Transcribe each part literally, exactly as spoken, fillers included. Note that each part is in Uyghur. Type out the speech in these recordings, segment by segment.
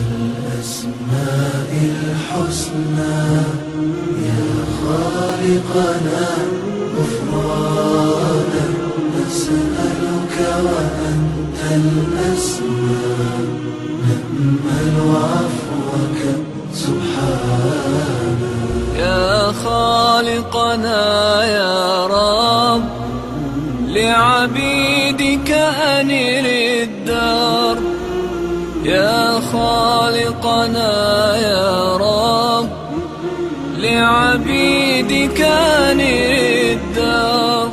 الأسماء الحسنى، يا خالقنا، غفرانا نسألك وأنت الأسمى، نأمل عفوك سبحانا. يا خالقنا يا رب، لعبيدك أنر الدار. يا خالقنا يا رب، لعبيدك أنر الدار.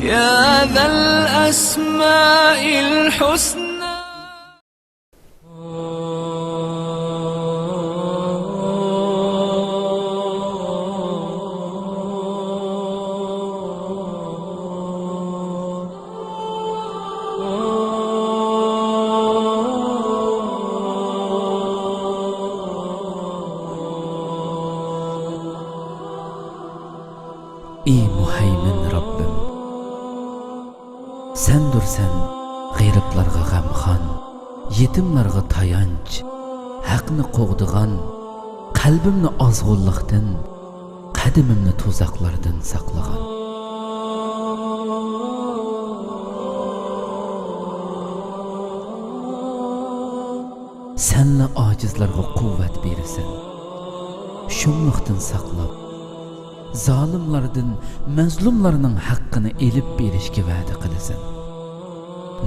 يا ذا الأسماء الحسنى. ئى مۇھەيمىن رەببىم! سەندۇرسەن غېرىبلارغا غەمخان، يېتىملارغا تايانچ، ھەقنى قوغدىغان، قەلبىمنى ئازغۇنلۇقتىن، قەدىمىمنى تۇزاقلاردىن ساقلىغان. سەنلا ئاجىزلارغا قۇۋۋەت بېرىسەن، شۇملۇقتىن ساقلاپ، زالىملاردىن مەزلۇملارنىڭ ھەققىنى ئېلىپ بېرىشكە ۋەدە قىلىسەن.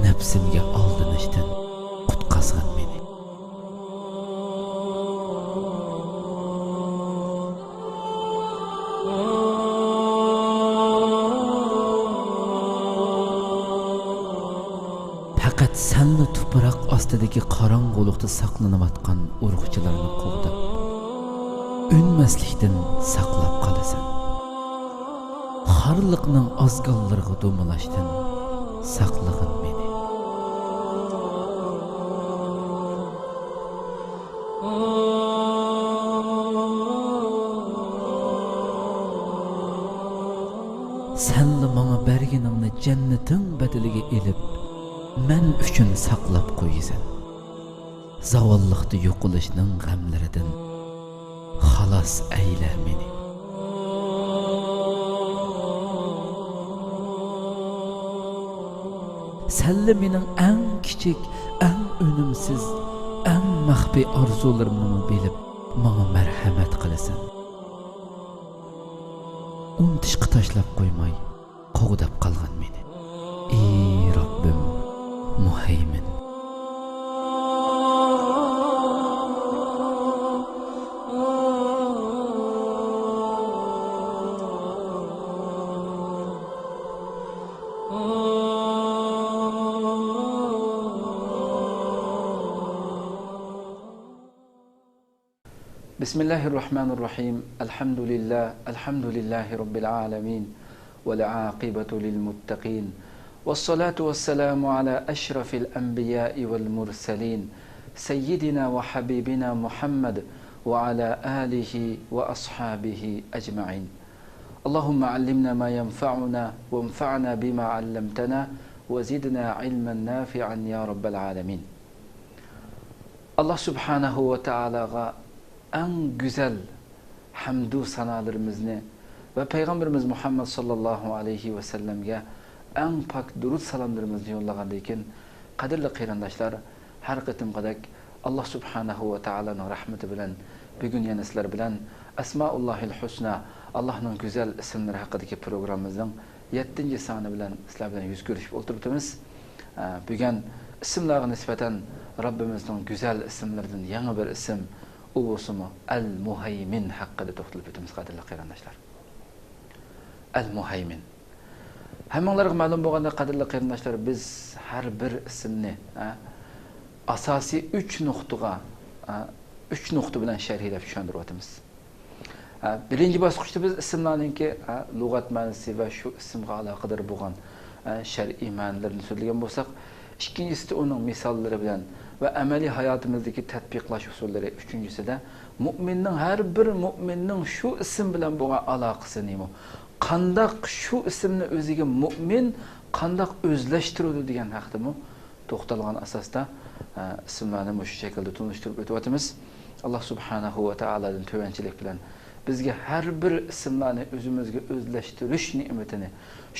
نەپسىمگە ئالدىنىشتىن قۇتقازغىن مېنى. پەقەت سەنلا تۇپراق ئاستىدىكى قاراڭغۇلۇقتا ساقلىنىۋاتقان ئۇرۇقچىلارنى قوغداپ، ئۈنمەسلىكتىن ساقلاپ قالىسەن. خارلىقنىڭ ئازگاللىرىغا دومىلاشتىن ساقلىغىن مېنى. سەنلا ماڭا بەرگىنىڭنى جەننىتىڭ بەدىلىگە ئېلىپ، مەن ئۈچۈن ساقلاپ قويىسەن. زاۋاللىقتا يوقىلىشنىڭ غەملىرىدىن خالاس ئەيلە مېنى. سەنلا مېنىڭ ئەڭ كىچىك، ئەڭ ئۈنۈمسىز، ئەڭ مەخپىي ئارزۇلىرىمنىمۇ بىلىپ، ماڭا مەرھەمەت قىلىسەن. ئۇنتۇشقا تاشلاپ قويماي، قوغداپ قالغىن مېنى. ئى رەببىم، مۇھەيمىن! بسم الله الرحمن الرحيم. الحمد لله، الحمد لله رب العالمين، والعاقبة للمتقين، والصلاة والسلام على أشرف الأنبياء والمرسلين، سيدنا وحبيبنا محمد، وعلى آله وأصحابه أجمعين. اللهم علمنا ما ينفعنا، وانفعنا بما علمتنا، وزدنا علما نافعا يا رب العالمين. ئاللا سۇبھانەھۇ ۋە تائالاغا ئەڭ گۈزەل ھەمدۇ سانالىرىمىزنى ۋە پەيغەمبىرىمىز مۇھەممەد ساللاللاھۇ ئەلەيھى ۋەسەللەمگە ئەڭ پاك دۇرۇت سالاملىرىمىزنى يوللىغاندىن كېيىن، قەدىرلىك قېرىنداشلار، ھەر قېتىمقىدەك ئاللا سۇبھانەھۇ ۋە تائالانىڭ رەھمىتى بىلەن بۈگۈن يەنە سىلەر بىلەن ئەسمائۇللاھىل ھۇسنا، ئاللانىڭ گۈزەل ئىسىملىرى ھەققىدىكى پروگراممىمىزنىڭ يەتتىنچى سانى بىلەن سىلەر بىلەن يۈز كۆرۈشۈپ ئولتۇرۇپتىمىز. ئە، بۈگۈن ئىسىملارغا نىسبەتەن رەببىمىزنىڭ گۈزەل ئىسىملىرىدىن يېڭى بىر ئىسىم، ئۇ بولسىمۇ ئەل مۇھەيمىن ھەققىدە توختىلىپ ئۆتىمىز، قەدىرلىك قېرىنداشلار. ئەل مۇھەيمىن. ھەممىڭلارغا مەلۇم بولغاندەك، قەدىرلىك قېرىنداشلار، بىز ھەر بىر ئىسىمنى، ھە، ئاساسىي ئۈچ نۇقتىغا، ھە، ئۈچ نۇقتا بىلەن شەرھلەپ چۈشەندۈرۈۋاتىمىز. ھە، بىرىنچى باسقۇچتا بىز ئىسىملارنىڭكى، ھە، لۇغەت مەنىسى ۋە شۇ ئىسىمغا ئالاقىدار بولغان، ھە، شەرئىي مەنىلىرىنى سۆزلىگەن بولساق، ئىككىنچىسىدە ئۇنىڭ مىساللىرى بىلەن ۋە ئەمەلىي ھاياتىمىزدىكى تەتبىقلاش ئۇسۇللىرى، ئۈچىنچىسىدە مۇئمىننىڭ، ھەر بىر مۇئمىننىڭ شۇ ئىسىم بىلەن بولغان ئالاقىسى نېمە؟ قانداق شۇ ئىسىمنى ئۆزىگە مۇئمىن قانداق ئۆزلەشتۈرىدۇ دېگەن ھەقتىمۇ توختالغان ئاساستا ئە، ئىسىملارنى مۇشۇ شەكىلدە تونۇشتۇرۇپ ئۆتۈۋاتىمىز. ئاللا سۇبھانەھۇ ۋە تائالادىن تۆۋەنچىلىك بىلەن بىزگە ھەر بىر ئىسىملارنى ئۆزىمىزگە ئۆزلەشتۈرۈش نېمىتىنى،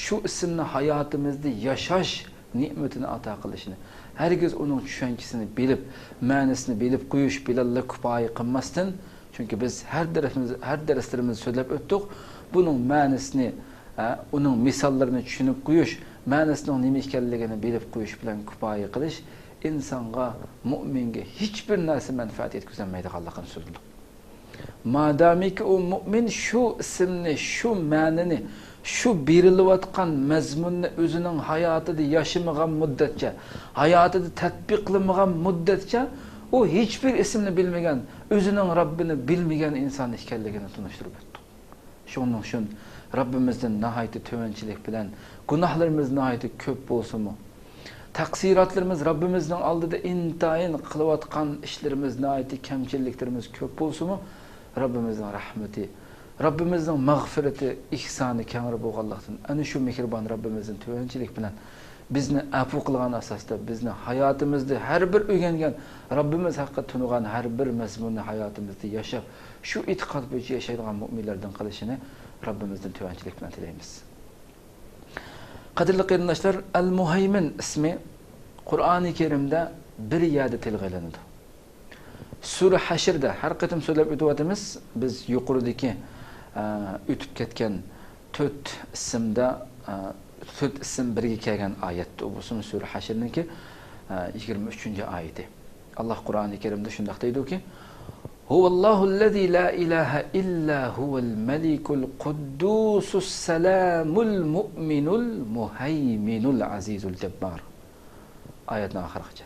شۇ ئىسىمنى ھاياتىمىزدا ياشاش نېمىتىنى ئاتا قىلىشنى، ھەرگىز ئۇنىڭ چۈشەنچىسىنى بىلىپ، مەنىسىنى بىلىپ قويۇش بىلەنلا كۇپايە قىلماستىن، چۈنكى بىز ھەر دەرسىمىز-، ھەر دەرسلىرىمىزدە سۆزلەپ ئۆتتۇق، بۇنىڭ مەنىسىنى، ھە، ئۇنىڭ مىساللىرىنى چۈشىنىپ قويۇش، مەنىسىنىڭ نېمە ئىكەنلىكىنى بىلىپ قويۇش بىلەن كۇپايە قىلىش ئىنسانغا، مۇئمىنگە ھېچبىر نەرسە مەنپەئەت يەتكۈزەلمەيدىغانلىقىنى سۆزلىدۇق. مادامىكى ئۇ مۇئمىن شۇ ئىسىمنى، شۇ مەنىنى، شۇ بېرىلىۋاتقان مەزمۇننى ئۆزىنىڭ ھاياتىدا ياشىمىغان مۇددەتچە، ھاياتىدا تەتبىقلىمىغان مۇددەتچە، ئۇ ھېچبىر ئىسىمنى بىلمىگەن، ئۆزىنىڭ رەببىنى بىلمىگەن ئىنسان ئىكەنلىكىنى تونۇشتۇرۇپ ئۆتتۇق. شۇنىڭ ئۈچۈن رەببىمىزدىن ناھايىتى تۆۋەنچىلىك بىلەن، گۇناھلىرىمىز ناھايىتى كۆپ بولسىمۇ، تەقسىراتلىرىمىز رەببىمىزنىڭ ئالدىدا ئىنتايىن قىلىۋاتقان ئىشلىرىمىز ناھايىتى كەمچىلىكلىرىمىز كۆپ بولسىمۇ، رەببىمىزنىڭ رەھمىتى، رەببىمىزنىڭ مەغپىرىتى، ئىھسانى كەڭرى بولغانلىقتىن، ئەنە شۇ مېھرىبان رەببىمىزدىن تۆۋەنچىلىك بىلەن بىزنى ئەپۇ قىلغان ئاساستا، بىزنى ھاياتىمىزدا ھەر بىر ئۆگەنگەن، رەببىمىز ھەققىدە تونۇغان ھەر بىر مەزمۇننى ھاياتىمىزدا ياشاپ، شۇ ئېتىقاد بويىچە ياشايدىغان مۇئمىنلەردىن قىلىشىنى رەببىمىزدىن تۆۋەنچىلىك بىلەن تىلەيمىز. قەدىرلىك قېرىنداشلار، ئەل مۇھەيمىن ئىسمى قۇرئانى كەرىمدە بىر يەردە تىلغا ئېلىنىدۇ. سۈرە ھەشرىدە، ھەر قېتىم سۆزلەپ ئۆتۈۋاتىمىز، بىز يۇقىرىدىكى، ئە، ئۆتۈپ كەتكەن تۆت ئىسىمدا، ئە، تۆت ئىسىم بىرگە كەلگەن ئايەت. ئۇ بولسىمۇ سۈرە ھەشرنىڭكى، ئە، يىگىرمە ئۈچىنچى ئايىتى. ئاللا قۇرئانى كەرىمدە شۇنداق دەيدۇكى، هو الله الذي لا إله إلا هو الملك القدوس السلام المؤمن المهيمن العزيز الجبار. ئايەتنىڭ ئاخىرىغىچە.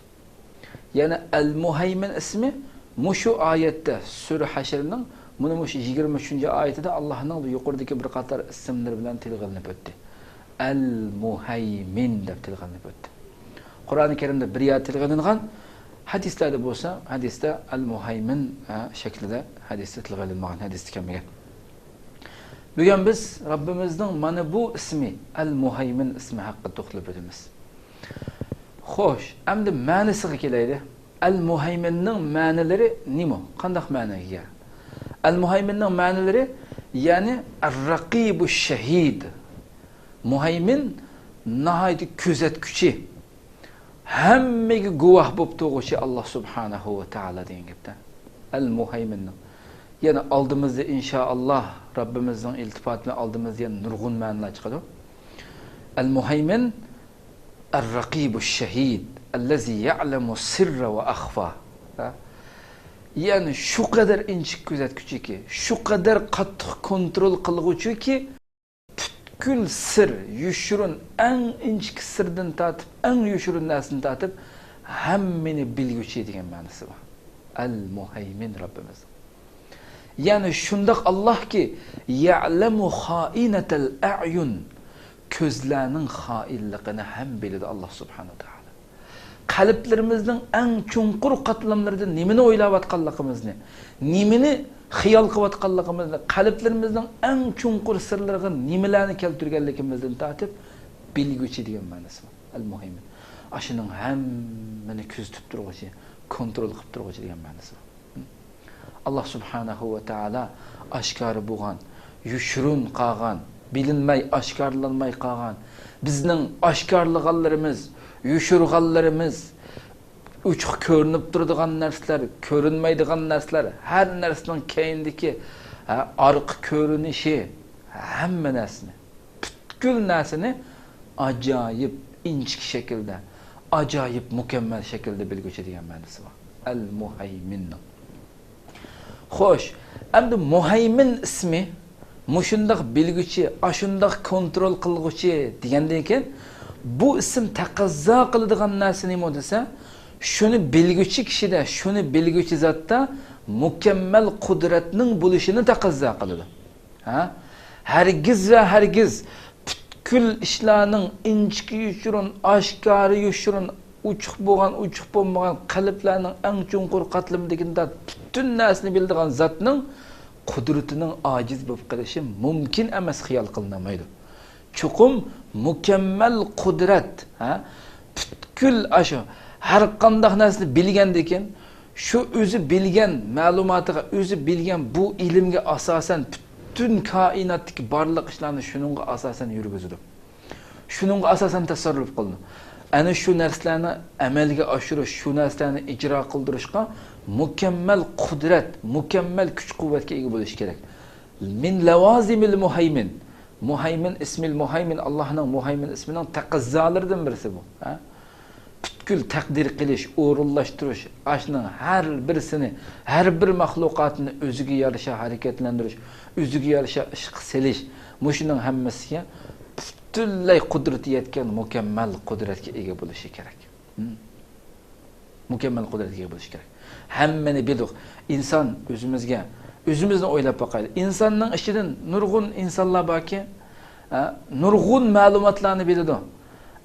يەنى ئەل مۇھەيمىن ئىسمى مۇشۇ ئايەتتە، سۈرە ھەشرنىڭ مۇنۇ مۇشۇ يىگىرمە ئۈچىنچى ئايىتىدە ئاللانىڭ يۇقىرىدىكى بىر قاتار ئىسىملىرى بىلەن تىلغا ئېلىنىپ ئۆتتى. ئەل مۇھەيمىن دەپ تىلغا ئېلىنىپ ئۆتتى. قۇرئانى كەرىمدە بىر يەردە تىلغا ئېلىنغان، ھەدىسلەردە بولسا، ھەدىستە ئەل مۇھەيمىن، ھە، شەكلىدە ھەدىستە تىلغا ئېلىنمىغان، ھەدىستە كەلمىگەن. بۈگۈن بىز رەببىمىزنىڭ مانا بۇ ئىسمى، ئەل مۇھەيمىن ئىسمى ھەققىدە توختىلىپ ئۆتىمىز. خوش، ئەمدى مەنىسىگە كېلەيلى. ئەل مۇھەيمىننىڭ مەنىلىرى نېمە؟ قانداق مەنىگە ئىگە؟ ئەل مۇھەيمىننىڭ مەنىلىرى، يەنى ئەر-رەقىبۇ شەھىد. مۇھەيمىن ناھايىتى كۆزەتكۈچى، ھەممىگە گۇۋاھ بولۇپ تۇرغۇچى ئاللا سۇبھانەھۇ ۋە تائالا دېگەن گەپتە. ئەل مۇھەيمىننىڭ. يەنە ئالدىمىزدا ئىنشائاللا رەببىمىزنىڭ ئىلتىپاتى بىلەن ئالدىمىزدا يەنە نۇرغۇن مەنىلەر چىقىدۇ. ئەل مۇھەيمىن ئەر-رەقىبۇ شەھىد ئەللەزى يەئلەمۇ سىررە ۋە ئەخفا. ھە؟ يەنى شۇ قەدەر ئىنچىكە كۆزەتكۈچىكى، شۇ قەدەر قاتتىق كونترول قىلغۇچىكى، پۈتكۈل سىر، يوشۇرۇن، ئەڭ ئىنچىكە سىردىن تارتىپ، ئەڭ يوشۇرۇن نەرسىدىن تارتىپ، ھەممىنى بىلگۈچى دېگەن مەنىسى بار. ئەل مۇھەيمىن رەببىمىز. يەنى شۇنداق ئاللاھكى، يەئلەمۇ خائىنەتەل ئەئيۇن، كۆزلەرنىڭ خائىنلىقىنى ھەم بىلىدۇ ئاللا سۇبھانەھۇ ۋە تائالا. قەلبلىرىمىزنىڭ ئەڭ چوڭقۇر قاتلاملىرىدا نېمىنى ئويلاۋاتقانلىقىمىزنى، نېمىنى خىيال قىلىۋاتقانلىقىمىزنى، قەلبلىرىمىزنىڭ ئەڭ چوڭقۇر سىرلىرىغا نېمىلەرنى كەلتۈرگەنلىكىمىزدىن تارتىپ بىلگۈچى دېگەن مەنىسى بار. ئەل مۇھەيمىن. ئاشۇنىڭ ھەممىنى كۆزىتىپ تۇرغۇچى، كونترول قىلىپ تۇرغۇچى دېگەن مەنىسى بار. ئاللا سۇبھانەھۇ ۋە تائالا ئاشكارا بولغان، يوشۇرۇن قالغان، بىلىنمەي ئاشكارىلانماي قالغان، بىزنىڭ ئاشكارىلىغانلىرىمىز، يوشۇرغانلىرىمىز، ئوچۇق كۆرۈنۈپ تۇرىدىغان نەرسىلەر، كۆرۈنمەيدىغان نەرسىلەر، ھەر نەرسىنىڭ كەينىدىكى، ھە، ئارقا كۆرۈنۈشى، ھەممە نەرسىنى، پۈتكۈل نەرسىنى ئاجايىپ ئىنچىكە شەكىلدە، ئاجايىپ مۇكەممەل شەكىلدە بىلگۈچى دېگەن مەنىسى بار. ئەل مۇھەيمىننىڭ. خوش، ئەمدى مۇھەيمىن ئىسمى مۇشۇنداق بىلگۈچى، ئاشۇنداق كونترول قىلغۇچى دېگەندىن كېيىن، بۇ ئىسىم تەقەززا قىلىدىغان نەرسە نېمە دېسە، شۇنى بىلگۈچى كىشىدە، شۇنى بىلگۈچى زاتتا مۇكەممەل قۇدرەتنىڭ بولۇشىنى تەقەززا قىلىدۇ. ھە؟ ھەرگىز ۋە ھەرگىز پۈتكۈل ئىشلارنىڭ ئىنچىكە يوشۇرۇن، ئاشكارا يوشۇرۇن، ئوچۇق بولغان، ئوچۇق بولمىغان، قەلبلەرنىڭ ئەڭ چوڭقۇر قاتلىمىدىكىدىن تارتىپ پۈتۈن نەرسىنى بىلىدىغان زاتنىڭ قۇدرىتىنىڭ ئاجىز بولۇپ قېلىشى مۇمكىن ئەمەس، خىيال قىلىنالمايدۇ. چوقۇم مۇكەممەل قۇدرەت، ھە؟ پۈتكۈل ئاشۇ ھەر قانداق نەرسىنى بىلگەندىكىن، شۇ ئۆزى بىلگەن مەلۇماتىغا، ئۆزى بىلگەن بۇ ئىلىمگە ئاساسەن پۈتۈن كائىناتتىكى بارلىق ئىشلارنى شۇنىڭغا ئاساسەن يۈرگۈزىدۇ. شۇنىڭغا ئاساسەن تەسەررۇپ قىلىدۇ. ئەنە شۇ نەرسىلەرنى ئەمەلگە ئاشۇرۇش، شۇ نەرسىلەرنى ئىجرا قىلدۇرۇشقا مۇكەممەل قۇدرەت، مۇكەممەل كۈچ-قۇۋۋەتكە ئىگە بولۇش كېرەك. مىن لەۋازىمىل مۇھەيمىن. مۇھەيمىن، ئىسمىل مۇھەيمىن، ئاللاھنىڭ مۇھەيمىن ئىسمىنىڭ تەقەززالىرىدىن بىرسى بۇ. ھە؟ پۈتكۈل تەقدىر قىلىش، ئورۇنلاشتۇرۇش، ئاشۇنىڭ ھەر بىرسىنى، ھەر بىر مەخلۇقاتنى ئۆزىگە يارىشا ھەرىكەتلەندۈرۈش، ئۆزىگە يارىشا ئىشقا سېلىش، مۇشۇنىڭ ھەممىسىگە پۈتۈنلەي قۇدرىتى يەتكەن مۇكەممەل قۇدرەتكە ئىگە بولۇشى كېرەك. ھىم. مۇكەممەل قۇدرەتكە ئىگە بولۇشى كېرەك. ھەممىنى بىلىدۇ. ئىنسان ئۆزىمىزگە، ئۆزىمىزنى ئويلاپ باقايلى. ئىنساننىڭ ئىچىدىن نۇرغۇن ئىنسانلار باركى، ھە، نۇرغۇن مەلۇماتلارنى بىلىدۇ.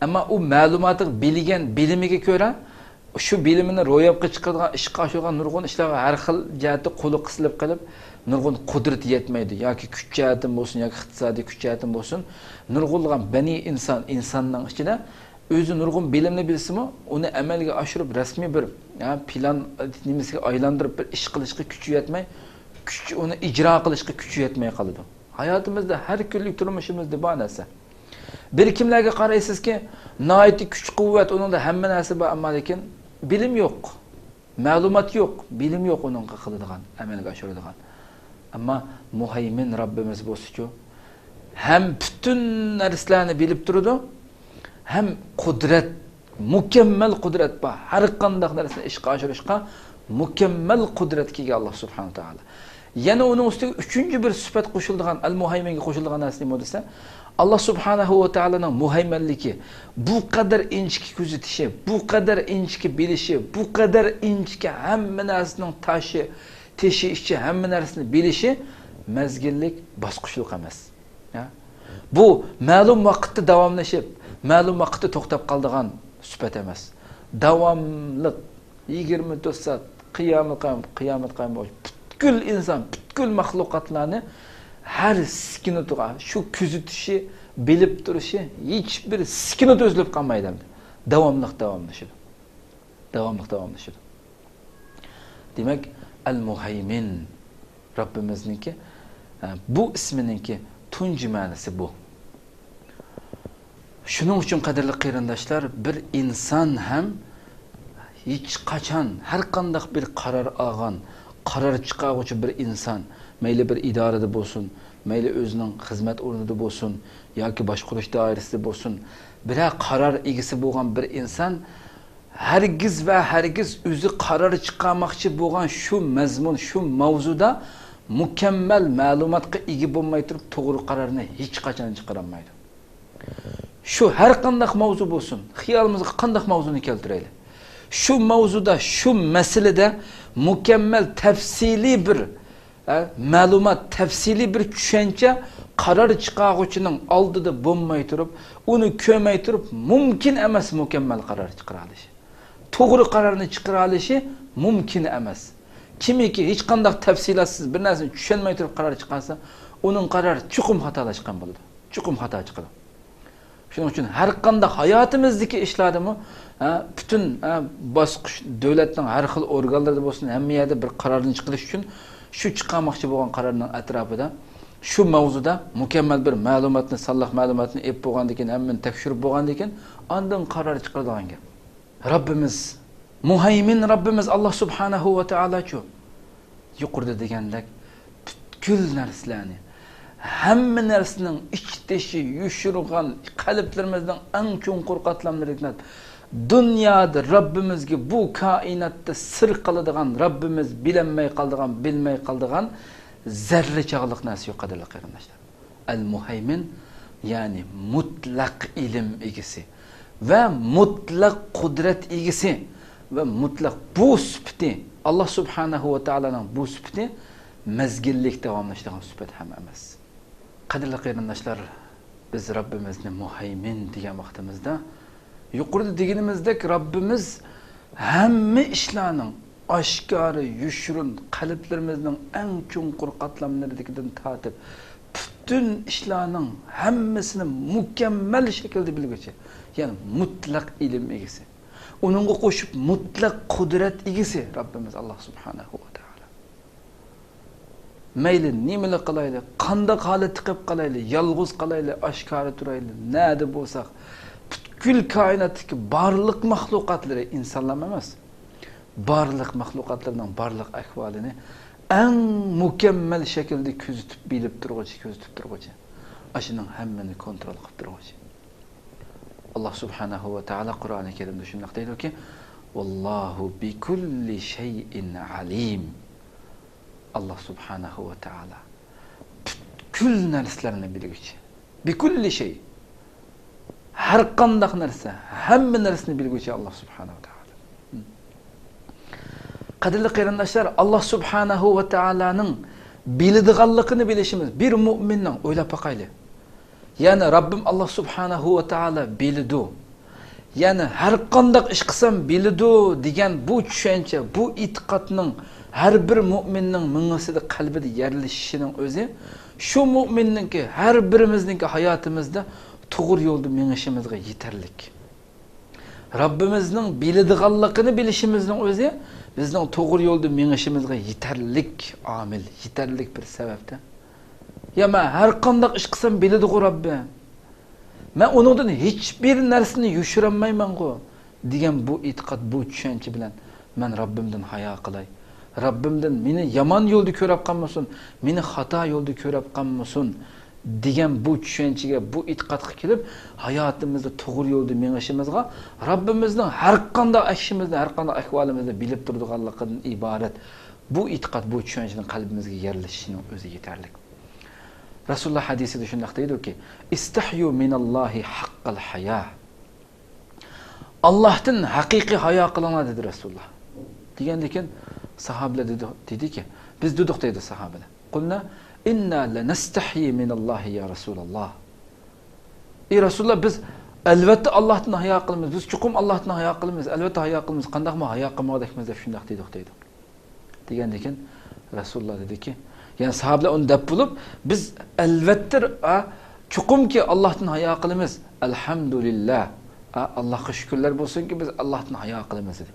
ئەمما ئۇ مەلۇماتىغا، بىلگەن بىلىمىگە كۆرە، شۇ بىلىمىنى روياپقا چىقىرىدىغان، ئىشقا ئاشۇرىدىغان نۇرغۇن ئىشلارغا ھەر خىل جەھەتتە قولى قىسىلىپ قېلىپ، نۇرغۇن قۇدرىتى يەتمەيدۇ. ياكى كۈچ جەھەتتىن بولسۇن، ياكى ئىقتىسادىي كۈچ جەھەتتىن بولسۇن، نۇرغۇنلىغان بەنى ئىنسان، ئىنساننىڭ ئىچىدە ئۆزى نۇرغۇن بىلىمنى بىلسىمۇ، ئۇنى ئەمەلگە ئاشۇرۇپ، رەسمىي بىر، ھە، پىلان نېمىسىگە ئايلاندۇرۇپ، بىر ئىش قىلىشقا كۈچى يەتمەي، كۈچ، ئۇنى ئىجرا قىلىشقا كۈچى يەتمەي قالىدۇ. ھاياتىمىزدا، ھەر كۈنلۈك تۇرمۇشىمىزدا بار نەرسە. بىر كىملەرگە قارايسىزكى، ناھايىتى كۈچ-قۇۋۋەت، ئۇنىڭدا ھەممە نەرسە بار، ئەمما لېكىن بىلىم يوق، مەلۇمات يوق، بىلىم يوق ئۇنىڭغا قىلىدىغان، ئەمەلگە ئاشۇرىدىغان. ئەمما مۇھەيمىن رەببىمىز بولسىچۇ، ھەم پۈتۈن نەرسىلەرنى بىلىپ تۇرىدۇ، ھەم قۇدرەت، مۇكەممەل قۇدرەت بار. ھەر قانداق نەرسىنى ئىشقا ئاشۇرۇشقا مۇكەممەل قۇدرەتكە ئىگە ئاللا سۇبھانەھۇ ۋە تائالا. يەنە ئۇنىڭ ئۈستىگە ئۈچىنچى بىر سۈپەت قوشۇلىدىغان، ئەل مۇھەيمىنگە قوشۇلىدىغان نەرسە نېمە دېسە، ئاللا سۇبھانەھۇ ۋە تائالانىڭ مۇھەيمەنلىكى، بۇ قەدەر ئىنچىكە كۆزىتىشى، بۇ قەدەر ئىنچىكە بىلىشى، بۇ قەدەر ئىنچىكە ھەممە نەرسىنىڭ تاشى، تېشى، ئىچى، ھەممە نەرسىنى بىلىشى مەزگىللىك، باسقۇچلۇق ئەمەس. ھە؟ بۇ مەلۇم ۋاقىتتا داۋاملىشىپ، مەلۇم ۋاقىتتا توختاپ قالىدىغان سۈپەت ئەمەس. داۋاملىق، يىگىرمە تۆت سائەت، قىيامەت قايىم، قىيامەت قايىم بولۇش. پۈتكۈل ئىنسان، پۈتكۈل مەخلۇقاتلارنى ھەر سېكۇنتىغا شۇ كۆزىتىشى، بىلىپ تۇرۇشى، ھېچبىر سېكۇنت ئۈزۈلۈپ قالمايدۇ ئەمدى. داۋاملىق داۋاملىشىدۇ. داۋاملىق داۋاملىشىدۇ. دېمەك، ئەل مۇھەيمىن رەببىمىزنىڭكى، ئە، بۇ ئىسمىنىڭكى تۇنجى مەنىسى بۇ. شۇنىڭ ئۈچۈن، قەدىرلىك قېرىنداشلار، بىر ئىنسان ھەم ھېچقاچان، ھەر قانداق بىر قارار ئالغان، قارار چىقارغۇچى بىر ئىنسان، مەيلى بىر ئىدارىدە بولسۇن، مەيلى ئۆزىنىڭ خىزمەت ئورنىدا بولسۇن ياكى باشقۇرۇش دائىرىسىدە بولسۇن، بىرەر قارار ئىگىسى بولغان بىر ئىنسان ھەرگىز ۋە ھەرگىز ئۆزى قارار چىقارماقچى بولغان شۇ مەزمۇن، شۇ ماۋزۇدا مۇكەممەل مەلۇماتقا ئىگە بولماي تۇرۇپ، توغرا قارارنى ھېچقاچان چىقىرالمايدۇ. شۇ ھەر قانداق ماۋزۇ بولسۇن، خىيالىمىزغا قانداق ماۋزۇنى كەلتۈرەيلى، شۇ ماۋزۇدا، شۇ مەسىلىدە مۇكەممەل تەپسىلىي بىر ھە، مەلۇمات، تەپسىلىي بىر چۈشەنچە قارار چىقارغۇچىنىڭ ئالدىدا بولماي تۇرۇپ، ئۇنى كۆرمەي تۇرۇپ، مۇمكىن ئەمەس مۇكەممەل قارار چىقىرالىشى. توغرا قارارنى چىقىرالىشى مۇمكىن ئەمەس. كىمكى ھېچقانداق تەپسىلاتسىز بىر نەرسىنى چۈشەنمەي تۇرۇپ قارار چىقارسا، ئۇنىڭ قارارى چوقۇم خاتالاشقان بولىدۇ. چوقۇم خاتا چىقىدۇ. شۇنىڭ ئۈچۈن ھەر قانداق ھاياتىمىزدىكى ئىشلاردىمۇ، ھە، پۈتۈن، ھە، باسقۇچ، دۆلەتنىڭ ھەر خىل ئورگانلىرىدا بولسۇن، ھەممە يەردە بىر قارارنى چىقىرىش ئۈچۈن شۇ چىقارماقچى بولغان قارارنىڭ ئەتراپىدا، شۇ ماۋزۇدا مۇكەممەل بىر مەلۇماتنى، سانلىق مەلۇماتنى ئېلىپ بولغاندىن كېيىن، ھەممىنى تەكشۈرۈپ بولغاندىن كېيىن، ئاندىن قارار چىقىرىدىغان گەپ. رەببىمىز، مۇھەيمىن رەببىمىز ئاللا سۇبھانەھۇ ۋە تائالاچۇ؟ يۇقىرىدا دېگەندەك، پۈتكۈل نەرسىلەرنى، ھەممە نەرسىنىڭ ئىچ تېشى، يوشۇرغان، قەلبلىرىمىزنىڭ ئەڭ چوڭقۇر قاتلاملىرىدىن، دۇنيادا رەببىمىزگە، بۇ كائىناتتا سىر قالىدىغان، رەببىمىز بىلەلمەي قالىدىغان، بىلمەي قالىدىغان زەررە چاغلىق نەرسە يوق، قەدىرلىك قېرىنداشلار. ئەل مۇھەيمىن، يەنى مۇتلەق ئىلىم ئىگىسى ۋە مۇتلەق قۇدرەت ئىگىسى ۋە مۇتلەق، بۇ سۈپىتى، ئاللا سۇبھانەھۇ ۋە تائالانىڭ بۇ سۈپىتى مەزگىللىك داۋاملىشىدىغان سۈپەت ھەم ئەمەس. قەدىرلىك قېرىنداشلار، بىز رەببىمىزنى مۇھەيمىن دېگەن ۋاقتىمىزدا، يۇقىرىدا دېگىنىمىزدەك، رەببىمىز ھەممە ئىشلارنىڭ ئاشكارا، يوشۇرۇن، قەلبلىرىمىزنىڭ ئەڭ چوڭقۇر قاتلاملىرىدىكىدىن تارتىپ، پۈتۈن ئىشلارنىڭ ھەممىسىنى مۇكەممەل شەكىلدە بىلگۈچى، يەنى مۇتلەق ئىلىم ئىگىسى. ئۇنىڭغا قوشۇپ مۇتلەق قۇدرەت ئىگىسى رەببىمىز ئاللا سۇبھانەھۇ ۋە تائالا. مەيلى نېمىلا قىلايلى، قانداق ھالەتتە قېلىپ قالايلى، يالغۇز قالايلى، ئاشكارا تۇرايلى، نەدە بولساق، پۈتكۈل كائىناتتىكى بارلىق مەخلۇقاتلىرى، ئىنسانلارمۇ ئەمەس، بارلىق مەخلۇقاتلىرىنىڭ بارلىق ئەھۋالىنى ئەڭ مۇكەممەل شەكىلدە كۆزىتىپ، بىلىپ تۇرغۇچى، كۆزىتىپ تۇرغۇچى، ئاشۇنىڭ ھەممىنى كونترول قىلىپ تۇرغۇچى. ئاللا سۇبھانەھۇ ۋە تائالا قۇرئانى كەرىمدە شۇنداق دەيدۇكى، ۋاللاھۇ بىكۇللى شەيئىن ئەلىم. ئاللا سۇبھانەھۇ ۋە تائالا پۈتكۈل نەرسىلەرنى بىلگۈچى. بىكۇللى شەي. ھەر قانداق نەرسە، ھەممە نەرسىنى بىلگۈچى ئاللا سۇبھانەھۇ ۋە تائالا. قەدىرلىك قېرىنداشلار، ئاللا سۇبھانەھۇ ۋە تائالانىڭ بىلىدىغانلىقىنى بىلىشىمىز، بىر مۇئمىننىڭ، ئويلاپ باقايلى. يەنى رەببىم ئاللا سۇبھانەھۇ ۋە تائالا بىلىدۇ. يەنى ھەر قانداق ئىش قىلسام بىلىدۇ دېگەن بۇ چۈشەنچە، بۇ ئېتىقادنىڭ ھەر بىر مۇئمىننىڭ مېڭىسىدە، قەلبىدە يەرلىشىشىنىڭ ئۆزى شۇ مۇئمىننىڭكى، ھەر بىرىمىزنىڭكى ھاياتىمىزدا توغرا يولدا مېڭىشىمىزغا يېتەرلىك. رەببىمىزنىڭ بىلىدىغانلىقىنى بىلىشىمىزنىڭ ئۆزى بىزنىڭ توغرا يولدا مېڭىشىمىزغا يېتەرلىك ئامىل، يېتەرلىك بىر سەۋەبتە. يا مەن ھەر قانداق ئىش قىلسام بىلىدىغۇ رەببىم. مەن ئۇنىڭدىن ھېچبىر نەرسىنى يوشۇرالمايمەنغۇ دېگەن بۇ ئېتىقاد، بۇ چۈشەنچە بىلەن مەن رەببىمدىن ھايا قىلاي. رەببىمدىن مېنى يامان يولدا كۆرۈپ قالمىسۇن، مېنى خاتا يولدا كۆرۈپ قالمىسۇن دېگەن بۇ چۈشەنچىگە، بۇ ئېتىقادقا كېلىپ، ھاياتىمىزدا توغرا يولدا مېڭىشىمىزغا، رەببىمىزنىڭ ھەر قانداق ئىشىمىزنى، ھەر قانداق ئەھۋالىمىزنى بىلىپ تۇرىدىغانلىقىدىن ئىبارەت بۇ ئېتىقاد، بۇ چۈشەنچىنىڭ قەلبىمىزگە يەرلىشىشىنىڭ ئۆزى يېتەرلىك. رەسۇلۇللا ھەدىسىدە شۇنداق دەيدۇكى، ئىستەھيۇ مىناللاھى ھەققەل ھايا. ئاللاھتىن ھەقىقىي ھايا قىلىڭلار، دېدى رەسۇلۇللا. دېگەندىن كېيىن ساھابىلەر دېدى، دېدىكى، بىز دېدۇق، دەيدۇ ساھابىلەر. قۇلنا ئىننا لەنەستەھيى مىناللاھى يا رەسۇلاللا. ئەي رەسۇلاللا، بىز ئەلۋەتتە ئاللاھتىن ھايا قىلىمىز، بىز چوقۇم ئاللاھتىن ھايا قىلىمىز، ئەلۋەتتە ھايا قىلىمىز، قانداقمۇ ھايا قىلمىغۇدەكمىز دەپ شۇنداق دېدۇق، دەيدۇ. دېگەندىن كېيىن رەسۇلۇللا دېدىكى، يەنى ساھابىلەر ئۇنى دەپ بولۇپ، بىز ئەلۋەتتە، ئا، چوقۇمكى ئاللاھتىن ھايا قىلىمىز. ئەلھەمدۇلىللا. ئا، ئاللاھقا شۈكۈرلەر بولسۇنكى، بىز ئاللاھتىن ھايا قىلىمىز دېدى.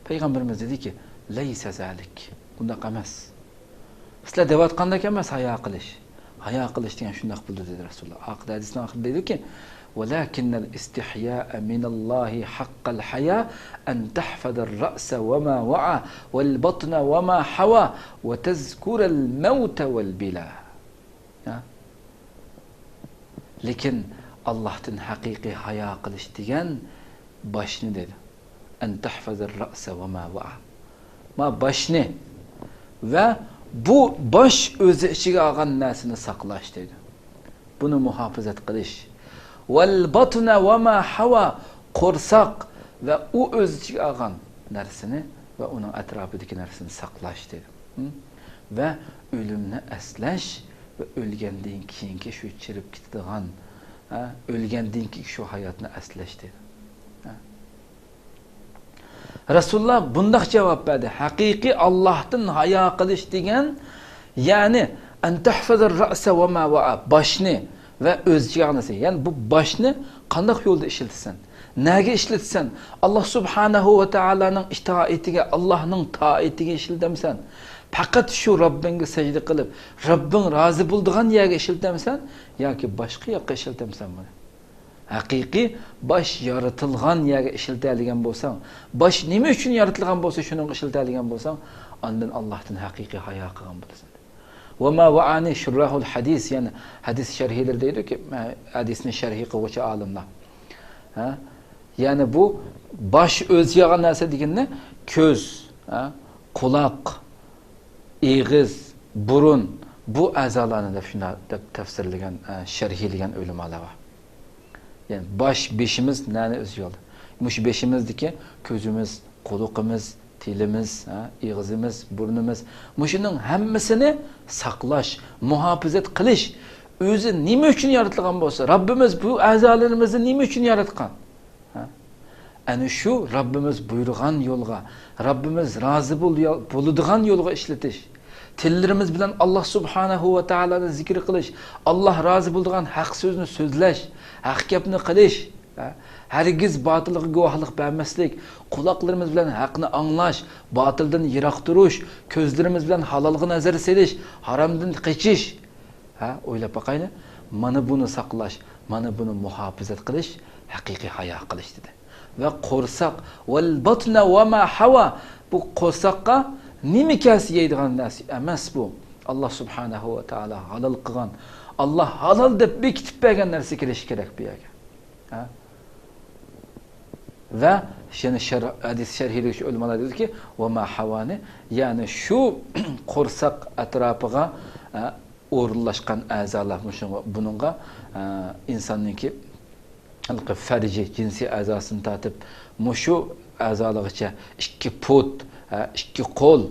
پەيغەمبىرىمىز دېدىكى، لەيسە زالىك. بۇنداق ئەمەس. سىلەر دەۋاتقاندەك ئەمەس ھايا قىلىش. ھايا قىلىش دېگەن شۇنداق بولىدۇ دېدى رەسۇلۇللا. ئاخىرىدا ھەدىسنىڭ ئاخىرىدا دەيدۇكى، ولكن الاستحياء من الله حق الحياء أن تحفظ الرأس وما وعى والبطن وما حوى وتذكر الموت والبلا. ھە؟ لېكىن ئاللاھتىن ھەقىقىي ھايا قىلىش دېگەن باشنى دېدى. أن تحفظ الرأس وما وعى. ما باشنى ۋە بۇ باش ئۆزى ئىچىگە ئالغان نەرسىنى ساقلاش دەيدۇ. بۇنى مۇھاپىزەت قىلىش. والبطن وما حوى، قورساق ۋە ئۇ ئۆز ئىچىگە ئالغان نەرسىنى ۋە ئۇنىڭ ئەتراپىدىكى نەرسىنى ساقلاش دەيدۇ. ھە؟ ۋە ئۆلۈمنى ئەسلەش ۋە ئۆلگەندىن كېيىنكى شۇ چىرىپ كېتىدىغان، ھە، ئۆلگەندىن كېيىنكى شۇ ھاياتنى ئەسلەش دەيدۇ. ھە؟ رەسۇلۇللا بۇنداق جاۋاب بەردى، ھەقىقىي ئاللاھتىن ھايا قىلىش دېگەن، يەنى، أن تحفظ الرأس وما وعى، باشنى ۋە ئۆز ئىچىگە ئالغان نەرسە. يەنى بۇ باشنى قانداق يولدا ئىشلىتىسەن؟ نەگە ئىشلىتىسەن؟ ئاللا سۇبھانەھۇ ۋە تائالانىڭ ئىتائىتىگە، ئاللاھنىڭ تائىتىگە ئىشلىتەمسەن؟ پەقەت شۇ رەببىڭگە سەجدە قىلىپ، رەببىڭ رازى بولىدىغان يەرگە ئىشلىتەمسەن ياكى باشقا ياققا ئىشلىتەمسەن بۇنى؟ ھەقىقىي باش يارىتىلغان يەرگە ئىشلىتەلىگەن بولساڭ، باش نېمە ئۈچۈن يارىتىلغان بولسا، شۇنىڭغا ئىشلىتەلىگەن بولساڭ، ئاندىن ئاللاھتىن ھەقىقىي ھايا قىلغان بولىسەن. ۋەما ۋەئانى شۇرراھۇل ھەدىس، يەنى ھەدىس شەرھىيلىرى دەيدۇكى، ھەدىسنى شەرھى قىلغۇچى ئالىملار. ھە؟ يەنى بۇ باش ئۆز يىغان نەرسە دېگىنى كۆز، ھە؟ قۇلاق، ئېغىز، بۇرۇن، بۇ ئەزالارنى دەپ شۇنداق دەپ تەپسىرلىگەن، ئە، شەرھلىگەن ئۆلىمالار بار. يەنى باش، بېشىمىز نەنى ئۆز يولى؟ مۇشۇ بېشىمىزدىكى كۆزىمىز، قۇلىقىمىز، تىلىمىز، ھە، ئېغىزىمىز، بۇرنىمىز، مۇشۇنىڭ ھەممىسىنى ساقلاش، مۇھاپىزەت قىلىش. ئۆزى نېمە ئۈچۈن يارىتىلغان بولسا، رەببىمىز بۇ ئەزالىرىمىزنى نېمە ئۈچۈن ياراتقان؟ ھە؟ ئەنە شۇ رەببىمىز بۇيرۇغان يولغا، رەببىمىز رازى بول-، بولىدىغان يولغا ئىشلىتىش. تىللىرىمىز بىلەن ئاللا سۇبھانەھۇ ۋە تائالانى زىكىر قىلىش، ئاللا رازى بولىدىغان ھەق سۆزنى سۆزلەش، ھەق گەپنى قىلىش، ھە؟ ھەرگىز باتىلغا گۇۋاھلىق بەرمەسلىك، قۇلاقلىرىمىز بىلەن ھەقنى ئاڭلاش، باتىلدىن يىراق تۇرۇش، كۆزلىرىمىز بىلەن ھالالغا نەزەر سېلىش، ھارامدىن قېچىش. ھە، ئويلاپ باقايلى. مانا بۇنى ساقلاش، مانا بۇنى مۇھاپىزەت قىلىش ھەقىقىي ھايا قىلىش دېدى. ۋە قورساق، ۋەل باتنا ۋە ما ھاۋا. بۇ قورساققا نېمە كەلسە يەيدىغان نەرسە ئەمەس بۇ. ئاللا سۇبھانەھۇ ۋە تائالا ھالال قىلغان، ئاللا ھالال دەپ بېكىتىپ بەرگەن نەرسە كىرىشى كېرەك بۇ يەرگە. ھە؟ ۋە يەنە شەر-، ھەدىس شەرھىدىكى ئۆلىمالار دېدىكى، ۋە ما ھاۋانى، يەنى شۇ قورساق ئەتراپىغا، ئە، ئورۇنلاشقان ئەزالار، مۇشۇ، بۇنىڭغا، ئە، ئىنساننىڭكى ھېلىقى فەرجى، جىنسىي ئەزاسىنى تارتىپ، مۇشۇ ئەزالىغىچە ئىككى پۇت، ئە، ئىككى قول،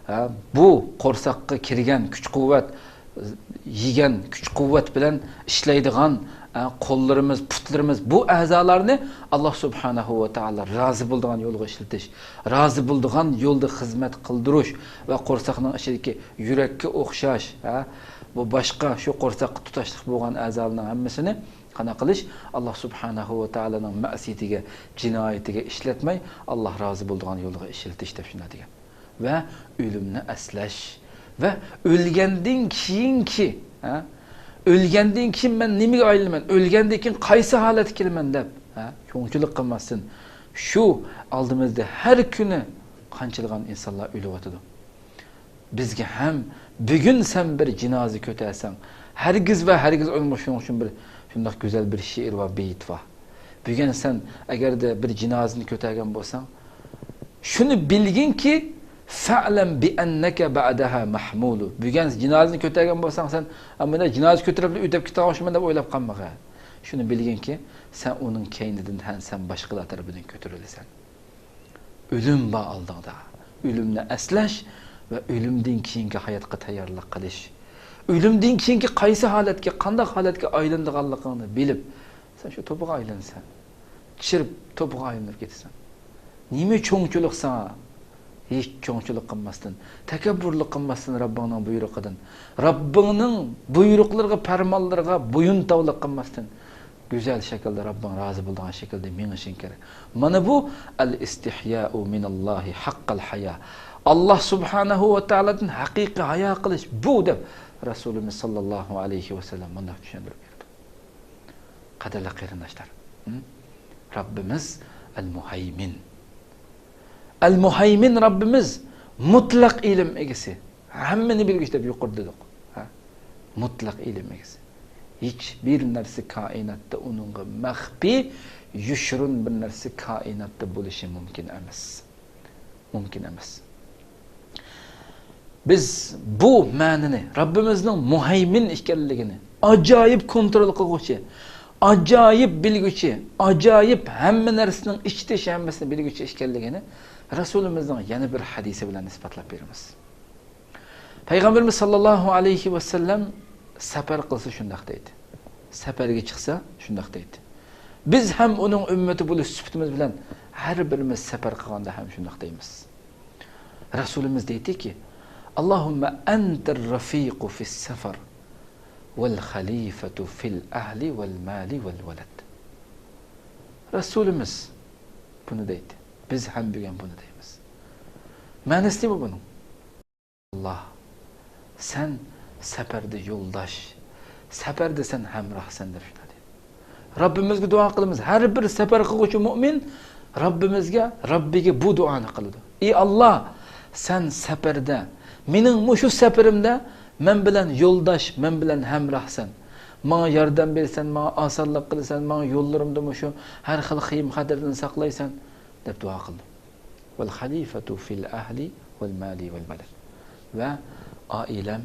ئە، بۇ قورساققا كىرگەن كۈچ-قۇۋۋەت، يېگەن كۈچ-قۇۋۋەت بىلەن ئىشلەيدىغان، ئە، قوللىرىمىز، پۇتلىرىمىز، بۇ ئەزالارنى ئاللا سۇبھانەھۇ ۋە تائالا رازى بولىدىغان يولغا ئىشلىتىش، رازى بولىدىغان يولدا خىزمەت قىلدۇرۇش ۋە قورساقنىڭ ئىچىدىكى يۈرەككە ئوخشاش، ھە، بۇ باشقا شۇ قورساققا تۇتاشلىق بولغان ئەزالارنىڭ ھەممىسىنى قانداق قىلىش؟ ئاللا سۇبھانەھۇ ۋە تائالانىڭ مەسىيىتىگە، جىنايىتىگە ئىشلەتمەي، ئاللا رازى بولىدىغان يولغا ئىشلىتىش دەپ شۇنداق دېگەن. ۋە ئۆلۈمنى ئەسلەش ۋە ئۆلگەندىن كېيىنكى، ھە؟ ئۆلگەندىن كېيىن مەن نېمىگە ئايلىنىمەن؟ ئۆلگەندىن كېيىن قايسى ھالەتكە كېلىمەن دەپ، ھە؟ كۆڭۈلچىلىك قىلماستىن، شۇ ئالدىمىزدا ھەر كۈنى قانچىلىغان ئىنسانلار ئۆلۈۋاتىدۇ. بىزگە ھەم بۈگۈن سەن بىر جىنازا كۆتەرسەڭ، ھەرگىز ۋە ھەرگىز ئۇنىمۇ شۇنىڭ ئۈچۈن بىر شۇنداق گۈزەل بىر شېئىر بار، بېيىت بار. بۈگۈن سەن ئەگەردە بىر جىنازىنى كۆتەرگەن بولساڭ، شۇنى بىلگىنكى، فەلەم بىئەننەكە بەئدەھا مەھمۇلۇ. بۈگۈن جىنازىنى كۆتەرگەن بولساڭ سەن، ئە، مانا جىنازا كۆتۈرۈپلا ئۆتۈپ كېتىۋالغانمەن دەپ ئويلاپ قالمىغىن. شۇنى بىلگىنكى، سەن ئۇنىڭ كەينىدىن ھەم سەن باشقىلار تەرىپىدىن كۆتۈرۈلىسەن. ئۆلۈم بار ئالدىڭدا. ئۆلۈمنى ئەسلەش ۋە ئۆلۈمدىن كېيىنكى ھاياتقا تەييارلىق قىلىش. ئۆلۈمدىن كېيىنكى قايسى ھالەتكە، قانداق ھالەتكە ئايلىنىدىغانلىقىڭنى بىلىپ، سەن شۇ توپىغا ئايلىنىسەن. چىرىپ توپىغا ئايلىنىپ كېتىسەن. نېمە چوڭچىلىق ساڭا؟ ھېچ چوڭچىلىق قىلماستىن، تەكەببۇرلۇق قىلماستىن رەببىڭنىڭ بۇيرۇقىدىن، رەببىڭنىڭ بۇيرۇقلىرىغا، پەرمانلىرىغا بويۇنتاۋلىق قىلماستىن، گۈزەل شەكىلدە، رەببىڭ رازى بولىدىغان شەكىلدە مېڭىشىڭ كېرەك. مانا بۇ ئەل ئىستىھيائۇ مىناللاھى ھەققەل ھايا. ئاللا سۇبھانەھۇ ۋە تائالادىن ھەقىقىي ھايا قىلىش بۇ، دەپ رەسۇلىمىز ساللاللاھۇ ئەلەيھى ۋەسەللەم مۇنداق چۈشەندۈرۈپ بەردى. قەدىرلىك قېرىنداشلار، ھە؟ رەببىمىز ئەل مۇھەيمىن. ئەل مۇھەيمىن رەببىمىز مۇتلەق ئىلىم ئىگىسى. ھەممىنى بىلگۈچى دەپ يۇقىرىدا دېدۇق. ھە؟ مۇتلەق ئىلىم ئىگىسى. ھېچ بىر نەرسە كائىناتتا ئۇنىڭغا مەخپىي، يوشۇرۇن بىر نەرسە كائىناتتا بولۇشى مۇمكىن ئەمەس. مۇمكىن ئەمەس. بىز بۇ مەنىنى، رەببىمىزنىڭ مۇھەيمىن ئىكەنلىكىنى، ئاجايىپ كونترول قىلغۇچى، ئاجايىپ بىلگۈچى، ئاجايىپ ھەممە نەرسىنىڭ ئىچ تېشى ھەممىسىنى بىلگۈچى ئىكەنلىكىنى رەسۇلىمىزنىڭ يەنە بىر ھەدىسى بىلەن ئىسپاتلاپ بېرىمىز. پەيغەمبىرىمىز ساللاللاھۇ ئەلەيھى ۋەسەللەم سەپەر قىلسا شۇنداق دەيدۇ. سەپەرگە چىقسا شۇنداق دەيدۇ. بىز ھەم ئۇنىڭ ئۈممىتى بولۇش سۈپىتىمىز بىلەن ھەر بىرىمىز سەپەر قىلغاندا ھەم شۇنداق دەيمىز. رەسۇلىمىز دەيدىكى، اللهم أنت الرفيق في السفر والخليفة في الأهل والمال والولد. رەسۇلىمىز بۇنى دەيدۇ. بىز ھەم بۈگۈن بۇنى دەيمىز. مەنىسى نېمە بۇنىڭ؟ ئاللا، سەن سەپەردە يولداش، سەپەردە سەن ھەمراھسەن دەپ شۇنداق دەيدۇ. رەببىمىزگە دۇئا قىلىمىز. ھەر بىر سەپەر قىلغۇچى مۇئمىن رەببىمىزگە، رەببىگە بۇ دۇئانى قىلىدۇ. ئى ئاللا، سەن سەپەردە، مېنىڭ مۇشۇ سەپىرىمدە مەن بىلەن يولداش، مەن بىلەن ھەمراھسەن. ماڭا ياردەم بېرىسەن، ماڭا ئاسانلىق قىلىسەن، ماڭا يوللىرىمدا مۇشۇ ھەر خىل خېيىم-خەتەردىن ساقلايسەن، دەپ دۇئا قىلدى. والخليفة في الأهل والمال والولد. ۋە ئائىلەم،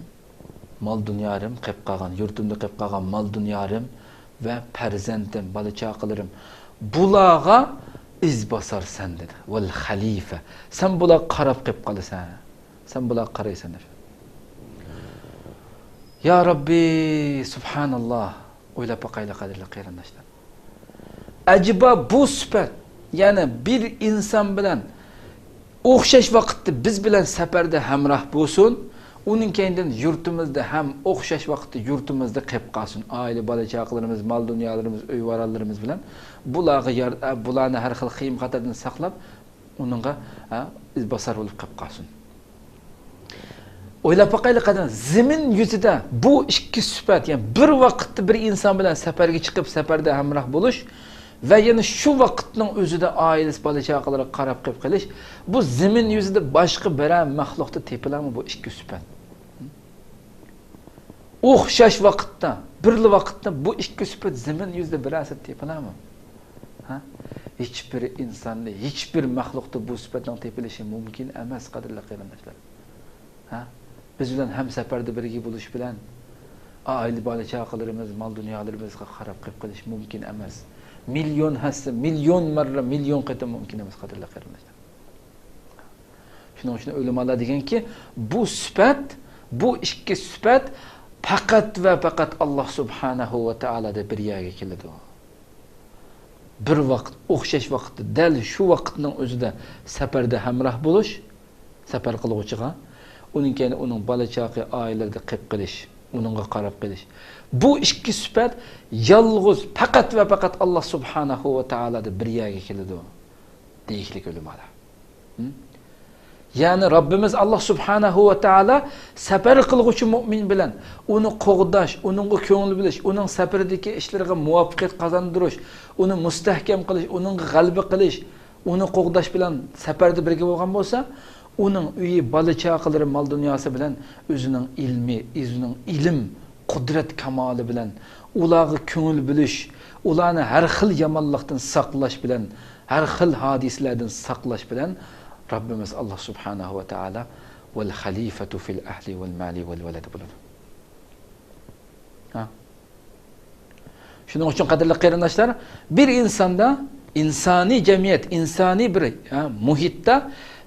مال-دۇنيالىرىم قېلىپ قالغان، يۇرتۇمدا قېلىپ قالغان مال-دۇنيالىرىم ۋە پەرزەنتىم، بالا-چاقىلىرىم، بۇلارغا ئىزباسارسەن دېدى. والخليفة، سەن بۇلارغا قاراپ قېلىپ قالىسەن. سەن بۇلارغا قارايسەن دەپ. يا رەببى، سۇبھاناللا. ئويلاپ باقايلى، قەدىرلىك قېرىنداشلار. ئەجەبا بۇ سۈپەت، يەنى بىر ئىنسان بىلەن ئوخشاش ۋاقىتتا بىز بىلەن سەپەردە ھەمراھ بولسۇن، ئۇنىڭ كەينىدىن يۇرتىمىزدا ھەم ئوخشاش ۋاقىتتا يۇرتىمىزدا قېلىپ قالسۇن. ئائىلە، بالا-چاقىلىرىمىز، مال-دۇنيالىرىمىز، ئۆي-ۋارانلىرىمىز بىلەن بۇلارغا يار-، ئە، بۇلارنى ھەر خىل قىيىن-خەتەردىن ساقلاپ، ئۇنىڭغا، ئە، ئىزباسار بولۇپ قېلىپ قالسۇن. ئويلاپ باقايلى قېنى، زېمىن يۈزىدە بۇ ئىككى سۈپەت، يەنى بىر ۋاقىتتا بىر ئىنسان بىلەن سەپەرگە چىقىپ، سەپەردە ھەمراھ بولۇش ۋە يەنە شۇ ۋاقىتنىڭ ئۆزىدە ئائىلىسى، بالا-چاقىلىرىغا قاراپ قېلىپ قېلىش، بۇ زېمىن يۈزىدە باشقا بىرەر مەخلۇقتا تېپىلامۇ بۇ ئىككى سۈپەت؟ ئوخشاش ۋاقىتتا، بىرلا ۋاقىتتا بۇ ئىككى سۈپەت زېمىن يۈزىدە بىرەرسى تېپىلامۇ؟ ھە؟ ھېچبىر ئىنساندا، ھېچبىر مەخلۇقتا بۇ سۈپەتنىڭ تېپىلىشى مۇمكىن ئەمەس، قەدىرلىك قېرىنداشلار. ھە؟ بىز بىلەن ھەمسەپەردە بىرگە بولۇش بىلەن، ئائىلە، بالا-چاقىلىرىمىز، مال-دۇنيالىرىمىزغا قاراپ قېلىپ قېلىش مۇمكىن ئەمەس. مىليون ھەسسە، مىليون مەررە، مىليون قېتىم مۇمكىن ئەمەس، قەدىرلىك قېرىنداشلار. شۇنىڭ ئۈچۈن ئۆلىمالار دېگەنكى، بۇ سۈپەت، بۇ ئىككى سۈپەت پەقەت ۋە پەقەت ئاللا سۇبھانەھۇ ۋە تائالادا بىر يەرگە كېلىدۇ. بىر ۋاقىت، ئوخشاش ۋاقىتتا، دەل شۇ ۋاقىتنىڭ ئۆزىدە سەپەردە ھەمراھ بولۇش، سەپەر قىلغۇچىغا، ئۇنىڭ كەينى ئۇنىڭ بالا-چاقا، ئائىلىلىرىدە قېلىپ قېلىش، ئۇنىڭغا قاراپ قېلىش. بۇ ئىككى سۈپەت يالغۇز، پەقەت ۋە پەقەت ئاللا سۇبھانەھۇ ۋە تائالادا بىر يەرگە كېلىدۇ، دېيىشلىك ئۆلىمالار. ھە؟ يەنى رەببىمىز ئاللا سۇبھانەھۇ ۋە تائالا سەپەر قىلغۇچى مۆمىن بىلەن ئۇنى قوغداش، ئۇنىڭغا كۆڭۈل بۆلۈش، ئۇنىڭ سەپىرىدىكى ئىشلىرىغا مۇۋەپپەقىيەت قازاندۇرۇش، ئۇنى مۇستەھكەم قىلىش، ئۇنىڭغا غەلىبە قىلىش، ئۇنى قوغداش بىلەن سەپەردە بىرگە بولغان بولسا، ئۇنىڭ ئۆيى، بالا-چاقىلىرى، مال-دۇنياسى بىلەن ئۆزىنىڭ ئىلمى، ئۆزىنىڭ ئىلىم، قۇدرەت كامالى بىلەن، ئۇلارغا كۆڭۈل بۆلۈش، ئۇلارنى ھەر خىل يامانلىقتىن ساقلاش بىلەن، ھەر خىل ھادىسىلەردىن ساقلاش بىلەن رەببىمىز ئاللا سۇبھانەھۇ ۋە تائالا ۋەل خەلىفەتۇ فىل ئەھلى ۋەل مالى ۋەل ۋەلەد بولىدۇ. ھە؟ شۇنىڭ ئۈچۈن، قەدىرلىك قېرىنداشلار، بىر ئىنساندا، ئىنسانىي جەمئىيەت، ئىنسانىي بىر، ھە، مۇھىتتا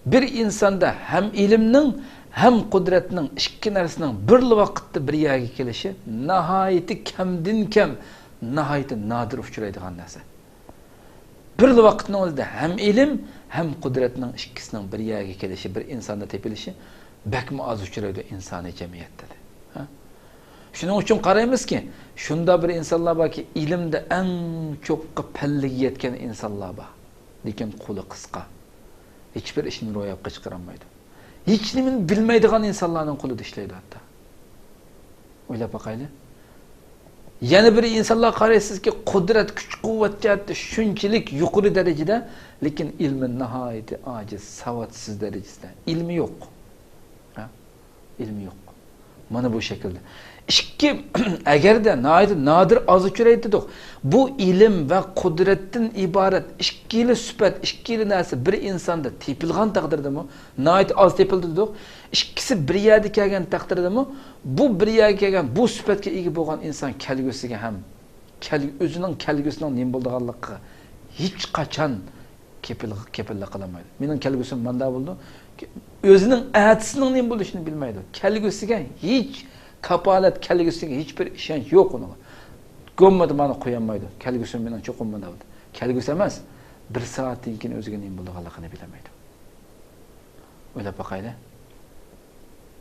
بىر ئىنساندا ھەم ئىلىمنىڭ، ھەم قۇدرەتنىڭ، ئىككى نەرسىنىڭ بىرلا ۋاقىتتا بىر يەرگە كېلىشى ناھايىتى كەمدىن كەم، ناھايىتى نادىر ئۇچرايدىغان نەرسە. بىرلا ۋاقىتنىڭ ئۆزىدە ھەم ئىلىم، ھەم قۇدرەتنىڭ ئىككىسىنىڭ بىر يەرگە كېلىشى، بىر ئىنساندا تېپىلىشى بەكمۇ ئاز ئۇچرايدۇ ئىنسانىي جەمئىيەتتە، دە. ھە؟ شۇنىڭ ئۈچۈن قارايمىزكى، شۇنداق بىر ئىنسانلار باركى، ئىلىمدە ئەڭ چوققا پەللىگە يەتكەن ئىنسانلار بار. لېكىن قولى قىسقا. ھېچبىر ئىشنى روياپقا چىقىرالمايدۇ. ھېچنېمىنى بىلمەيدىغان ئىنسانلارنىڭ قولىدا ئىشلەيدۇ ھەتتا. ئويلاپ باقايلى. يەنە بىر ئىنسانلارغا قارايسىزكى، قۇدرەت، كۈچ-قۇۋۋەت جەھەتتە شۇنچىلىك يۇقىرى دەرىجىدە، لېكىن ئىلمى ناھايىتى ئاجىز، ساۋاتسىز دەرىجىسىدە. ئىلمى يوق. ھە؟ ئىلمى يوق. مانا بۇ شەكىلدە. ئىككى، ئەگەردە ناھايىتى نادىر ئاز ئۇچرايدۇ دېدۇق. بۇ ئىلىم ۋە قۇدرەتتىن ئىبارەت ئىككىلا سۈپەت، ئىككىلا نەرسە بىر ئىنساندا تېپىلغان تەقدىردىمۇ، ناھايىتى ئاز تېپىلدى دېدۇق. ئىككىسى بىر يەردە كەلگەن تەقدىردىمۇ، بۇ بىر يەرگە كەلگەن، بۇ سۈپەتكە ئىگە بولغان ئىنسان كەلگۈسىگە ھەم، كەل-، ئۆزىنىڭ كەلگۈسىنىڭ نېمە بولىدىغانلىقىغا ھېچقاچان كېپىل-، كېپىللىك قىلالمايدۇ. مېنىڭ كەلگۈسۈم مانداق بولىدۇ. ئۆزىنىڭ ئەتىسىنىڭ نېمە بولۇشىنى بىلمەيدۇ. كەلگۈسىگە ھېچ كاپالەت، كەلگۈسىگە ھېچبىر ئىشەنچ يوق ئۇنىڭ. گوممىدى مانا قويالمايدۇ. كەلگۈسۈم مېنىڭ چوقۇم مانداق بولىدۇ. كەلگۈسى ئەمەس، بىر سائەتتىن كېيىن ئۆزىگە نېمە بولىدىغانلىقىنى بىلەلمەيدۇ. ئويلاپ باقايلى.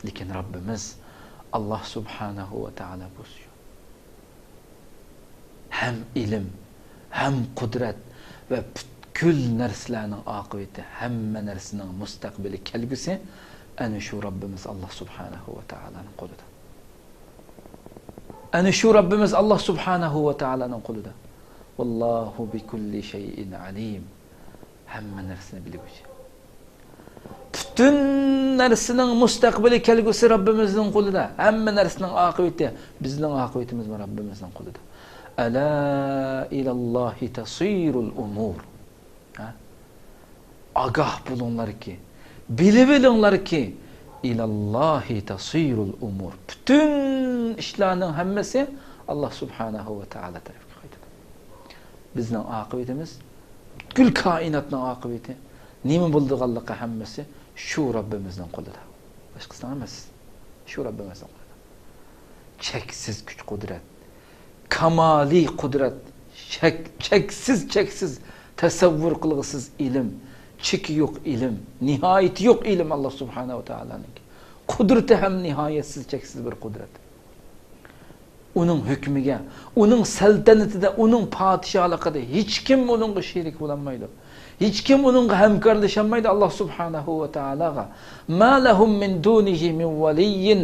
لېكىن رەببىمىز ئاللا سۇبھانەھۇ ۋە تائالا بولسا شۇ. ھەم ئىلىم، ھەم قۇدرەت ۋە پۈتكۈل نەرسىلەرنىڭ ئاقىۋىتى، ھەممە نەرسىنىڭ مۇستەقبىلى، كەلگۈسى ئەنە شۇ رەببىمىز ئاللا سۇبھانەھۇ ۋە تائالانىڭ قولىدا. ئەنە شۇ رەببىمىز ئاللا سۇبھانەھۇ ۋە تائالانىڭ قولىدا. ۋاللاھۇ بىكۇللى شەيئىن ئەلىم. ھەممە نەرسىنى بىلگۈچى. پۈتۈن نەرسىنىڭ مۇستەقبىلى، كەلگۈسى رەببىمىزنىڭ قولىدا. ھەممە نەرسىنىڭ ئاقىۋىتى، بىزنىڭ ئاقىۋىتىمىزمۇ رەببىمىزنىڭ قولىدا. ئەلا ئىلەللاھى تەسىرۇل ئۇمۇر. ھە؟ ئاگاھ بولۇڭلاركى، بىلىۋېلىڭلاركى، ئىلەللاھى تەسىرۇل ئۇمۇر. پۈتۈن ئىشلارنىڭ ھەممىسى ئاللا سۇبھانەھۇ ۋە تائالا تەرەپكە قايتىدۇ. بىزنىڭ ئاقىۋىتىمىز، پۈتكۈل كائىناتنىڭ ئاقىۋىتى، نېمە بولىدىغانلىقى ھەممىسى شۇ رەببىمىزنىڭ قولىدا. باشقىسىنىڭ ئەمەس. شۇ رەببىمىزنىڭ قولىدا. چەكسىز كۈچ-قۇدرەت، كامالىي قۇدرەت، چەك-، چەكسىز، چەكسىز، تەسەۋۋۇر قىلغۇسىز ئىلىم، چېكى يوق ئىلىم، نىھايىتى يوق ئىلىم ئاللا سۇبھانەھۇ ۋە تائالانىڭكى. قۇدرىتى ھەم نىھايەتسىز، چەكسىز بىر قۇدرەت. ئۇنىڭ ھۆكمىگە، ئۇنىڭ سەلتەنىتىدە، ئۇنىڭ پادىشاھلىقىدا ھېچكىم ئۇنىڭغا شېرىك بولالمايدۇ. ھېچكىم ئۇنىڭغا ھەمكارلىشالمايدۇ، ئاللا سۇبھانەھۇ ۋە تائالاغا. ما لەھۇم مىن دۇنىھى مىن ۋەلىييىن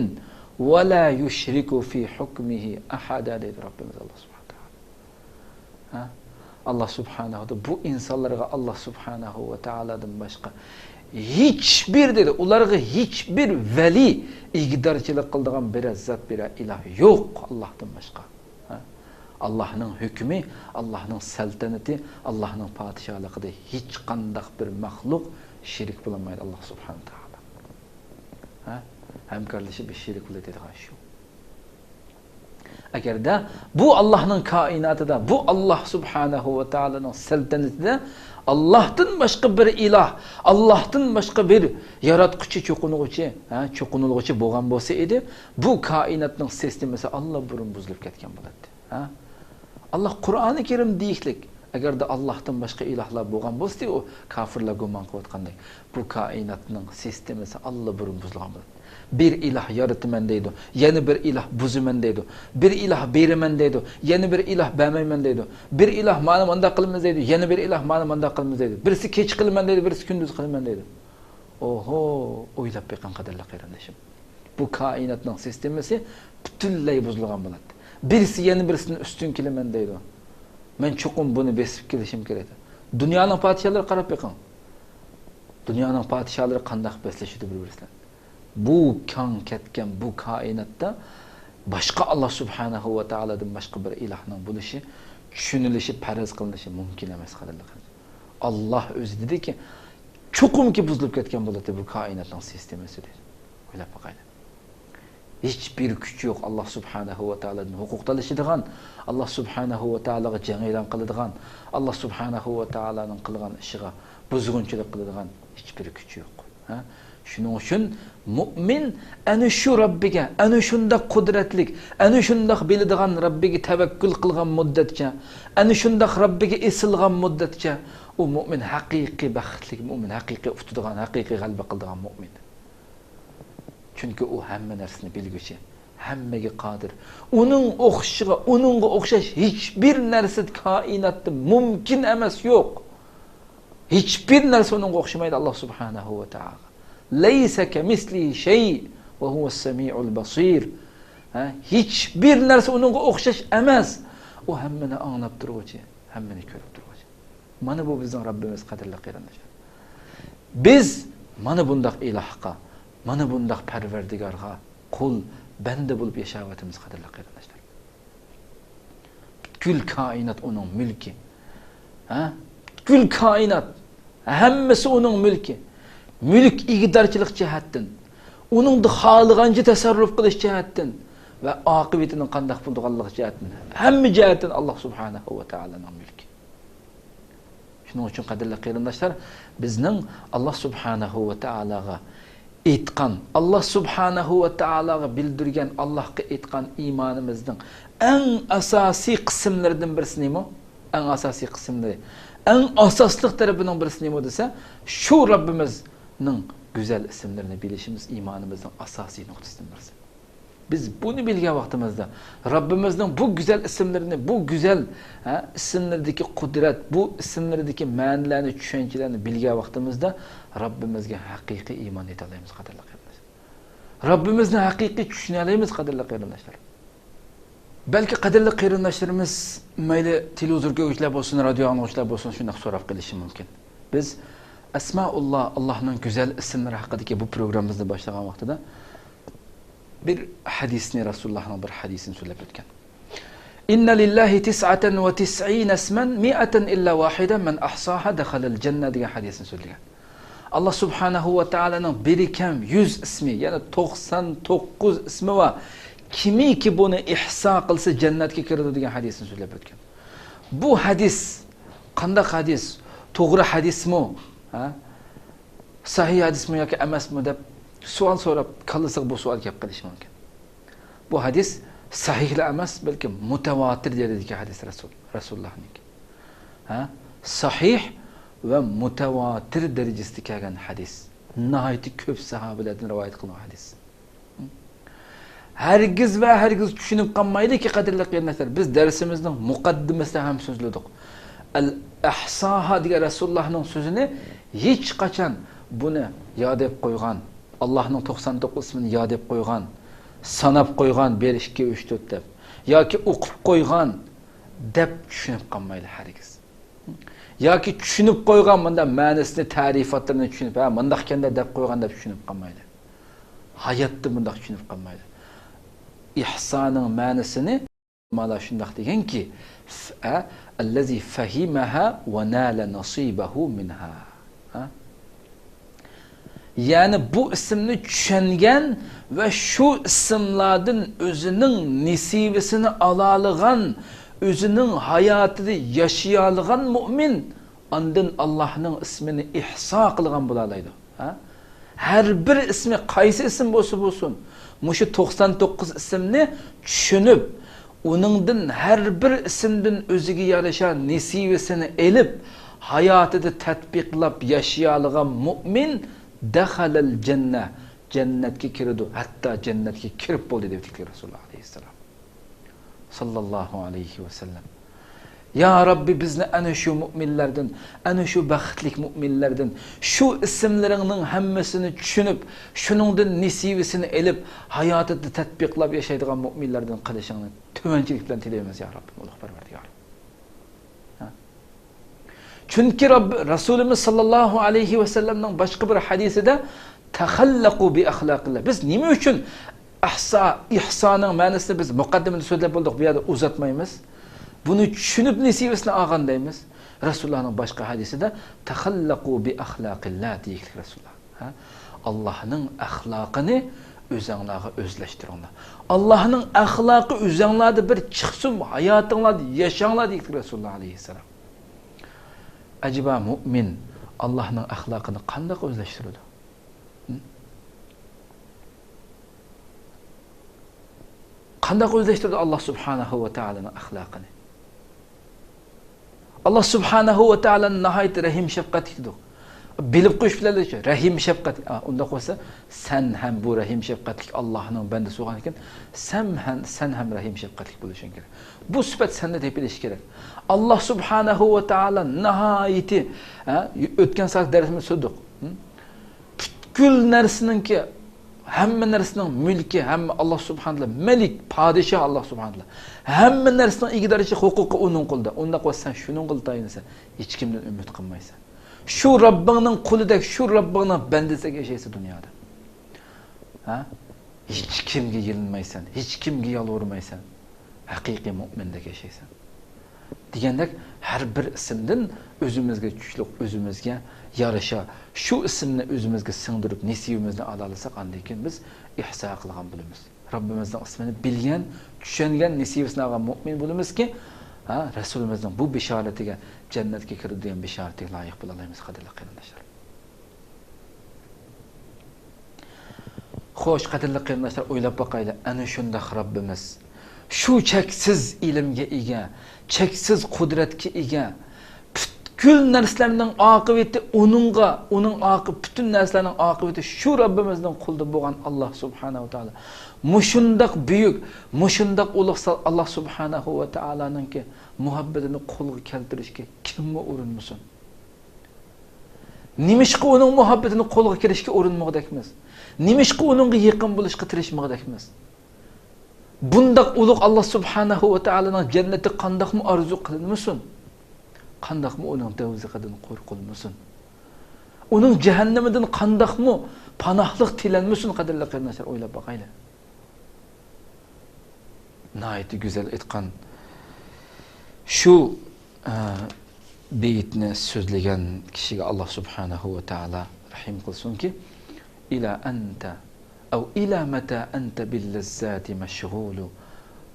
ۋە لا يۇشرىكۇ فى ھۇكمىھى ئەھەدا، دەيدۇ رەببىمىز ئاللا سۇبھانەھۇ ۋە تائالا. ھە؟ ئاللا سۇبھانەھۇ ۋە تائالا بۇ ئىنسانلارغا، ئاللا سۇبھانەھۇ ۋە تائالادىن باشقا ھېچبىر، دېدى، ئۇلارغا ھېچبىر ۋەلىي، ئىگىدارچىلىق قىلىدىغان بىرەر زات، بىرەر ئىلاھ يوق ئاللاھتىن باشقا. ھە؟ ئاللاھنىڭ ھۆكمى، ئاللاھنىڭ سەلتەنىتى، ئاللاھنىڭ پادىشاھلىقىدا ھېچقانداق بىر مەخلۇق شېرىك بولالمايدۇ ئاللا سۇبھانەھۇ ۋە تائالا. ھە؟ ھەمكارلىشىپ شېرىك بولىدىغان ئىش يوق. ئەگەردە بۇ ئاللاھنىڭ كائىناتىدا، بۇ ئاللاھ سۇبھانەھۇ ۋە تائالانىڭ سەلتەنىتىدە ئاللاھتىن باشقا بىر ئىلاھ، ئاللاھتىن باشقا بىر ياراتقۇچى، چوقۇنغۇچى، ھە، چوقۇنۇلغۇچى بولغان بولسا ئىدى، بۇ كائىناتنىڭ سىستېمىسى ئاللىبۇرۇن بۇزۇلۇپ كەتكەن بولاتتى. ھە؟ ئاللا قۇرئانى كەرىمدە دېيىشلىك، ئەگەردە ئاللاھتىن باشقا ئىلاھلار بولغان بولسىدى، ئۇ كاپىرلار گۇمان قىلىۋاتقاندەك، بۇ كائىناتنىڭ سىستېمىسى ئاللىبۇرۇن بۇزۇلغان بولاتتى. بىر ئىلاھ يارىتىمەن دەيدۇ، يەنە بىر ئىلاھ بۇزىمەن دەيدۇ، بىر ئىلاھ بېرىمەن دەيدۇ، يەنە بىر ئىلاھ بەرمەيمەن دەيدۇ، بىر ئىلاھ مانا مۇنداق قىلىمىز دەيدۇ، يەنە بىر ئىلاھ مانا مۇنداق قىلىمىز دەيدۇ، بىرسى كېچە قىلىمەن دەيدۇ، بىرسى كۈندۈز قىلىمەن دەيدۇ. ئوھو، ئويلاپ بېقىڭ قەدىرلىك قېرىندىشىم. بۇ كائىناتنىڭ سىستېمىسى پۈتۈنلەي بۇزۇلغان بولاتتى. بىرسى يەنە بىرسىدىن ئۈستۈن كېلىمەن دەيدۇ. مەن چوقۇم بۇنى بېسىپ كېلىشىم كېرەك. دۇنيانىڭ پادىشاھلىرىغا قاراپ بېقىڭ. دۇنيانىڭ پادىشاھلىرى قانداق بەسلىشىدۇ بىر-بىرسى بىلەن. بۇ كەڭ كەتكەن بۇ كائىناتتا باشقا ئاللا سۇبھانەھۇ ۋە تائالادىن باشقا بىر ئىلاھنىڭ بولۇشى، چۈشىنىلىشى، پەرەز قىلىنىشى مۇمكىن ئەمەس، قەدىرلىك قېرىندىشىم. ئاللا ئۆزى دېدىكى، چوقۇمكى بۇزۇلۇپ كەتكەن بولاتتى بۇ كائىناتنىڭ سىستېمىسى، دېدى. ئويلاپ باقايلى. ھېچبىر كۈچ يوق ئاللا سۇبھانەھۇ ۋە تائالادىن ھوقۇق تالىشىدىغان، ئاللا سۇبھانەھۇ ۋە تائالاغا جەڭ ئېلان قىلىدىغان، ئاللا سۇبھانەھۇ ۋە تائالانىڭ قىلغان ئىشىغا بۇزغۇنچىلىق قىلىدىغان ھېچبىر كۈچ يوق. ھە؟ شۇنىڭ ئۈچۈن مۇئمىن ئەنە شۇ رەببىگە، ئەنە شۇنداق قۇدرەتلىك، ئەنە شۇنداق بىلىدىغان رەببىگە تەۋەككۈل قىلغان مۇددەتچە، ئەنە شۇنداق رەببىگە ئېسىلغان مۇددەتچە، ئۇ مۇئمىن ھەقىقىي بەختلىك مۇئمىن، ھەقىقىي ئۇتىدىغان، ھەقىقىي غەلىبە قىلىدىغان مۇئمىن. چۈنكى ئۇ ھەممە نەرسىنى بىلگۈچى، ھەممىگە قادىر. ئۇنىڭ ئوخشىشىغا، ئۇنىڭغا ئوخشاش ھېچبىر نەرسە كائىناتتا مۇمكىن ئەمەس، يوق. ھېچبىر نەرسە ئۇنىڭغا ئوخشىمايدۇ، ئاللا سۇبھانەھۇ ۋە تائالا. لەيسە كەمىسلىھى شەي ۋە ھۇۋەس سەمىئۇل بەسىر. ھە؟ ھېچبىر نەرسە ئۇنىڭغا ئوخشاش ئەمەس. ئۇ ھەممىنى ئاڭلاپ تۇرغۇچى، ھەممىنى كۆرۈپ تۇرغۇچى. مانا بۇ بىزنىڭ رەببىمىز، قەدىرلىك قېرىنداشلار. بىز مانا بۇنداق ئىلاھقا، مانا بۇنداق پەرۋەردىگارغا قۇل، بەندە بولۇپ ياشاۋاتىمىز، قەدىرلىك قېرىنداشلار. پۈتكۈل كائىنات ئۇنىڭ مۈلكى. ھە؟ پۈتكۈل كائىنات، ھەممىسى ئۇنىڭ مۈلكى. مۈلۈك ئىگىدارچىلىق جەھەتتىن، ئۇنىڭدا خالىغانچە تەسەررۇپ قىلىش جەھەتتىن ۋە ئاقىۋىتىنىڭ قانداق بولىدىغانلىقى جەھەتتىن ھەممە جەھەتتىن ئاللا سۇبھانەھۇ ۋە تائالانىڭ مۈلكى. شۇنىڭ ئۈچۈن، قەدىرلىك قېرىنداشلار، بىزنىڭ ئاللا سۇبھانەھۇ ۋە تائالاغا ئېيتقان، ئاللا سۇبھانەھۇ ۋە تائالاغا بىلدۈرگەن، ئاللاھقا ئېيتقان ئىمانىمىزنىڭ ئەڭ ئاساسىي قىسىملىرىدىن بىرسى نېمە؟ ئەڭ ئاساسىي قىسىملىرى، ئەڭ ئاساسلىق تەرىپىنىڭ بىرسى نېمە دېسە، شۇ رەببىمىزنىڭ گۈزەل ئىسىملىرىنى بىلىشىمىز ئىمانىمىزنىڭ ئاساسىي نۇقتىسىدىن بىرسى. بىز بۇنى بىلگەن ۋاقتىمىزدا، رەببىمىزنىڭ بۇ گۈزەل ئىسىملىرىنى، بۇ گۈزەل، ھە، ئىسىملىرىدىكى قۇدرەت، بۇ ئىسىملىرىدىكى مەنىلەرنى، چۈشەنچىلەرنى بىلگەن ۋاقتىمىزدا، رەببىمىزگە ھەقىقىي ئىمان ئېيتالايمىز، قەدىرلىك قېرىنداشلار. رەببىمىزنى ھەقىقىي چۈشىنەلەيمىز، قەدىرلىك قېرىنداشلار. بەلكى قەدىرلىك قېرىنداشلىرىمىز، مەيلى تېلېۋىزور كۆرگۈچىلەر بولسۇن، رادىئو ئاڭلىغۇچىلار بولسۇن، شۇنداق سوراپ قېلىشى مۇمكىن. بىز ئەسمائۇللا، ئاللانىڭ گۈزەل ئىسىملىرى ھەققىدىكى بۇ پروگراممىمىزنى باشلىغان ۋاقتىدا بىر ھەدىسنى، رەسۇلۇللانىڭ بىر ھەدىسىنى سۆزلەپ ئۆتكەن. «إن لله تسعة وتسعين اسما مائة إلا واحدة من أحصاها دخل الجنة» دېگەن ھەدىسنى سۆزلىگەن. ئاللا سۇبھانەھۇ ۋە تائالانىڭ بىرى كەم يۈز ئىسمى، يەنى توقسان توققۇز ئىسمى بار. كىمكى بۇنى ئىھسا قىلسا، جەننەتكە كىرىدۇ دېگەن ھەدىسنى سۆزلەپ ئۆتكەن. بۇ ھەدىس قانداق ھەدىس؟ توغرا ھەدىسمۇ؟ ھە؟ سەھىھ ھەدىسمۇ ياكى ئەمەسمۇ دەپ سوئال سوراپ، كاللىسىغا بۇ سوئال كەپ قېلىشى مۇمكىن. بۇ ھەدىس سەھىھلا ئەمەس، بەلكى مۇتەۋاتىر دەرىجىدىكى ھەدىس رەسۇل، رەسۇلۇللانىڭكى. ھە؟ سەھىھ ۋە مۇتەۋاتىر دەرىجىسىدە كەلگەن ھەدىس. ناھايىتى كۆپ ساھابىلەردىن رىۋايەت قىلىنغان ھەدىس. ھەرگىز ۋە ھەرگىز چۈشىنىپ قالمايلىكى، قەدىرلىك قېرىنداشلار، بىز دەرسىمىزنىڭ مۇقەددىمىسىدە ھەم سۆزلىدۇق. ئەل ئەھساھا دېگەن رەسۇلۇللاھنىڭ سۆزىنى ھېچقاچان بۇنى يا دەپ قويغان، ئاللاھنىڭ توقسان توققۇز ئىسمىنى يا دەپ قويغان، ساناپ قويغان، بىر، ئىككى، ئۈچ، تۆت دەپ، ياكى ئوقۇپ قويغان دەپ چۈشىنىپ قالمايلى ھەرگىز. ياكى چۈشىنىپ قويغان، مۇنداق مەنىسىنى، تەرىپاتلىرىنى چۈشىنىپ، ھە، مۇنداق ئىكەن-دە دەپ قويغان دەپ چۈشىنىپ قالمايلى. ھاياتتا مۇنداق چۈشىنىپ قالمايلى. ئىھسانىڭ مەنىسىنى مانا شۇنداق دېگەنكى، ف-، ئە، الذي فهمها ونال نصيبه منها. ھە؟ يەنى بۇ ئىسىمنى چۈشەنگەن ۋە شۇ ئىسىملاردىن ئۆزىنىڭ نېسىۋىسىنى ئالالىغان، ئۆزىنىڭ ھاياتىدا ياشىيالىغان مۆمىن ئاندىن ئاللاھنىڭ ئىسمىنى ئىھسا قىلغان بولالايدۇ. ھە؟ ھەر بىر ئىسمى، قايسى ئىسىم بولسا بولسۇن، مۇشۇ توقسان توققۇز ئىسىمنى چۈشىنىپ، ئۇنىڭدىن، ھەر بىر ئىسىمدىن ئۆزىگە يارىشا نېسىۋىسىنى ئېلىپ، ھاياتىدا تەتبىقلاپ ياشىيالىغان مۆمىن دەخەلەل جەننە، جەننەتكە كىرىدۇ، ھەتتا جەننەتكە كىرىپ بولدى، دەپ رەسۇلۇللاھ ئەلەيھىسسالام. ساللاللاھۇ ئەلەيھى ۋەسەللەم. يا رەببى، بىزنى ئەنە شۇ مۆمىنلەردىن، ئەنە شۇ بەختلىك مۆمىنلەردىن، شۇ ئىسىملىرىڭنىڭ ھەممىسىنى چۈشىنىپ، شۇنىڭدىن نېسىۋىسىنى ئېلىپ، ھاياتىدا تەتبىقلاپ ياشايدىغان مۆمىنلەردىن قىلىشىڭنى تۆۋەنچىلىك بىلەن تىلەيمىز، يا رەببىم، ئۇلۇغ پەرۋەردىگار. ھە؟ چۈنكى رەببى، رەسۇلىمىز ساللاللاھۇ ئەلەيھى ۋەسەللەمنىڭ باشقا بىر ھەدىسىدە، تەخەللەقۇ بىئەخلاقىللا. بىز نېمە ئۈچۈن ئەھسا، ئىھسانىڭ مەنىسىنى بىز مۇقەددىمىدە سۆزلەپ بولدۇق، بۇ يەردە ئۇزاتمايمىز. بۇنى چۈشىنىپ نېسىۋىسىنى ئالغان دەيمىز. رەسۇلۇللاھنىڭ باشقا ھەدىسىدە، تەخەللەقۇ بىئەخلاقىللا، دېيىكلىك رەسۇلۇللاھ. ھە؟ ئاللاھنىڭ ئەخلاقىنى ئۆزەڭلارغا ئۆزلەشتۈرۈڭلار. ئاللاھنىڭ ئەخلاقى ئۆزەڭلاردا بىر چىقسۇن، ھاياتىڭلاردا ياشاڭلار، دېيىپتۇ رەسۇلۇللاھ ئەلەيھىسسالام. ئەجەبا، مۆمىن ئاللاھنىڭ ئەخلاقىنى قانداق ئۆزلەشتۈرىدۇ؟ ھە؟ قانداق ئۆزلەشتۈرىدۇ ئاللاھ سۇبھانەھۇ ۋە تائالانىڭ ئەخلاقىنى؟ ئاللاھ سۇبھانەھۇ ۋە تائالا ناھايىتى رەھىم شەپقەتلىكتۇر. بىلىپ قويۇش بىلەن، رەھىم شەپقەت. ئا، ئۇنداق بولسا، سەن ھەم بۇ رەھىم شەپقەتلىك ئاللاھنىڭ بەندىسى بولغاندىكىن، سەن ھەم، سەن ھەم رەھىم شەپقەتلىك بولۇشۇڭ كېرەك. بۇ سۈپەت سەندە تېپىلىشى كېرەك. ئاللاھ سۇبھانەھۇ ۋە تائالا ناھايىتى، ھە، ئۆتكەن سائەت دەرسىمىزدە سۆزلىدۇق. ھە؟ پۈتكۈل نەرسىنىڭكى، ھەممە نەرسىنىڭ مۈلكى، ھەممە، ئاللاھ سۇبھانەھۇ ۋە تائالا مەلىك، پادىشاھ ئاللاھ سۇبھانەھۇ ۋە تائالا. ھەممە نەرسىنىڭ ئىگىدارچىلىق ھوقۇقى ئۇنىڭ قولىدا. ئۇنداق بولسا، سەن شۇنىڭغىلا تايىنىسەن، ھېچكىمدىن ئۈمىد قىلمايسەن. شۇ رەببىڭنىڭ قۇلىدەك، شۇ رەببىڭنىڭ بەندىسىدەك ياشايسەن دۇنيادا. ھە؟ ھېچكىمگە يېلىنمايسەن، ھېچكىمگە يالۋۇرمايسەن. ھەقىقىي مۆمىندەك ياشايسەن. دېگەندەك، ھەر بىر ئىسىمدىن ئۆزىمىزگە چۈشلۈك، ئۆزىمىزگە يارىشا، شۇ ئىسىمنى ئۆزىمىزگە سىڭدۈرۈپ، نېسىۋىمىزنى ئالالىساق، ئاندىن كېيىن بىز ئىھسا قىلغان بولىمىز. رەببىمىزنىڭ ئىسمىنى بىلگەن، چۈشەنگەن، نېسىۋىسىنى ئالغان مۆمىن بولىمىزكى، ھە، رەسۇلىمىزنىڭ بۇ بېشارىتىگە، جەننەتكە كىرىدۇ دېگەن بېشارىتىگە لايىق بولالايمىز، قەدىرلىك قېرىنداشلار. خوش، قەدىرلىك قېرىنداشلار، ئويلاپ باقايلى، ئەنە شۇنداق رەببىمىز، شۇ چەكسىز ئىلىمگە ئىگە، چەكسىز قۇدرەتكە ئىگە، پۈتكۈل نەرسىلەرنىڭ ئاقىۋىتى ئۇنىڭغا، ئۇنىڭ ئاقى-، پۈتۈن نەرسىلەرنىڭ ئاقىۋىتى شۇ رەببىمىزنىڭ قولىدا بولغان ئاللاھ سۇبھانەھۇ ۋە تائالا. مۇشۇنداق بۈيۈك، مۇشۇنداق ئۇلۇغ سال-، ئاللاھ سۇبھانەھۇ ۋە تائالانىڭكى مۇھەببىتىنى قولغا كەلتۈرۈشكە كىممۇ ئۇرۇنمىسۇن؟ نېمىشقا ئۇنىڭ مۇھەببىتىنى قولغا كىرىشكە ئۇرۇنمىغۇدەكمىز؟ نېمىشقا ئۇنىڭغا يېقىن بولۇشقا تىرىشمىغۇدەكمىز؟ بۇنداق ئۇلۇغ ئاللاھ سۇبھانەھۇ ۋە تائالانىڭ جەننىتى قانداقمۇ ئارزۇ قىلىنمىسۇن؟ قانداقمۇ ئۇنىڭ دوزىخىدىن قورقۇلمىسۇن؟ ئۇنىڭ جەھەننىمىدىن قانداقمۇ پاناھلىق تىلەنمىسۇن؟ قەدىرلىك قېرىنداشلار، ئويلاپ باقايلى. ناھايىتى گۈزەل ئېيتقان. شۇ، ئە، بېيىتنى سۆزلىگەن كىشىگە ئاللاھ سۇبھانەھۇ ۋە تائالا رەھىم قىلسۇنكى، «إلى أنت، أو إلى متى أنت باللذات مشغول،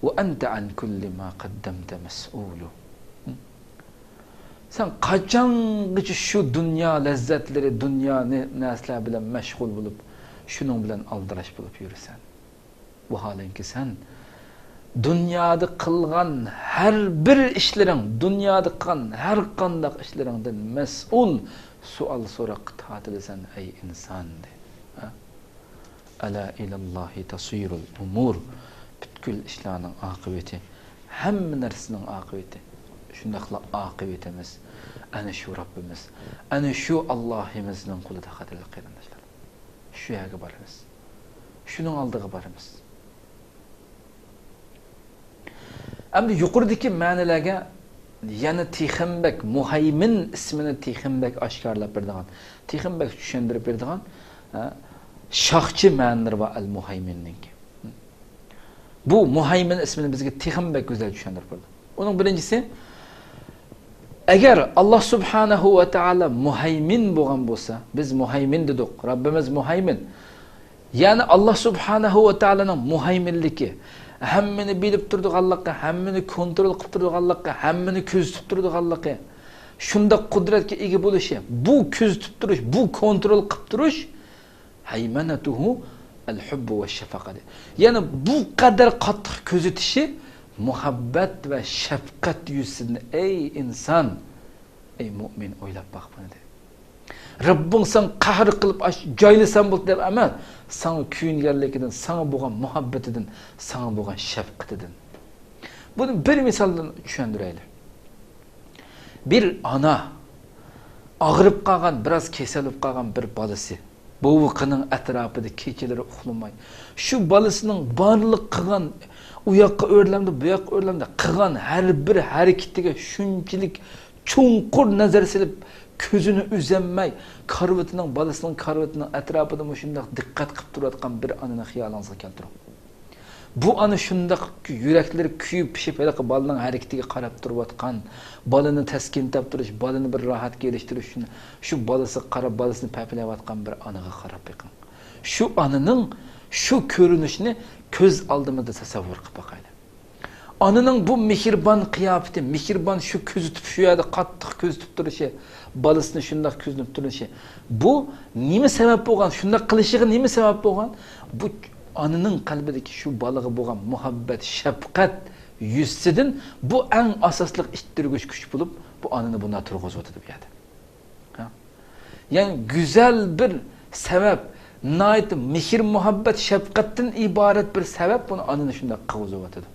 وأنت عن كل ما قدمت مسؤول.» سەن قاچانغىچە شۇ دۇنيا لەززەتلىرى، دۇنيا نە-، نەرسىلەر بىلەن مەشغۇل بولۇپ، شۇنىڭ بىلەن ئالدىراش بولۇپ يۈرىسەن؟ ۋاھالەنكى، سەن دۇنيادا قىلغان ھەر بىر ئىشلىرىڭ، دۇنيادا قىلغان ھەر قانداق ئىشلىرىڭدىن مەسئۇل، سوئال سوراققا تارتىلىسەن، ئەي ئىنسان، دەيدۇ. ھە؟ ئەلا ئىلەللاھى تەسىرۇل ئۇمۇر. پۈتكۈل ئىشلارنىڭ ئاقىۋىتى، ھەممە نەرسىنىڭ ئاقىۋىتى، شۇنداقلا ئاقىۋىتىمىز ئەنە شۇ رەببىمىز، ئەنە شۇ ئاللاھىمىزنىڭ قولىدا، قەدىرلىك قېرىنداشلار. شۇ يەرگە بارىمىز. شۇنىڭ ئالدىغا بارىمىز. ئەمدى يۇقىرىدىكى مەنىلەرگە يەنە تېخىمبەك مۇھەيمىن ئىسمىنى تېخىمبەك ئاشكارىلاپ بېرىدىغان، تېخىمبەك چۈشەندۈرۈپ بېرىدىغان، ھە، شاخچى مەنىلىرى بار ئەل مۇھەيمىننىڭكى. بۇ مۇھەيمىن ئىسمىنى بىزگە تېخىمبەك گۈزەل چۈشەندۈرۈپ بېرىدۇ. ئۇنىڭ بىرىنچىسى، ئەگەر ئاللا سۇبھانەھۇ ۋە تائالا مۇھەيمىن بولغان بولسا، بىز مۇھەيمىن دېدۇق، رەببىمىز مۇھەيمىن. يەنى ئاللا سۇبھانەھۇ ۋە تائالانىڭ مۇھەيمىنلىكى، ھەممىنى بىلىپ تۇرىدىغانلىقى، ھەممىنى كونترول قىلىپ تۇرىدىغانلىقى، ھەممىنى كۆزىتىپ تۇرىدىغانلىقى، شۇنداق قۇدرەتكە ئىگە بولۇشى، بۇ كۆزىتىپ تۇرۇش، بۇ كونترول قىلىپ تۇرۇش، ھەيمەنەتۇھۇ ئەل ھۇببۇ ۋە شەفەقە دەيدۇ. يەنى بۇ قەدەر قاتتىق كۆزىتىشى مۇھەببەت ۋە شەپقەت يۈزىسىدىن، ئەي ئىنسان، ئەي مۇئمىن، ئويلاپ باق بۇنى دەيدۇ. رەببىڭ ساڭا قەھر قىلىپ ئاش-، جايلىسام بولدى دەپ ئەمەس، ساڭا كۆيۈنگەنلىكىدىن، ساڭا بولغان مۇھەببىتىدىن، ساڭا بولغان شەپقىتىدىن. بۇنى بىر مىسالدىن چۈشەندۈرەيلى. بىر ئانا ئاغرىپ قالغان، بىراز كېسەل بولۇپ قالغان بىر بالىسى بوۋىقىنىڭ ئەتراپىدا كېچىلىرى ئۇخلىماي، شۇ بالىسىنىڭ بارلىق قىلغان، ئۇ ياققا ئۆرلەمدە، بۇ ياققا ئۆرلەمدە قىلغان ھەر بىر ھەرىكىتىگە شۇنچىلىك چوڭقۇر نەزەر سېلىپ، كۆزىنى ئۈزەلمەي، كارىۋىتىنىڭ، بالىسىنىڭ كارىۋىتىنىڭ ئەتراپىدا مۇشۇنداق دىققەت قىلىپ تۇرۇۋاتقان بىر ئانىنى خىيالىڭىزغا كەلتۈرۈڭ. بۇ ئانا شۇنداق يۈرەكلىرى كۆيۈپ پىشىپ، ھېلىقى بالىنىڭ ھەرىكىتىگە قاراپ تۇرۇۋاتقان، بالىنى تەسكىن تاپتۇرۇش، بالىنى بىر راھەتكە ئېرىشتۈرۈش ئۈچۈن شۇ بالىسىغا قاراپ، بالىسىنى پەپىلەۋاتقان بىر ئانىغا قاراپ بېقىڭ. شۇ ئانىنىڭ شۇ كۆرۈنۈشىنى كۆز ئالدىمىزدا تەسەۋۋۇر قىلىپ باقايلى. ئانىنىڭ بۇ مېھرىبان قىياپىتى، مېھرىبان شۇ كۆزىتىپ، شۇ يەردە قاتتىق كۆزىتىپ تۇرۇشى، بالىسىنى شۇنداق كۆزىتىپ تۇرۇشى، بۇ نېمە سەۋەب بولغان؟ شۇنداق قىلىشىغا نېمە سەۋەب بولغان؟ بۇ ئانىنىڭ قەلبىدىكى شۇ بالىغا بولغان مۇھەببەت، شەپقەت يۈزىسىدىن بۇ ئەڭ ئاساسلىق ئىتتىرگۈچ كۈچ بولۇپ، بۇ ئانىنى بۇنداق تۇرغۇزۇۋاتىدۇ بۇ يەردە. ھە؟ يەنى گۈزەل بىر سەۋەب، ناھايىتى مېھىر-مۇھەببەت، شەپقەتتىن ئىبارەت بىر سەۋەب بۇنى ئانىنى شۇنداق قىلغۇزۇۋاتىدۇ.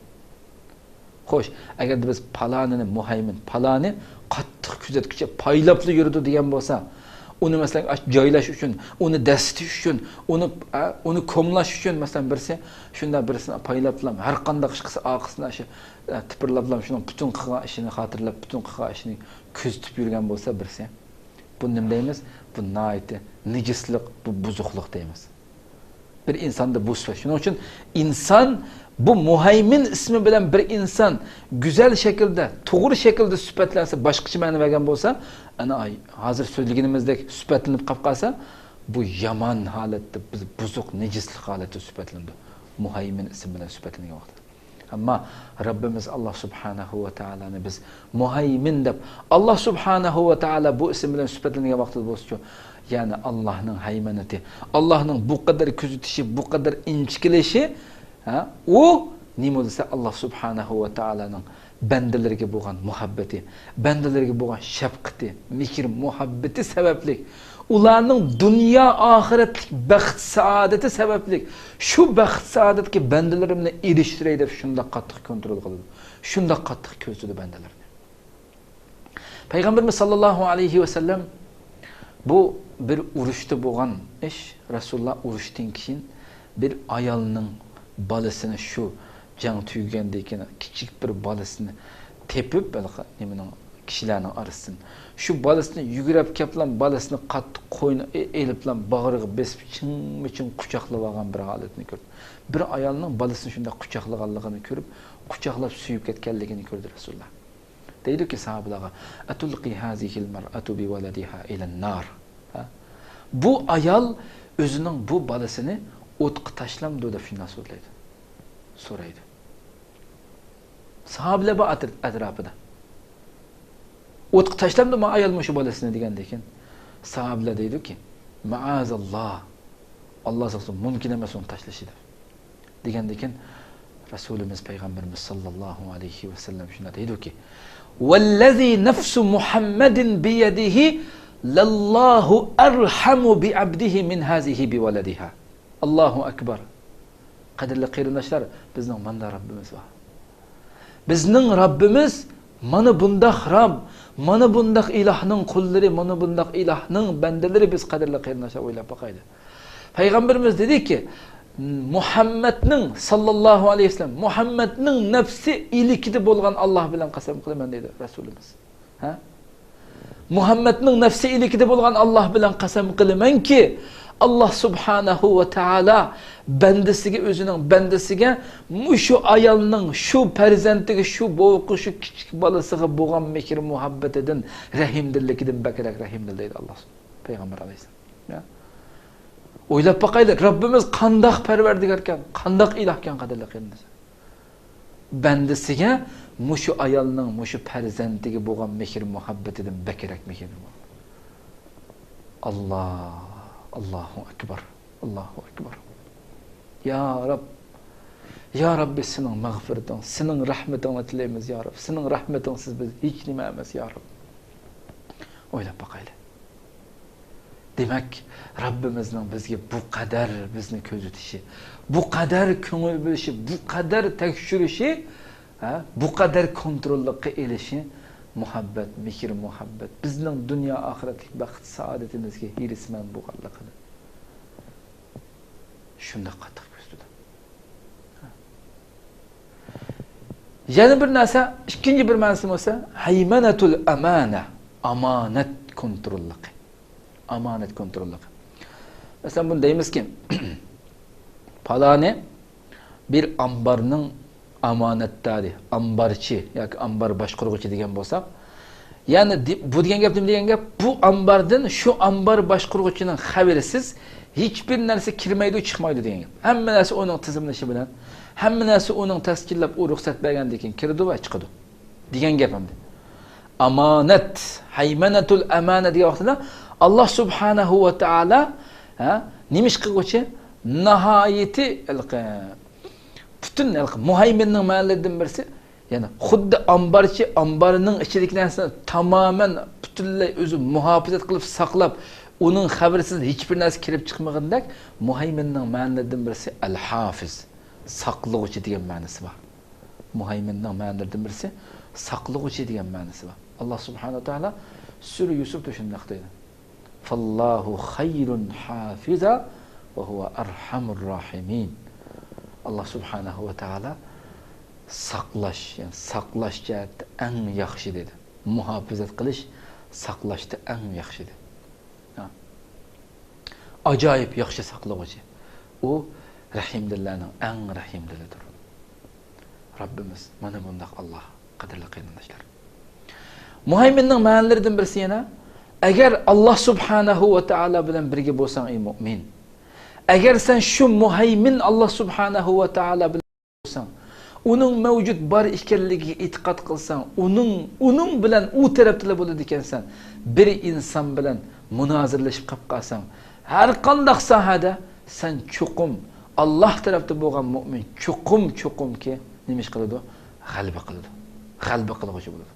خوش، ئەگەردە بىز پالانىنى مۇھەيمىن، پالانى قاتتىق كۆزەتكۈچى، پايلاپلا يۈرىدۇ دېگەن بولسا، ئۇنى مەسىلەن ئاشۇ جايلاش ئۈچۈن، ئۇنى دەسسىتىش ئۈچۈن، ئۇنى، ئە، ئۇنى كوملاش ئۈچۈن مەسىلەن بىرسى شۇنداق بىرسىنى پايلاپلا، ھەر قانداق ئىش قىلسا ئارقىسىنى ئاشۇ، ئە، تىپىرلاپلا شۇنىڭ پۈتۈن قىلغان ئىشىنى خاتىرىلەپ، پۈتۈن قىلغان ئىشىنى كۆزىتىپ يۈرگەن بولسا بىرسى، بۇنى نېمە دەيمىز؟ بۇ ناھايىتى نىجىسلىق، بۇ بۇزۇقلۇق دەيمىز. بىر ئىنساندا بۇ سۈپەت. شۇنىڭ ئۈچۈن ئىنسان، بۇ مۇھەيمىن ئىسمى بىلەن بىر ئىنسان گۈزەل شەكىلدە، توغرا شەكىلدە سۈپەتلەنسە، باشقىچە مەنە بەرگەن بولسا، ئەنە، ئاي، ھازىر سۆزلىگىنىمىزدەك سۈپەتلىنىپ قاپ قالسا، بۇ يامان ھالەتتە، بىز بۇزۇق، نىجىسلىق ھالەتتە سۈپەتلىنىدۇ. مۇھەيمىن ئىسىم بىلەن سۈپەتلەنگەن ۋاقىتتا. ئەمما رەببىمىز ئاللا سۇبھانەھۇ ۋە تائالانى بىز مۇھەيمىن دەپ، ئاللا سۇبھانەھۇ ۋە تائالا بۇ ئىسىم بىلەن سۈپەتلەنگەن ۋاقتىدا بولسىچۇ، يەنى ئاللانىڭ ھەيمەنىتى، ئاللانىڭ بۇ قەدەر كۆزىتىشى، بۇ قەدەر ئىنچىكىلىشى، ھە، ئۇ نېمە دېسە، ئاللا سۇبھانەھۇ ۋە تائالانىڭ بەندىلىرىگە بولغان مۇھەببىتى، بەندىلىرىگە بولغان شەپقىتى، مېھىر-مۇھەببىتى سەۋەبلىك، ئۇلارنىڭ دۇنيا ئاخىرەتلىك بەخت-سائادىتى سەۋەبلىك، شۇ بەخت-سائادەتكە بەندىلىرىمنى ئېرىشتۈرەي دەپ شۇنداق قاتتىق كونترول قىلىدۇ، شۇنداق قاتتىق كۆزىتىدۇ بەندىلىرىنى. پەيغەمبىرىمىز ساللاللاھۇ ئەلەيھى ۋەسەللەم، بۇ بىر ئۇرۇشتا بولغان ئىش. رەسۇلۇللا ئۇرۇشتىن كېيىن بىر ئايالنىڭ بالىسىنى، شۇ جەڭ تۈگىگەندىن كېيىن كىچىك بىر بالىسىنى تېپىپ، ھېلىقى نېمىنىڭ، كىشىلەرنىڭ ئارىسىدىن شۇ بالىسىنى يۈگۈرۈپ كەپلا، بالىسىنى قاتتىق قوينىغا ئېلىپلا، باغرىغا بېسىپ، چىڭمۇ چىڭ قۇچاقلىۋالغان بىر ھالەتنى كۆردى. بىر ئايالنىڭ بالىسىنى شۇنداق قۇچاقلىغانلىقىنى كۆرۈپ، قۇچاقلاپ سۆيۈپ كەتكەنلىكىنى كۆردى رەسۇلۇللا. دەيدۇكى ساھابىلارغا، «ئەتۇلقى ھازىھىل مەرئەتۇ بىۋەلەدىھا ئىلەن نار.» ھە؟ بۇ ئايال ئۆزىنىڭ بۇ بالىسىنى ئوتقا تاشلامدۇ دەپ شۇنداق سورىلايدۇ. سورايدۇ. ساھابىلەر بار ئەتر-، ئەتراپىدا. «ئوتقا تاشلامدۇ ما ئايال مۇشۇ بالىسىنى؟» دېگەندىن كېيىن ساھابىلەر دەيدۇكى، «مەئازەللا، ئاللا ساقلىسۇن، مۇمكىن ئەمەس ئۇنى تاشلىشى» دەپ. دېگەندىن كېيىن رەسۇلىمىز پەيغەمبىرىمىز ساللاللاھۇ ئەلەيھى ۋەسەللەم شۇنداق دەيدۇكى، «ۋەللەزى نەفسۇ مۇھەممەدىن بىيەدىھى لەللاھۇ ئەرھەمۇ بىئەبدىھى مىن ھازىھى بىۋەلەدىھا.» ئاللاھۇ ئەكبەر. قەدىرلىك قېرىنداشلار، بىزنىڭ ماندا رەببىمىز بار. بىزنىڭ رەببىمىز مانا بۇنداق رەب، مانا بۇنداق ئىلاھنىڭ قۇللىرى، مانا بۇنداق ئىلاھنىڭ بەندىلىرى بىز، قەدىرلىك قېرىنداشلار، ئويلاپ باقايلى. پەيغەمبىرىمىز دېدىكى، مۇھەممەدنىڭ، ساللاللاھۇ ئەلەيھى ۋەسەللەم، مۇھەممەدنىڭ نەپسى ئىلكىدە بولغان ئاللاھ بىلەن قەسەم قىلىمەن، دېدى رەسۇلىمىز. ھە؟ مۇھەممەدنىڭ نەپسى ئىلكىدە بولغان ئاللاھ بىلەن قەسەم قىلىمەنكى، ئاللاھ سۇبھانەھۇ ۋە تائالا بەندىسىگە، ئۆزىنىڭ بەندىسىگە مۇشۇ ئايالنىڭ، شۇ پەرزەنتىگە، شۇ بوۋىقى، شۇ كىچىك بالىسىغا بولغان مېھىر مۇھەببىتىدىن، رەھىمدىللىكىدىن بەكرەك رەھىمدىل دەيدۇ ئاللاھ پەيغەمبەر ئەلەيھىسسالام. يا. ئويلاپ باقايلى، رەببىمىز قانداق پەرۋەردىگاركەن، قانداق ئىلاھكەن، قەدىرلىك قېرىنداشلار. بەندىسىگە مۇشۇ ئايالنىڭ، مۇشۇ پەرزەنتىگە بولغان مېھىر مۇھەببىتىدىن بەكرەك مېھىر. ئاللاھ، ئاللاھۇ ئەكبەر، ئاللاھۇ ئەكبەر. يا رەب، يا رەببى، سېنىڭ مەغپىرىتىڭ، سېنىڭ رەھمىتىڭنى تىلەيمىز، يا رەب. سېنىڭ رەھمىتىڭسىز بىز ھېچ نېمە ئەمەس، يا رەب. ئويلاپ باقايلى. دېمەك، رەببىمىزنىڭ بىزگە بۇ قەدەر بىزنى كۆزىتىشى، بۇ قەدەر كۆڭۈل بۆلۈشى، بۇ قەدەر تەكشۈرۈشى، ھە، بۇ قەدەر كونتروللۇققا ئېلىشى مۇھەببەت، مېھىر مۇھەببەت، بىزنىڭ دۇنيا ئاخىرەتلىك بەخت سائادىتىمىزگە ھېرىسمەن بولغانلىقىدىن. شۇنداق قاتتىق كۆزىتىدۇ. يەنە بىر نەرسە، ئىككىنچى بىر مەنىسى بولسا، ھەيمەنەتۇل ئامانە، ئامانەت كونتروللۇقى. ئامانەت كونتروللۇقى. مەسىلەن، بۇنى دەيمىزكى، پالانى بىر ئامبارنىڭ ئامانەتدارى، ئامبارچى ياكى ئامبار باشقۇرغۇچى دېگەن بولساق، يەنى دې-، بۇ دېگەن گەپ نېمە دېگەن گەپ؟ بۇ ئامباردىن شۇ ئامبار باشقۇرغۇچىنىڭ خەۋىرىسىز ھېچبىر نەرسە كىرمەيدۇ، چىقمايدۇ دېگەن گەپ. ھەممە نەرسە ئۇنىڭ تىزىملىشى بىلەن، ھەممە نەرسە ئۇنىڭ تەسكىللەپ، ئۇ رۇخسەت بەرگەندىن كېيىن كىرىدۇ ۋە چىقىدۇ دېگەن گەپ ئەمدى. ئامانەت، ھەيمەنەتۇل ئامانە دېگەن ۋاقتىدا، ئاللاھ سۇبھانەھۇ ۋە تائالا، ھە، نېمە ئىش قىلغۇچى؟ ناھايىتى ھېلىقى پۈتۈن ھېلىقى مۇھەيمىننىڭ مەنىلىرىدىن بىرسى، يەنى خۇددى ئامبارچى ئامبارنىڭ ئىچىدىكى نەرسىنى تامامەن پۈتۈنلەي ئۆزى مۇھاپىزەت قىلىپ ساقلاپ، ئۇنىڭ خەۋىرىسىز ھېچبىر نەرسە كىرىپ چىقمىغىنىدەك، مۇھەيمىننىڭ مەنىلىرىدىن بىرسى ئەل-ھافىز، ساقلىغۇچى دېگەن مەنىسى بار. مۇھەيمىننىڭ مەنىلىرىدىن بىرسى ساقلىغۇچى دېگەن مەنىسى بار. ئاللاھ سۇبھانەھۇ ۋە تائالا سۈرە يۈسۈفتە شۇنداق دەيدۇ. فاللاھۇ خەيرۇن ھافىزا ۋە ھۇۋە ئەرھەمۇر راھىمىن. ئاللاھ سۇبھانەھۇ ۋە تائالا ساقلاش، يەنى ساقلاش جەھەتتە ئەڭ ياخشى دېدى. مۇھاپىزەت قىلىش، ساقلاشتا ئەڭ ياخشى دېدى. ھا. ئاجايىپ ياخشى ساقلىغۇچى. ئۇ رەھىمدىللەرنىڭ ئەڭ رەھىمدىلىدۇر. رەببىمىز مانا بۇنداق ئاللاھ، قەدىرلىك قېرىنداشلار. مۇھەيمىننىڭ مەنىلىرىدىن بىرسى يەنە، ئەگەر ئاللاھ سۇبھانەھۇ ۋە تائالا بىلەن بىرگە بولساڭ، ئەي مۇئمىن، ئەگەر سەن شۇ مۇھەيمىن ئاللاھ سۇبھانەھۇ ۋە تائالا بىلەن بولساڭ، ئۇنىڭ مەۋجۇت بار ئىكەنلىكىگە ئېتىقاد قىلساڭ، ئۇنىڭ، ئۇنىڭ بىلەن ئۇ تەرەپتىلا بولىدىكەنسەن، بىر ئىنسان بىلەن مۇنازىرىلىشىپ قاپ قالساڭ، ھەر قانداق ساھەدە سەن چوقۇم ئاللاھ تەرەپتە بولغان مۇئمىن چوقۇم، چوقۇمكى نېمە ئىش قىلىدۇ؟ غەلىبە قىلىدۇ. غەلىبە قىلغۇچى بولىدۇ.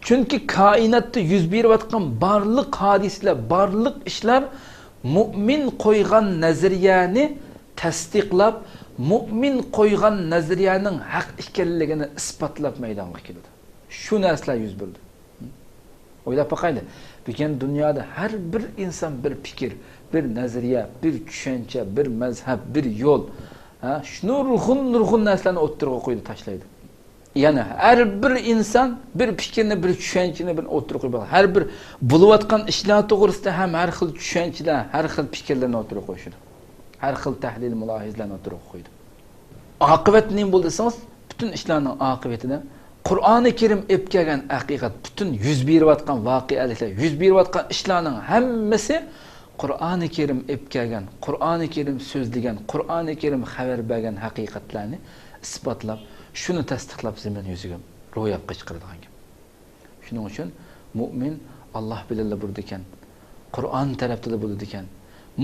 چۈنكى كائىناتتا يۈز بېرىۋاتقان بارلىق ھادىسىلەر، بارلىق ئىشلار مۇئمىن قويغان نەزەرىيەنى تەستىقلاپ، مۇئمىن قويغان نەزەرىيەنىڭ ھەق ئىكەنلىكىنى ئىسپاتلاپ مەيدانغا كېلىدۇ. شۇ نەرسىلەر يۈز بېرىدۇ. ئويلاپ باقايلى، بۈگۈن دۇنيادا ھەر بىر ئىنسان بىر پىكىر، بىر نەزەرىيە، بىر چۈشەنچە، بىر مەزھەپ، بىر يول، ھە، شۇ نۇرغۇن، نۇرغۇن نەرسىلەرنى ئوتتۇرىغا قويىدۇ، تاشلايدۇ. يەنى ھەر بىر ئىنسان بىر پىكىرنى، بىر چۈشەنچىنى بىر ئوتتۇرىغا قويۇپ، ھەر بىر بولۇۋاتقان ئىشلار توغرىسىدا ھەم ھەر خىل چۈشەنچىلەر، ھەر خىل پىكىرلەرنى ئوتتۇرىغا قويۇشىدۇ. ھەر خىل تەھلىل، مۇلاھىزىلەرنى ئوتتۇرىغا قويىدۇ. ئاقىۋەت نېمە بولدى دېسىڭىز، پۈتۈن ئىشلارنىڭ ئاقىۋىتىدە قۇرئانى كەرىم ئېلىپ كەلگەن ھەقىقەت، پۈتۈن يۈز بېرىۋاتقان ۋەقەلىكلەر، يۈز بېرىۋاتقان ئىشلارنىڭ ھەممىسى قۇرئانى كەرىم ئېلىپ كەلگەن، قۇرئانى كەرىم سۆزلىگەن، قۇرئانى كەرىم خەۋەر بەرگەن ھەقىقەتلەرنى ئىسپاتلاپ، شۇنى تەستىقلاپ زېمىن يۈزىگە روياپقا چىقىرىدىغان گەپ. شۇنىڭ ئۈچۈن مۇئمىن ئاللاھ بىلەنلا بولىدىكەن، قۇرئان تەرەپتىلا بولىدىكەن،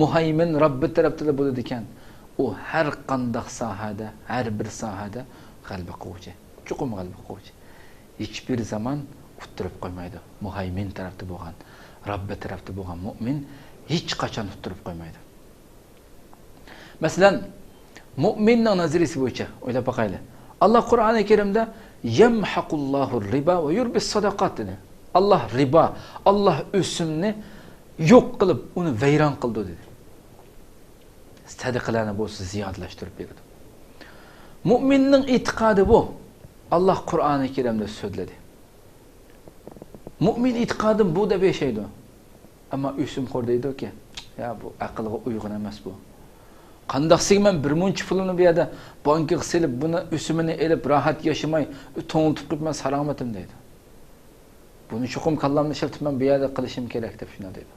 مۇھەيمىن رەببى تەرەپتىلا بولىدىكەن. ئۇ ھەر قانداق ساھەدە، ھەر بىر ساھەدە غەلىبە قىلغۇچى، چوقۇم غەلىبە قىلغۇچى. ھېچبىر زامان ئۇتتۇرۇپ قويمايدۇ. مۇھەيمىن تەرەپتە بولغان، رەببى تەرەپتە بولغان مۇئمىن ھېچقاچان ئۇتتۇرۇپ قويمايدۇ. مەسىلەن، مۇئمىننىڭ نەزەرىيىسى بويىچە ئويلاپ باقايلى. ئاللا قۇرئانى كەرىمدە «يەمھەقۇللاھۇ رىبا ۋە يۇربىس ساداقات» دېدى. ئاللا رىبا، ئاللا ئۆسۈمنى يوق قىلىپ، ئۇنى ۋەيران قىلىدۇ دېدى. سەدىقىلەرنى بولسا زىيادىلەشتۈرۈپ بېرىدۇ. مۇئمىننىڭ ئېتىقادى بۇ. ئاللا قۇرئانى كەرىمدە سۆزلىدى. مۇئمىن ئېتىقادىم بۇ دەپ ياشايدۇ. ئەمما ئۆسۈمخور دەيدۇكى، يا بۇ ئەقىلگە ئۇيغۇن ئەمەس بۇ. قانداقسىگە مەن بىر مۇنچە پۇلۇمنى بۇ يەردە بانكىغا سېلىپ، بۇنى ئۆسۈمىنى ئېلىپ، راھەت ياشىماي، توڭلىتىپ قويۇپ مەن ساراڭمىتىم دەيدۇ. بۇنى چوقۇم كاللامنى ئىشلىتىپ مەن بۇ يەردە قىلىشىم كېرەك دەپ شۇنداق دەيدۇ.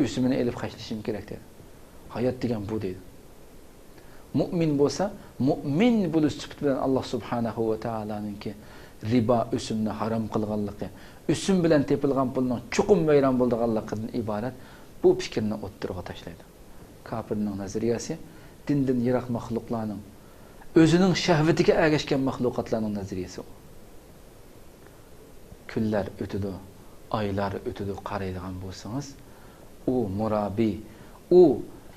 ئۆسۈمىنى ئېلىپ خەجلىشىم كېرەك دەيدۇ. ھايات دېگەن بۇ دەيدۇ. مۇئمىن بولسا، مۇئمىن بولۇش سۈپىتى بىلەن ئاللا سۇبھانەھۇ ۋە تائالانىڭكى رىبا ئۆسۈمنى ھارام قىلغانلىقى، ئۆسۈم بىلەن تېپىلغان پۇلنىڭ چوقۇم ۋەيران بولىدىغانلىقىدىن ئىبارەت بۇ پىكىرنى ئوتتۇرىغا تاشلايدۇ. كاپىرنىڭ نەزەرىيەسى دىندىن يىراق مەخلۇقلارنىڭ، ئۆزىنىڭ شەھۋىتىگە ئەگەشكەن مەخلۇقاتلارنىڭ نەزەرىيەسى ئۇ. كۈنلەر ئۆتىدۇ، ئايلار ئۆتىدۇ، قارايدىغان بولسىڭىز، ئۇ مۇرابىي، ئۇ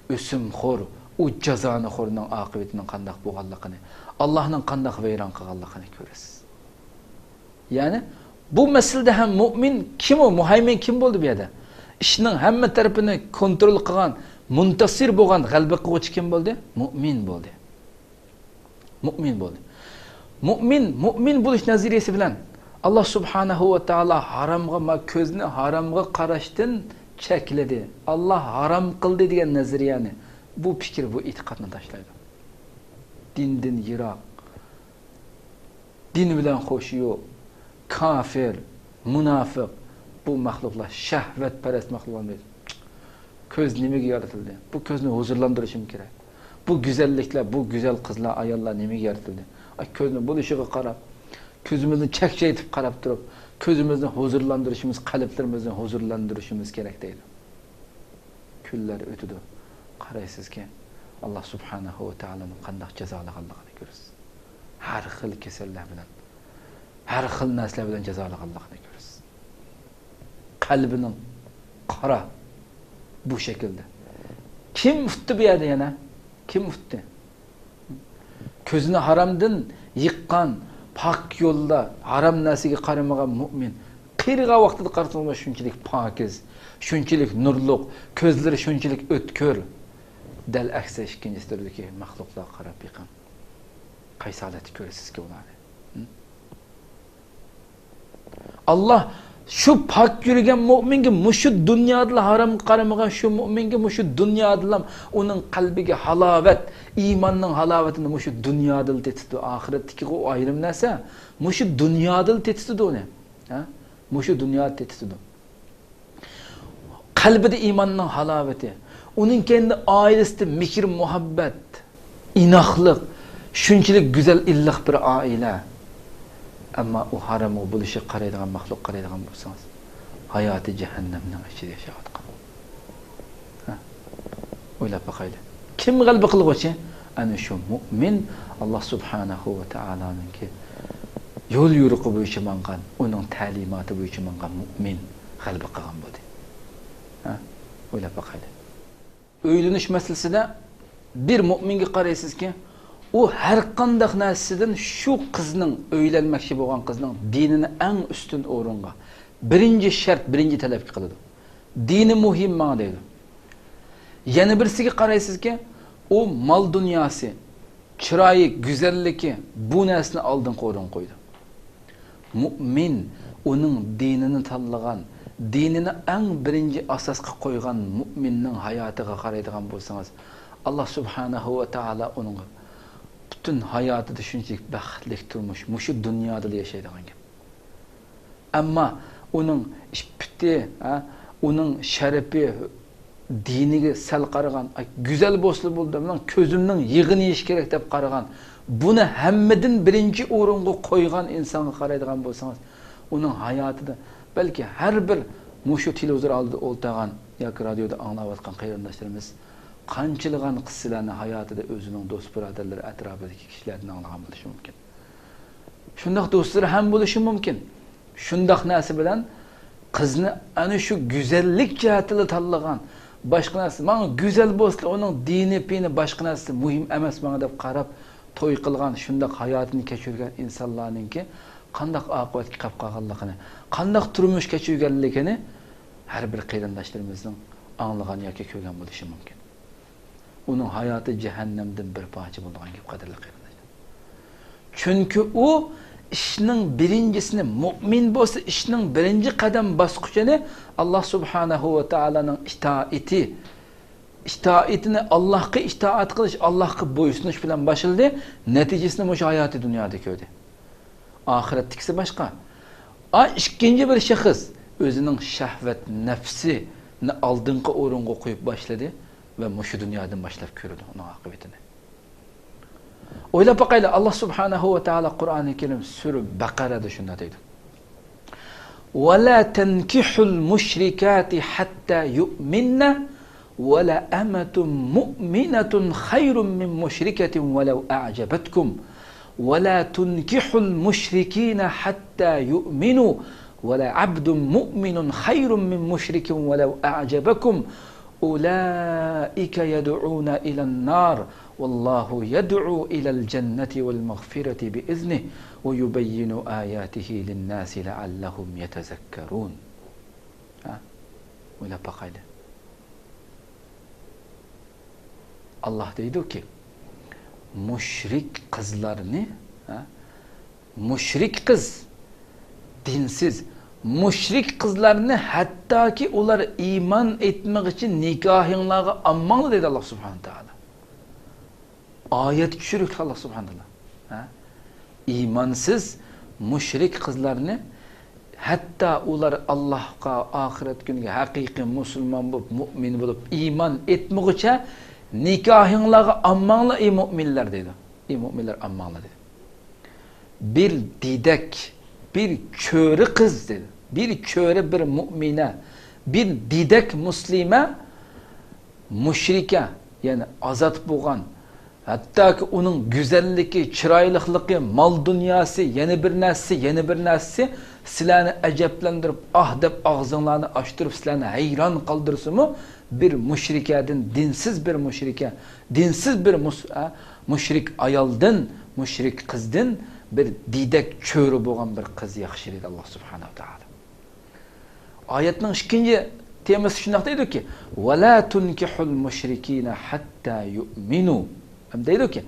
ئۆسۈمخور، ئۇ جازانىخورنىڭ ئاقىۋىتىنىڭ قانداق بولغانلىقىنى، ئاللانىڭ قانداق ۋەيران قىلغانلىقىنى كۆرىسىز. يەنى بۇ مەسىلىدە ھەم مۇئمىن كىم ئۇ؟ مۇھەيمىن كىم بولدى بۇ يەردە؟ ئىشنىڭ ھەممە تەرىپىنى كونترول قىلغان، مۇنتەسىر بولغان، غەلىبە قىلغۇچى كىم بولدى؟ مۇئمىن بولدى. مۇئمىن بولدى. مۇئمىن، مۇئمىن بولۇش نەزەرىيەسى بىلەن ئاللا سۇبھانەھۇ ۋە تائالا ھارامغا، ما كۆزنى ھارامغا قاراشتىن چەكلىدى. ئاللا ھارام قىلدى دېگەن نەزەرىيەنى، بۇ پىكىر، بۇ ئېتىقادنى تاشلايدۇ. دىندىن يىراق، دىن بىلەن خوشى يوق، كافىر، مۇناپىق، بۇ مەخلۇقلار شەھۋەتپەرەس مەخلۇقلار دەيدۇ. كۆز نېمىگە يارىتىلدى؟ بۇ كۆزنى ھۇزۇرلاندۇرۇشىمىز كېرەك. بۇ گۈزەللىكلەر، بۇ گۈزەل قىزلار، ئاياللار نېمىگە يارىتىلدى؟ ئاي، كۆزنى بولۇشىغا قاراپ، كۆزىمىزنى چەكچەيتىپ قاراپ تۇرۇپ، كۆزىمىزنى ھۇزۇرلاندۇرۇشىمىز، قەلبلىرىمىزنى ھۇزۇرلاندۇرۇشىمىز كېرەك دەيدۇ. كۈنلەر ئۆتىدۇ. قارايسىزكى، ئاللا سۇبھانەھۇ ۋە تائالانىڭ قانداق جازالىغانلىقىنى كۆرىسىز. ھەر خىل كېسەللەر بىلەن، ھەر خىل نەرسىلەر بىلەن جازالىغانلىقىنى كۆرىسىز. قەلبىنىڭ قارا بۇ شەكىلدە. كىم ئۇتتى بۇ يەردە يەنە؟ كىم ئۇتتى؟ كۆزىنى ھارامدىن يىغقان، پاك يولدا ھارام نەرسىگە قارىمىغان مۇئمىن قېرىغان ۋاقتىدا قارىسىڭىز شۇنچىلىك پاكىز، شۇنچىلىك نۇرلۇق، كۆزلىرى شۇنچىلىك ئۆتكۈر. دەل ئەكسى ئىككىنچى تۈردىكى مەخلۇقلارغا قاراپ بېقىڭ. قايسى ھالەتتە كۆرىسىزكى ئۇلارنى؟ ھە؟ ئاللا شۇ پاك يۈرگەن مۇئمىنگە مۇشۇ دۇنيادىلا ھارامغا قارىمىغان شۇ مۇئمىنگە مۇشۇ دۇنيادىلا ئۇنىڭ قەلبىگە ھالاۋەت، ئىماننىڭ ھالاۋىتىنى مۇشۇ دۇنيادىلا تېتىتىدۇ. ئاخىرەتتىكىغۇ ئايرىم نەرسە. مۇشۇ دۇنيادىلا تېتىتىدۇ ئۇنى. ھە؟ مۇشۇ دۇنيادا تېتىتىدۇ. قەلبىدە ئىماننىڭ ھالاۋىتى، ئۇنىڭ كەينىدە ئائىلىسىدە مېھىر-مۇھەببەت، ئىناقلىق، شۇنچىلىك گۈزەل، ئىللىق بىر ئائىلە. ئەمما ئۇ ھارامغا بولۇشىغا قارايدىغان مەخلۇق قارايدىغان بولسىڭىز، ھاياتى جەھەننەمنىڭ ئىچىدە ياشاۋاتقان. ھە؟ ئويلاپ باقايلى. كىم غەلىبە قىلغۇچى؟ ئەنە شۇ مۇئمىن، ئاللا سۇبھانەھۇ ۋە تائالانىڭكى يول يورۇقى بويىچە ماڭغان، ئۇنىڭ تەلىماتى بويىچە ماڭغان مۇئمىن غەلىبە قىلغان بولدى. ھە؟ ئويلاپ باقايلى. ئۆيلىنىش مەسىلىسىدە بىر مۇئمىنگە قارايسىزكى، ئۇ ھەر قانداق نەرسىدىن شۇ قىزنىڭ، ئۆيلەنمەكچى بولغان قىزنىڭ دىنىنى ئەڭ ئۈستۈن ئورۇنغا، بىرىنچى شەرت، بىرىنچى تەلەپكە قىلىدۇ. دىنى مۇھىم ماڭا دەيدۇ. يەنە بىرسىگە قارايسىزكى، ئۇ مال دۇنياسى، چىرايى، گۈزەللىكى، بۇ نەرسىنى ئالدىنقى ئورۇنغا قويىدۇ. مۇئمىن ئۇنىڭ دىنىنى تاللىغان، دىنىنى ئەڭ بىرىنچى ئاساسقا قويغان مۇئمىننىڭ ھاياتىغا قارايدىغان بولسىڭىز، ئاللا سۇبھانەھۇ ۋە تائالا ئۇنىڭغا پۈتۈن ھاياتىدا شۇنچىلىك بەختلىك تۇرمۇش، مۇشۇ دۇنيادىلا ياشايدىغان گەپ. ئەمما ئۇنىڭ ئىپپىتى، ھە، ئۇنىڭ شەرىپى، دىنىگە سەل قارىغان، ئاي، گۈزەل بولسىلا بولدى، مېنىڭ كۆزۈمنىڭ يېغىنى يېيىش كېرەك دەپ قارىغان، بۇنى ھەممىدىن بىرىنچى ئورۇنغا قويغان ئىنسانغا قارايدىغان بولسىڭىز، ئۇنىڭ ھاياتىدا بەلكى ھەر بىر مۇشۇ تېلېۋىزور ئالدىدا ئولتۇرغان ياكى رادىيودا ئاڭلاۋاتقان قېرىنداشلىرىمىز قانچىلىغان قىسسىلەرنى ھاياتىدا ئۆزىنىڭ دوست-بۇرادەرلىرى، ئەتراپىدىكى كىشىلەردىن ئاڭلىغان بولۇشى مۇمكىن. شۇنداق دوستلىرى ھەم بولۇشى مۇمكىن. شۇنداق نەرسە بىلەن قىزنى ئەنە شۇ گۈزەللىك جەھەتتىلا تاللىغان، باشقا نەرسە ماڭا گۈزەل بولسىلا، ئۇنىڭ دىنى، پېيىنى، باشقا نەرسە مۇھىم ئەمەس ماڭا دەپ قاراپ توي قىلغان، شۇنداق ھاياتىنى كەچۈرگەن ئىنسانلارنىڭكى قانداق ئاقىۋەتكە قاپ قالغانلىقىنى، قانداق تۇرمۇش كەچۈرگەنلىكىنى ھەر بىر قېرىنداشلىرىمىزنىڭ ئاڭلىغان ياكى كۆرگەن بولۇشى مۇمكىن. ئۇنىڭ ھاياتى جەھەننەمدىن بىر پارچە بولىدىغان گەپ، قەدىرلىك قېرىنداشلار. چۈنكى ئۇ ئىشنىڭ بىرىنچىسىنى، مۇئمىن بولسا، ئىشنىڭ بىرىنچى قەدەم باسقۇچىنى ئاللا سۇبھانەھۇ ۋە تائالانىڭ ئىتائىتى، ئىتائىتىنى، ئاللاھقا ئىتائەت قىلىش، ئاللاھقا بويسۇنۇش بىلەن باشلىدى. نەتىجىسىنى مۇشۇ ھاياتىي دۇنيادا كۆردى. ئاخىرەتتىكىسى باشقا. ئا، ئىككىنچى بىر شەخس ئۆزىنىڭ شەھۋەت نەپسىنى ئالدىنقى ئورۇنغا قويۇپ باشلىدى ۋە مۇشۇ دۇنيادىن باشلاپ كۆرىدۇ ئۇنىڭ ئاقىۋىتىنى. ئويلاپ باقايلى، ئاللا سۇبھانەھۇ ۋە تائالا قۇرئانى كەرىم سۈرە بەقەرەدە شۇنداق دەيدۇ. ولا تنكحوا المشركات حتى يؤمن ولأمة مؤمنة خير من مشركة ولو أعجبتكم ولا تنكحوا المشركين حتى يؤمنوا ولعبد مؤمن خير من مشرك ولو أعجبكم أولئك يدعون إلى النار والله يدعو إلى الجنة والمغفرة بإذنه ويبين آياته للناس لعلهم يتذكرون. ھە؟ ئويلاپ باقايلى. ئاللا دەيدۇكى، مۇشرىك قىزلارنى، ھە؟ مۇشرىك قىز، دىنسىز، مۇشرىك قىزلارنى ھەتتاكى ئۇلار ئىمان ئېيتمىغۇچە نىكاھىڭلارغا ئالماڭلار دەيدۇ ئاللا سۇبھانەھۇ ۋە تائالا. ئايەت چۈشۈرۈكلۈك ئاللا سۇبھانەھۇ ۋە تائالا. ھە؟ ئىمانسىز، مۇشرىك قىزلارنى ھەتتا ئۇلار ئاللاھقا، ئاخىرەت كۈنىگە ھەقىقىي مۇسۇلمان بولۇپ، مۇئمىن بولۇپ، ئىمان ئېيتمىغۇچە نىكاھىڭلارغا ئالماڭلار، ئەي مۇئمىنلار دەيدۇ. ئەي مۇئمىنلار، ئالماڭلار دەيدۇ. بىر دېدەك، بىر چۆرە قىز دېدى. بىر چۆرە، بىر مۇئمىنە، بىر دېدەك مۇسلىمە، مۇشرىكە، يەنى ئازاد بولغان، ھەتتاكى ئۇنىڭ گۈزەللىكى، چىرايلىقلىقى، مال دۇنياسى، يەنە بىر نەرسىسى، يەنە بىر نەرسىسى سىلەرنى ئەجەبلەندۈرۈپ، ئاھ دەپ ئاغزىڭلارنى ئاچتۇرۇپ سىلەرنى ھەيران قالدۇرسىمۇ، بىر مۇشرىكەدىن، دىنسىز بىر مۇشرىكە، دىنسىز بىر مۇس-، ئە، مۇشرىك ئايالدىن، مۇشرىك قىزدىن بىر دېدەك چۆرە بولغان بىر قىز ياخشى دېدى ئاللا سۇبھانەھۇ ۋە تائالا. ئايەتنىڭ ئىككىنچى تېمىسى شۇنداق دەيدۇكى، ولا تنكحوا المشركين حتى يؤمنوا. ھەم دەيدۇكى،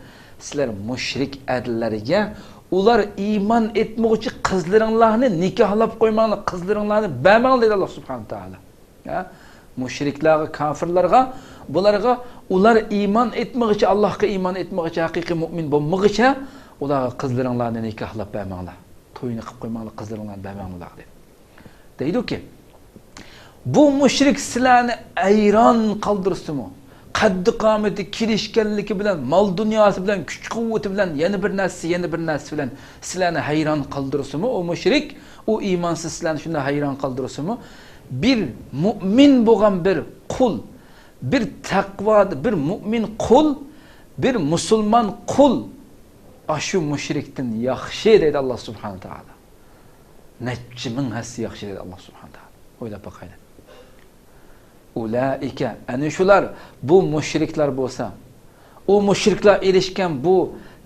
سىلەر مۇشرىك ئەرلەرگە ئۇلار ئىمان ئېيتمىغۇچە قىزلىرىڭلارنى نىكاھلاپ قويماڭلار، قىزلىرىڭلارنى بەرمەڭلار دەيدۇ ئاللا سۇبھانەھۇ ۋە تائالا. ھە؟ مۇشرىكلارغا، كاپىرلارغا، بۇلارغا ئۇلار ئىمان ئېيتمىغۇچە، ئاللاھقا ئىمان ئېيتمىغۇچە، ھەقىقىي مۇئمىن بولمىغۇچە ئۇلارغا قىزلىرىڭلارنى نىكاھلاپ بەرمەڭلار. توينى قىلىپ قويماڭلار، قىزلىرىڭلارنى بەرمەڭلار دەيدۇ. دەيدۇكى، بۇ مۇشرىك سىلەرنى ھەيران قالدۇرسىمۇ، قەددى قامىتى، كېلىشكەنلىكى بىلەن، مال دۇنياسى بىلەن، كۈچ قۇۋۋىتى بىلەن، يەنە بىر نەرسە، يەنە بىر نەرسە بىلەن سىلەرنى ھەيران قالدۇرسىمۇ، ئۇ مۇشرىك، ئۇ ئىمانسىز سىلەرنى شۇنداق ھەيران قالدۇرسىمۇ، بىر مۇئمىن بولغان بىر قۇل، بىر تەقۋا، بىر مۇئمىن قۇل، بىر مۇسۇلمان قۇل ئاشۇ مۇشرىكتىن ياخشى دەيدۇ ئاللا سۇبھانەھۇ ۋە تائالا. نەچچە مىڭ ھەسسە ياخشى دەيدۇ ئاللا سۇبھانەھۇ ۋە تائالا. ئويلاپ باقايلى. ئۇلائىكە، ئەنە شۇلار، بۇ مۇشرىكلار بولسا، ئۇ مۇشرىكلار ئېرىشكەن بۇ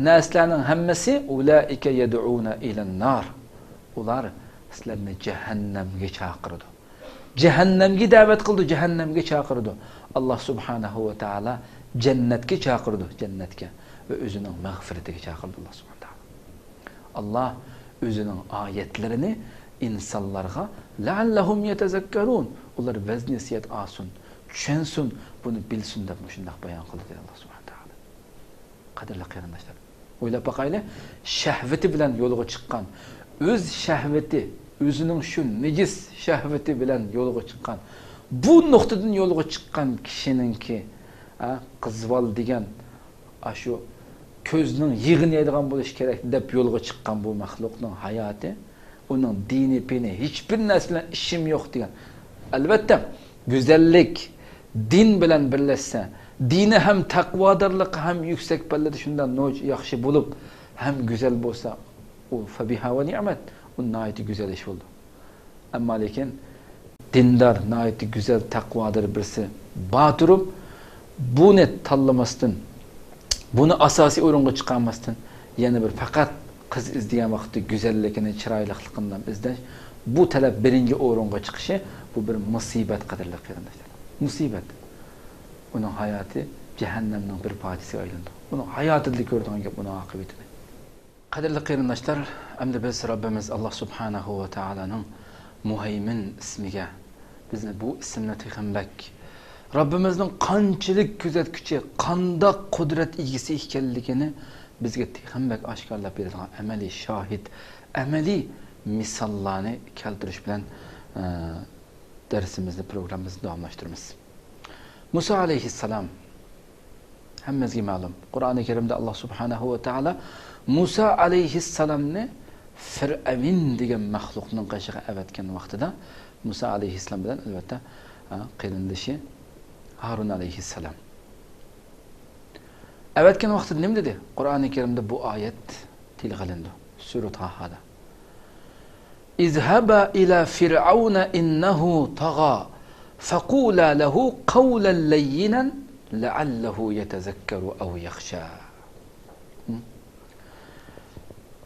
نەرسىلەرنىڭ ھەممىسى، ئۇلائىكە يەدئۇنە ئىلەن نار. ئۇلار سىلەرنى جەھەننەمگە چاقىرىدۇ. جەھەننەمگە دەۋەت قىلىدۇ، جەھەننەمگە چاقىرىدۇ. ئاللا سۇبھانەھۇ ۋە تائالا جەننەتكە چاقىرىدۇ، جەننەتكە ۋە ئۆزىنىڭ مەغپىرىتىگە چاقىرىدۇ ئاللا سۇبھانەھۇ ۋە تائالا. ئاللا ئۆزىنىڭ ئايەتلىرىنى ئىنسانلارغا لەئەللەھۇم يەتەزەككەرۇن، ئۇلار ۋەز نەسىھەت ئالسۇن، چۈشەنسۇن، بۇنى بىلسۇن دەپ مۇشۇنداق بايان قىلدى دەيدۇ ئاللا سۇبھانەھۇ ۋە تائالا. قەدىرلىك قېرىنداشلار، ئويلاپ باقايلى، شەھۋىتى بىلەن يولغا چىققان، ئۆز شەھۋىتى، ئۆزىنىڭ شۇ نىجىس شەھۋىتى بىلەن يولغا چىققان، بۇ نۇقتىدىن يولغا چىققان كىشىنىڭكى، ھە، قىزۋال دېگەن ئاشۇ كۆزنىڭ يېغىنى يەيدىغان بولۇش كېرەك دەپ يولغا چىققان بۇ مەخلۇقنىڭ ھاياتى، ئۇنىڭ دىنى پېنى ھېچبىر نەرسە بىلەن ئىشىم يوق دېگەن. ئەلۋەتتە، گۈزەللىك دىن بىلەن بىرلەشسە، دىنى ھەم تەقۋادارلىقى ھەم يۈكسەك پەللىدە شۇنداق نوچ ياخشى بولۇپ، ھەم گۈزەل بولسا، ئۇ فەبىھا ۋە نىئمەت، ئۇ ناھايىتى گۈزەل ئىش بولىدۇ. ئەمما لېكىن دىندار، ناھايىتى گۈزەل، تەقۋادار بىرسى بار تۇرۇپ، بۇنى تاللىماستىن، بۇنى ئاساسىي ئورۇنغا چىقارماستىن، يەنە بىر پەقەت قىز ئىزدىگەن ۋاقىتتا گۈزەللىكىنى، چىرايلىقلىقىنى ئىزدەش، بۇ تەلەپ بىرىنچى ئورۇنغا چىقىشى، بۇ بىر مۇسىبەت، قەدىرلىك قېرىنداشلار. مۇسىبەت. ئۇنىڭ ھاياتى جەھەننەمنىڭ بىر پارچىسىغا ئايلىنىدۇ. ئۇنىڭ ھاياتىدا كۆرىدىغان گەپ ئۇنىڭ ئاقىۋىتىنى. قەدىرلىك قېرىنداشلار، ئەمدى بىز رەببىمىز ئاللا سۇبھانەھۇ ۋە تائالانىڭ مۇھەيمىن ئىسمىگە، بىزنى بۇ ئىسىمنى تېخىمۇ بەك، رەببىمىزنىڭ قانچىلىك كۆزەتكۈچى، قانداق قۇدرەت ئىگىسى ئىكەنلىكىنى بىزگە تېخىمۇ بەك ئاشكارىلاپ بېرىدىغان ئەمەلىي شاھىت، ئەمەلىي مىساللارنى كەلتۈرۈش بىلەن، ئە، دەرسىمىزنى، پروگراممىمىزنى داۋاملاشتۇرىمىز. مۇسا ئەلەيھىسسالام، ھەممىمىزگە مەلۇم، قۇرئانى كەرىمدە ئاللا سۇبھانەھۇ ۋە تائالا مۇسا ئەلەيھىسسالامنى فىرئەۋن دېگەن مەخلۇقنىڭ قېشىغا ئەۋەتكەن ۋاقتىدا، مۇسا ئەلەيھىسسالام بىلەن، ئەلۋەتتە، ھە، قېرىندىشى ھارۇن ئەلەيھىسسالام ئەۋەتكەن ۋاقتىدا نېمە دېدى؟ قۇرئانى كەرىمدە بۇ ئايەت تىلغا ئېلىنىدۇ، سۈرە تاھادا. اذهبا إلى فرعون إنه طغى فقولا له قولا لينا لعله يتذكر أو يخشى. ھە؟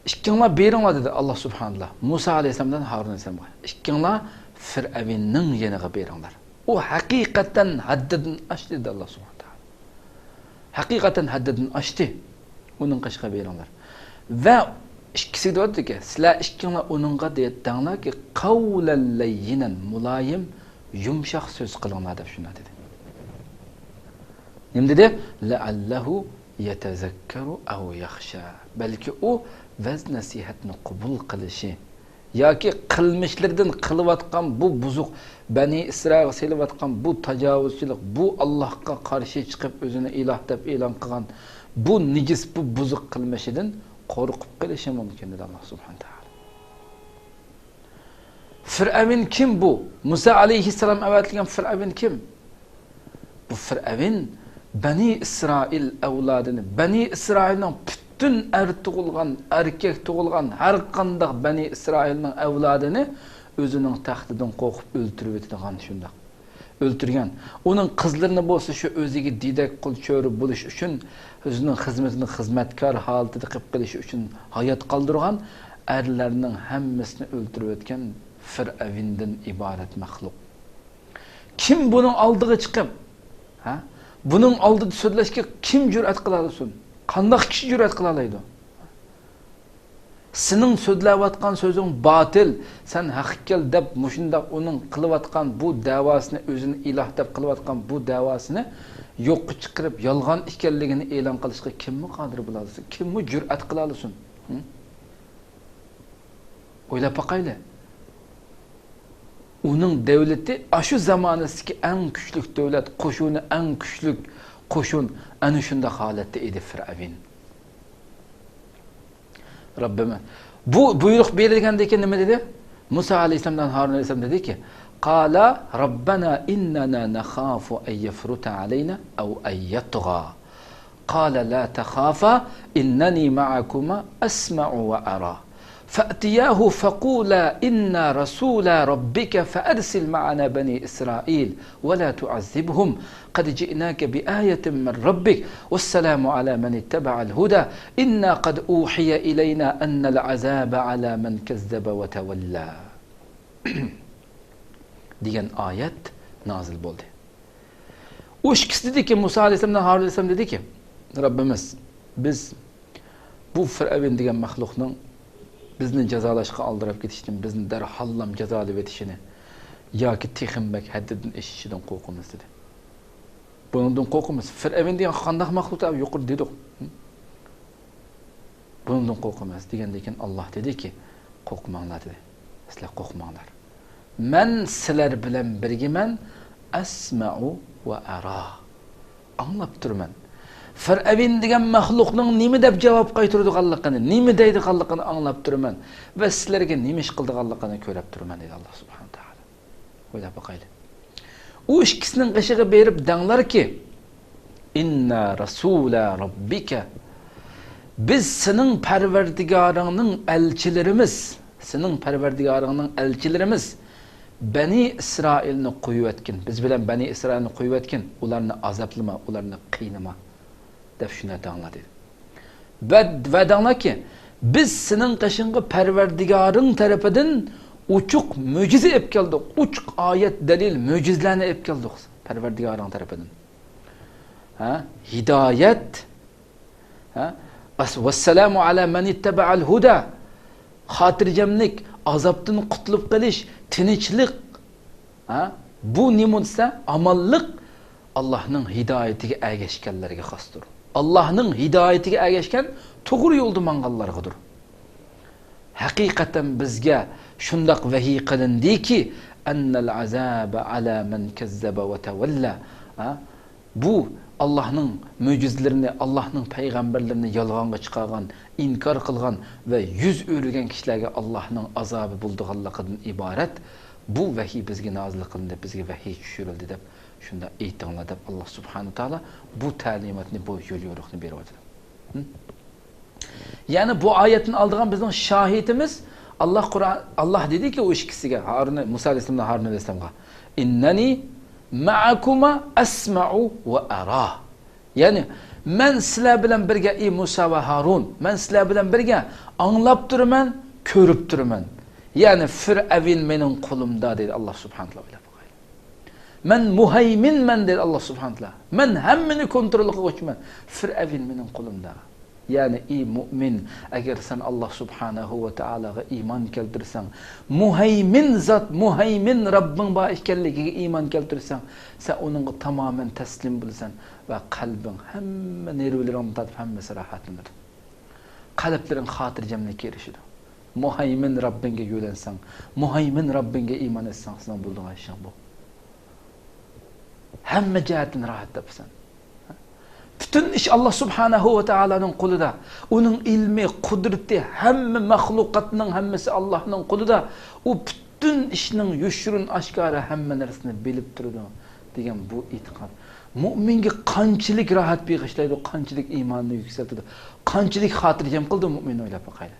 ئىككىڭلار بېرىڭلار، دېدى ئاللا سۇبھانەھۇ ۋە تائالا مۇسا ئەلەيھىسسالام بىلەن ھارۇن ئەلەيھىسسالامغا. ئىككىڭلار فىرئەۋننىڭ يېنىغا بېرىڭلار. ئۇ ھەقىقەتەن ھەددىدىن ئاشتى، دېدى ئاللا سۇبھانەھۇ ۋە تائالا. ھەقىقەتەن ھەددىدىن ئاشتى. ئۇنىڭ قېشىغا بېرىڭلار. ۋە ئىككىسىگە دەۋاتىدۇكى، سىلەر ئىككىڭلار ئۇنىڭغا دەيت-، دەڭلاركى، قەۋلەن لەييىنەن، مۇلايىم، يۇمشاق سۆز قىلىڭلار، دەپ شۇنداق دېدى. نېمە دېدى؟ لەئەللەھۇ يەتەزەككەرۇ ئەۋ يەخشا. بەلكى ئۇ ۋەز نەسىھەتنى قوبۇل قىلىشى، ياكى قىلمىشلىرىدىن، قىلىۋاتقان بۇ بۇزۇق، بەنى ئىسرائىلغا سېلىۋاتقان بۇ تاجاۋۇزچىلىق، بۇ ئاللاھقا قارشى چىقىپ ئۆزىنى ئىلاھ دەپ ئېلان قىلغان بۇ نىجىس، بۇ بۇزۇق قىلمىشىدىن قورقۇپ قېلىشى مۇمكىن، دېدى ئاللا سۇبھانەھۇ ۋە تائالا. فىرئەۋن كىم بۇ؟ مۇسا ئەلەيھىسسالام ئەۋەتىلگەن فىرئەۋن كىم؟ بۇ فىرئەۋن بەنى ئىسرائىل ئەۋلادىنى، بەنى ئىسرائىلنىڭ پۈتۈن ئەر تۇغۇلغان، ئەركەك تۇغۇلغان ھەر قانداق بەنى ئىسرائىلنىڭ ئەۋلادىنى ئۆزىنىڭ تەختىدىن قورقۇپ ئۆلتۈرۈۋېتىدىغان شۇنداق. ئۆلتۈرگەن. ئۇنىڭ قىزلىرىنى بولسا شۇ ئۆزىگە دېدەك قۇل چۆرە بولۇش ئۈچۈن، ئۆزىنىڭ خىزمىتىنى خىزمەتكار ھالىتىدە قىلىپ قېلىش ئۈچۈن ھايات قالدۇرغان، ئەرلەرنىڭ ھەممىسىنى ئۆلتۈرۈۋەتكەن فىرئەۋندىن ئىبارەت مەخلۇق. كىم بۇنىڭ ئالدىغا چىقىپ، ھە؟ بۇنىڭ ئالدىدا سۆزلەشكە كىم جۈرئەت قىلالىسۇن؟ قانداق كىشى جۈرئەت قىلالايدۇ؟ سېنىڭ سۆزلەۋاتقان سۆزۈڭ باتىل، سەن ھەققە كەل دەپ، مۇشۇنداق ئۇنىڭ قىلىۋاتقان بۇ دەۋاسىنى، ئۆزىنى ئىلاھ دەپ قىلىۋاتقان بۇ دەۋاسىنى يوققا چىقىرىپ، يالغان ئىكەنلىكىنى ئېلان قىلىشقا كىممۇ قادىر بولالىسۇن؟ كىممۇ جۈرئەت قىلالىسۇن؟ ھە؟ ئويلاپ باقايلى. ئۇنىڭ دۆلىتى ئاشۇ زامانىسىدىكى ئەڭ كۈچلۈك دۆلەت، قوشۇنى ئەڭ كۈچلۈك قوشۇن، ئەنە شۇنداق ھالەتتە ئىدى فىرئەۋن. رەببىمىز. بۇ بۇيرۇق بېرىلگەندىن كېيىن نېمە دېدى؟ مۇسا ئەلەيھىسسالام بىلەن ھارۇن ئەلەيھىسسالام دېدىكى، قالا رەببەنا ئىننەنا نەخافۇ ئەن يەفرۇتە ئەلەينا ئەۋ ئەن يەتغا. قال لا تخافا إنني معكما أسمع وأرى. فأتياه فقولا إنا رسولا ربك فأرسل معنا بني إسرائيل ولا تعذبهم قد جئناك بآية من ربك والسلام على من اتبع الهدى إنا قد أوحي إلينا أن العذاب على من كذب وتولى. دېگەن ئايەت نازىل بولدى. ئۇ ئىككىسى دېدىكى، مۇسا ئەلەيھىسسالام بىلەن ھارۇن ئەلەيھىسسالام دېدىكى، رەببىمىز، بىز بۇ فىرئەۋن دېگەن مەخلۇقنىڭ بىزنى جازالاشقا ئالدىراپ كېتىشىدىن، بىزنى دەرھاللام جازالىۋېتىشىنى ياكى تېخىمۇ بەك ھەددىدىن ئېشىشىدىن قورقىمىز، دېدى. بۇنىڭدىن قورقىمىز. فىرئەۋن دېگەن قانداق مەخلۇق دەپ يۇقىرىدا دېدۇق. بۇنىڭدىن قورقىمىز دېگەندىن كېيىن، ئاللا دېدىكى، قورقماڭلار، دېدى. سىلەر قورقماڭلار. مەن سىلەر بىلەن بىرگىمەن، ئەسمەئۇ ۋە ئەرا. ئاڭلاپ تۇرىمەن. فىرئەۋن دېگەن مەخلۇقنىڭ نېمە دەپ جاۋاب قايتۇرىدىغانلىقىنى، نېمە دەيدىغانلىقىنى ئاڭلاپ تۇرىمەن. ۋە سىلەرگە نېمە ئىش قىلىدىغانلىقىنى كۆرۈپ تۇرىمەن، دېدى ئاللا سۇبھانەھۇ ۋە تائالا. ئويلاپ باقايلى. ئۇ ئىككىسىنىڭ قېشىغا بېرىپ دەڭلاركى، ئىننا رەسۇلە رەببىكە. بىز سېنىڭ پەرۋەردىگارىڭنىڭ ئەلچىلىرىمىز. سېنىڭ پەرۋەردىگارىڭنىڭ ئەلچىلىرىمىز. بەنى ئىسرائىلنى قويۇۋەتكىن، بىز بىلەن بەنى ئىسرائىلنى قويۇۋەتكىن، ئۇلارنى ئازابلىما، ئۇلارنى قىينىما، دەپ شۇنداق دەڭلار دېدى. ۋە، ۋە دەڭلاركى، بىز سېنىڭ قېشىڭغا پەرۋەردىگارىڭ تەرىپىدىن ئوچۇق مۆجىزە ئېلىپ كەلدۇق، ئوچۇق ئايەت، دەلىل، مۆجىزىلەرنى ئېلىپ كەلدۇق پەرۋەردىگارىڭ تەرىپىدىن. ھە؟ ھىدايەت. ھە؟ ئەس-، ۋەسسالامۇ ئەلا مەن ئىتتەبەئەل ھۇدا. خاتىرجەملىك، ئازابتىن قۇتۇلۇپ قېلىش، تىنچلىق. ھە؟ بۇ نېمە دېسە، ئامانلىق ئاللاھنىڭ ھىدايىتىگە ئەگەشكەنلەرگە خاستۇر. ئاللاھنىڭ ھىدايىتىگە ئەگەشكەن، توغرا يولدا ماڭغانلارغىدۇر. ھەقىقەتەن بىزگە شۇنداق ۋەھىي قىلىندىكى، ئەننەل ئازابە ئەلا مەن كەززەبە ۋە تەۋەللە. ھە؟ بۇ ئاللاھنىڭ مۆجىزىلىرىنى، ئاللاھنىڭ پەيغەمبەرلىرىنى يالغانغا چىقارغان، ئىنكار قىلغان ۋە يۈز ئۆرۈگەن كىشىلەرگە ئاللاھنىڭ ئازابى بولىدىغانلىقىدىن ئىبارەت. بۇ ۋەھىي بىزگە نازىل قىلىندى، بىزگە ۋەھىي چۈشۈرۈلدى دەپ شۇنداق ئېيتىڭلار دەپ، ئاللاھ سۇبھانەھۇ ۋە تائالا بۇ تەلىماتنى، بۇ يول يورۇقنى بېرىۋاتىدۇ. ھە؟ يەنى بۇ ئايەتتىن ئالىدىغان بىزنىڭ شاھىتىمىز، ئاللاھ قۇرئان، ئاللاھ دېدىكى ئۇ ئىككىسىگە، ھارۇن، مۇسا ئەلەيھىسسالام، ھارۇن ئەلەيھىسسالامغا، «ئىننەنى مەئەكۇما ئەسمەئۇ ۋە ئەرا.» يەنى، «مەن سىلەر بىلەن بىرگە، ئى مۇسا ۋە ھارۇن، مەن سىلەر بىلەن بىرگە ئاڭلاپ تۇرىمەن، كۆرۈپ تۇرىمەن. يەنى، فىرئەۋن مېنىڭ قولۇمدا» دېدى ئاللاھ سۇبھانەھۇ ۋە تائالا. «مەن مۇھەيمىنمەن» دېدى ئاللاھ سۇبھانەھۇ ۋە تائالا. «مەن ھەممىنى كونترول قىلغۇچىمەن. فىرئەۋن مېنىڭ قولۇمدا.» يەنى، ئى مۇئمىن، ئەگەر سەن ئاللاھ سۇبھانەھۇ ۋە تائالاغا ئىمان كەلتۈرسەڭ، مۇھەيمىن زات، مۇھەيمىن رەببىڭ بار ئىكەنلىكىگە ئىمان كەلتۈرسەڭ، سەن ئۇنىڭغا تامامەن تەسلىم بولىسەن ۋە قەلبىڭ، ھەممە نېرۋىلىرىڭدىن تارتىپ ھەممىسى راھەتلىنىدۇ. قەلبلىرىڭ خاتىرجەملىككە ئېرىشىدۇ. مۇھەيمىن رەببىڭگە يۆلەنسەڭ، مۇھەيمىن رەببىڭگە ئىمان ئېيتساڭ، سېنىڭ بولىدىغان ئىشىڭ بۇ. ھەممە جەھەتتىن راھەت تاپىسەن. پۈتۈن ئىش ئاللاھ سۇبھانەھۇ ۋە تائالانىڭ قولىدا. ئۇنىڭ ئىلمى، قۇدرىتى، ھەممە مەخلۇقاتنىڭ ھەممىسى ئاللاھنىڭ قولىدا. ئۇ پۈتۈن ئىشنىڭ يوشۇرۇن، ئاشكارا ھەممە نەرسىنى بىلىپ تۇرىدۇ، دېگەن بۇ ئېتىقاد. مۇئمىنگە قانچىلىك راھەت بېغىشلايدۇ، قانچىلىك ئىماننى يۈكسەلتىدۇ، قانچىلىك خاتىرجەم قىلىدۇ مۇئمىننى، ئويلاپ باقايلى.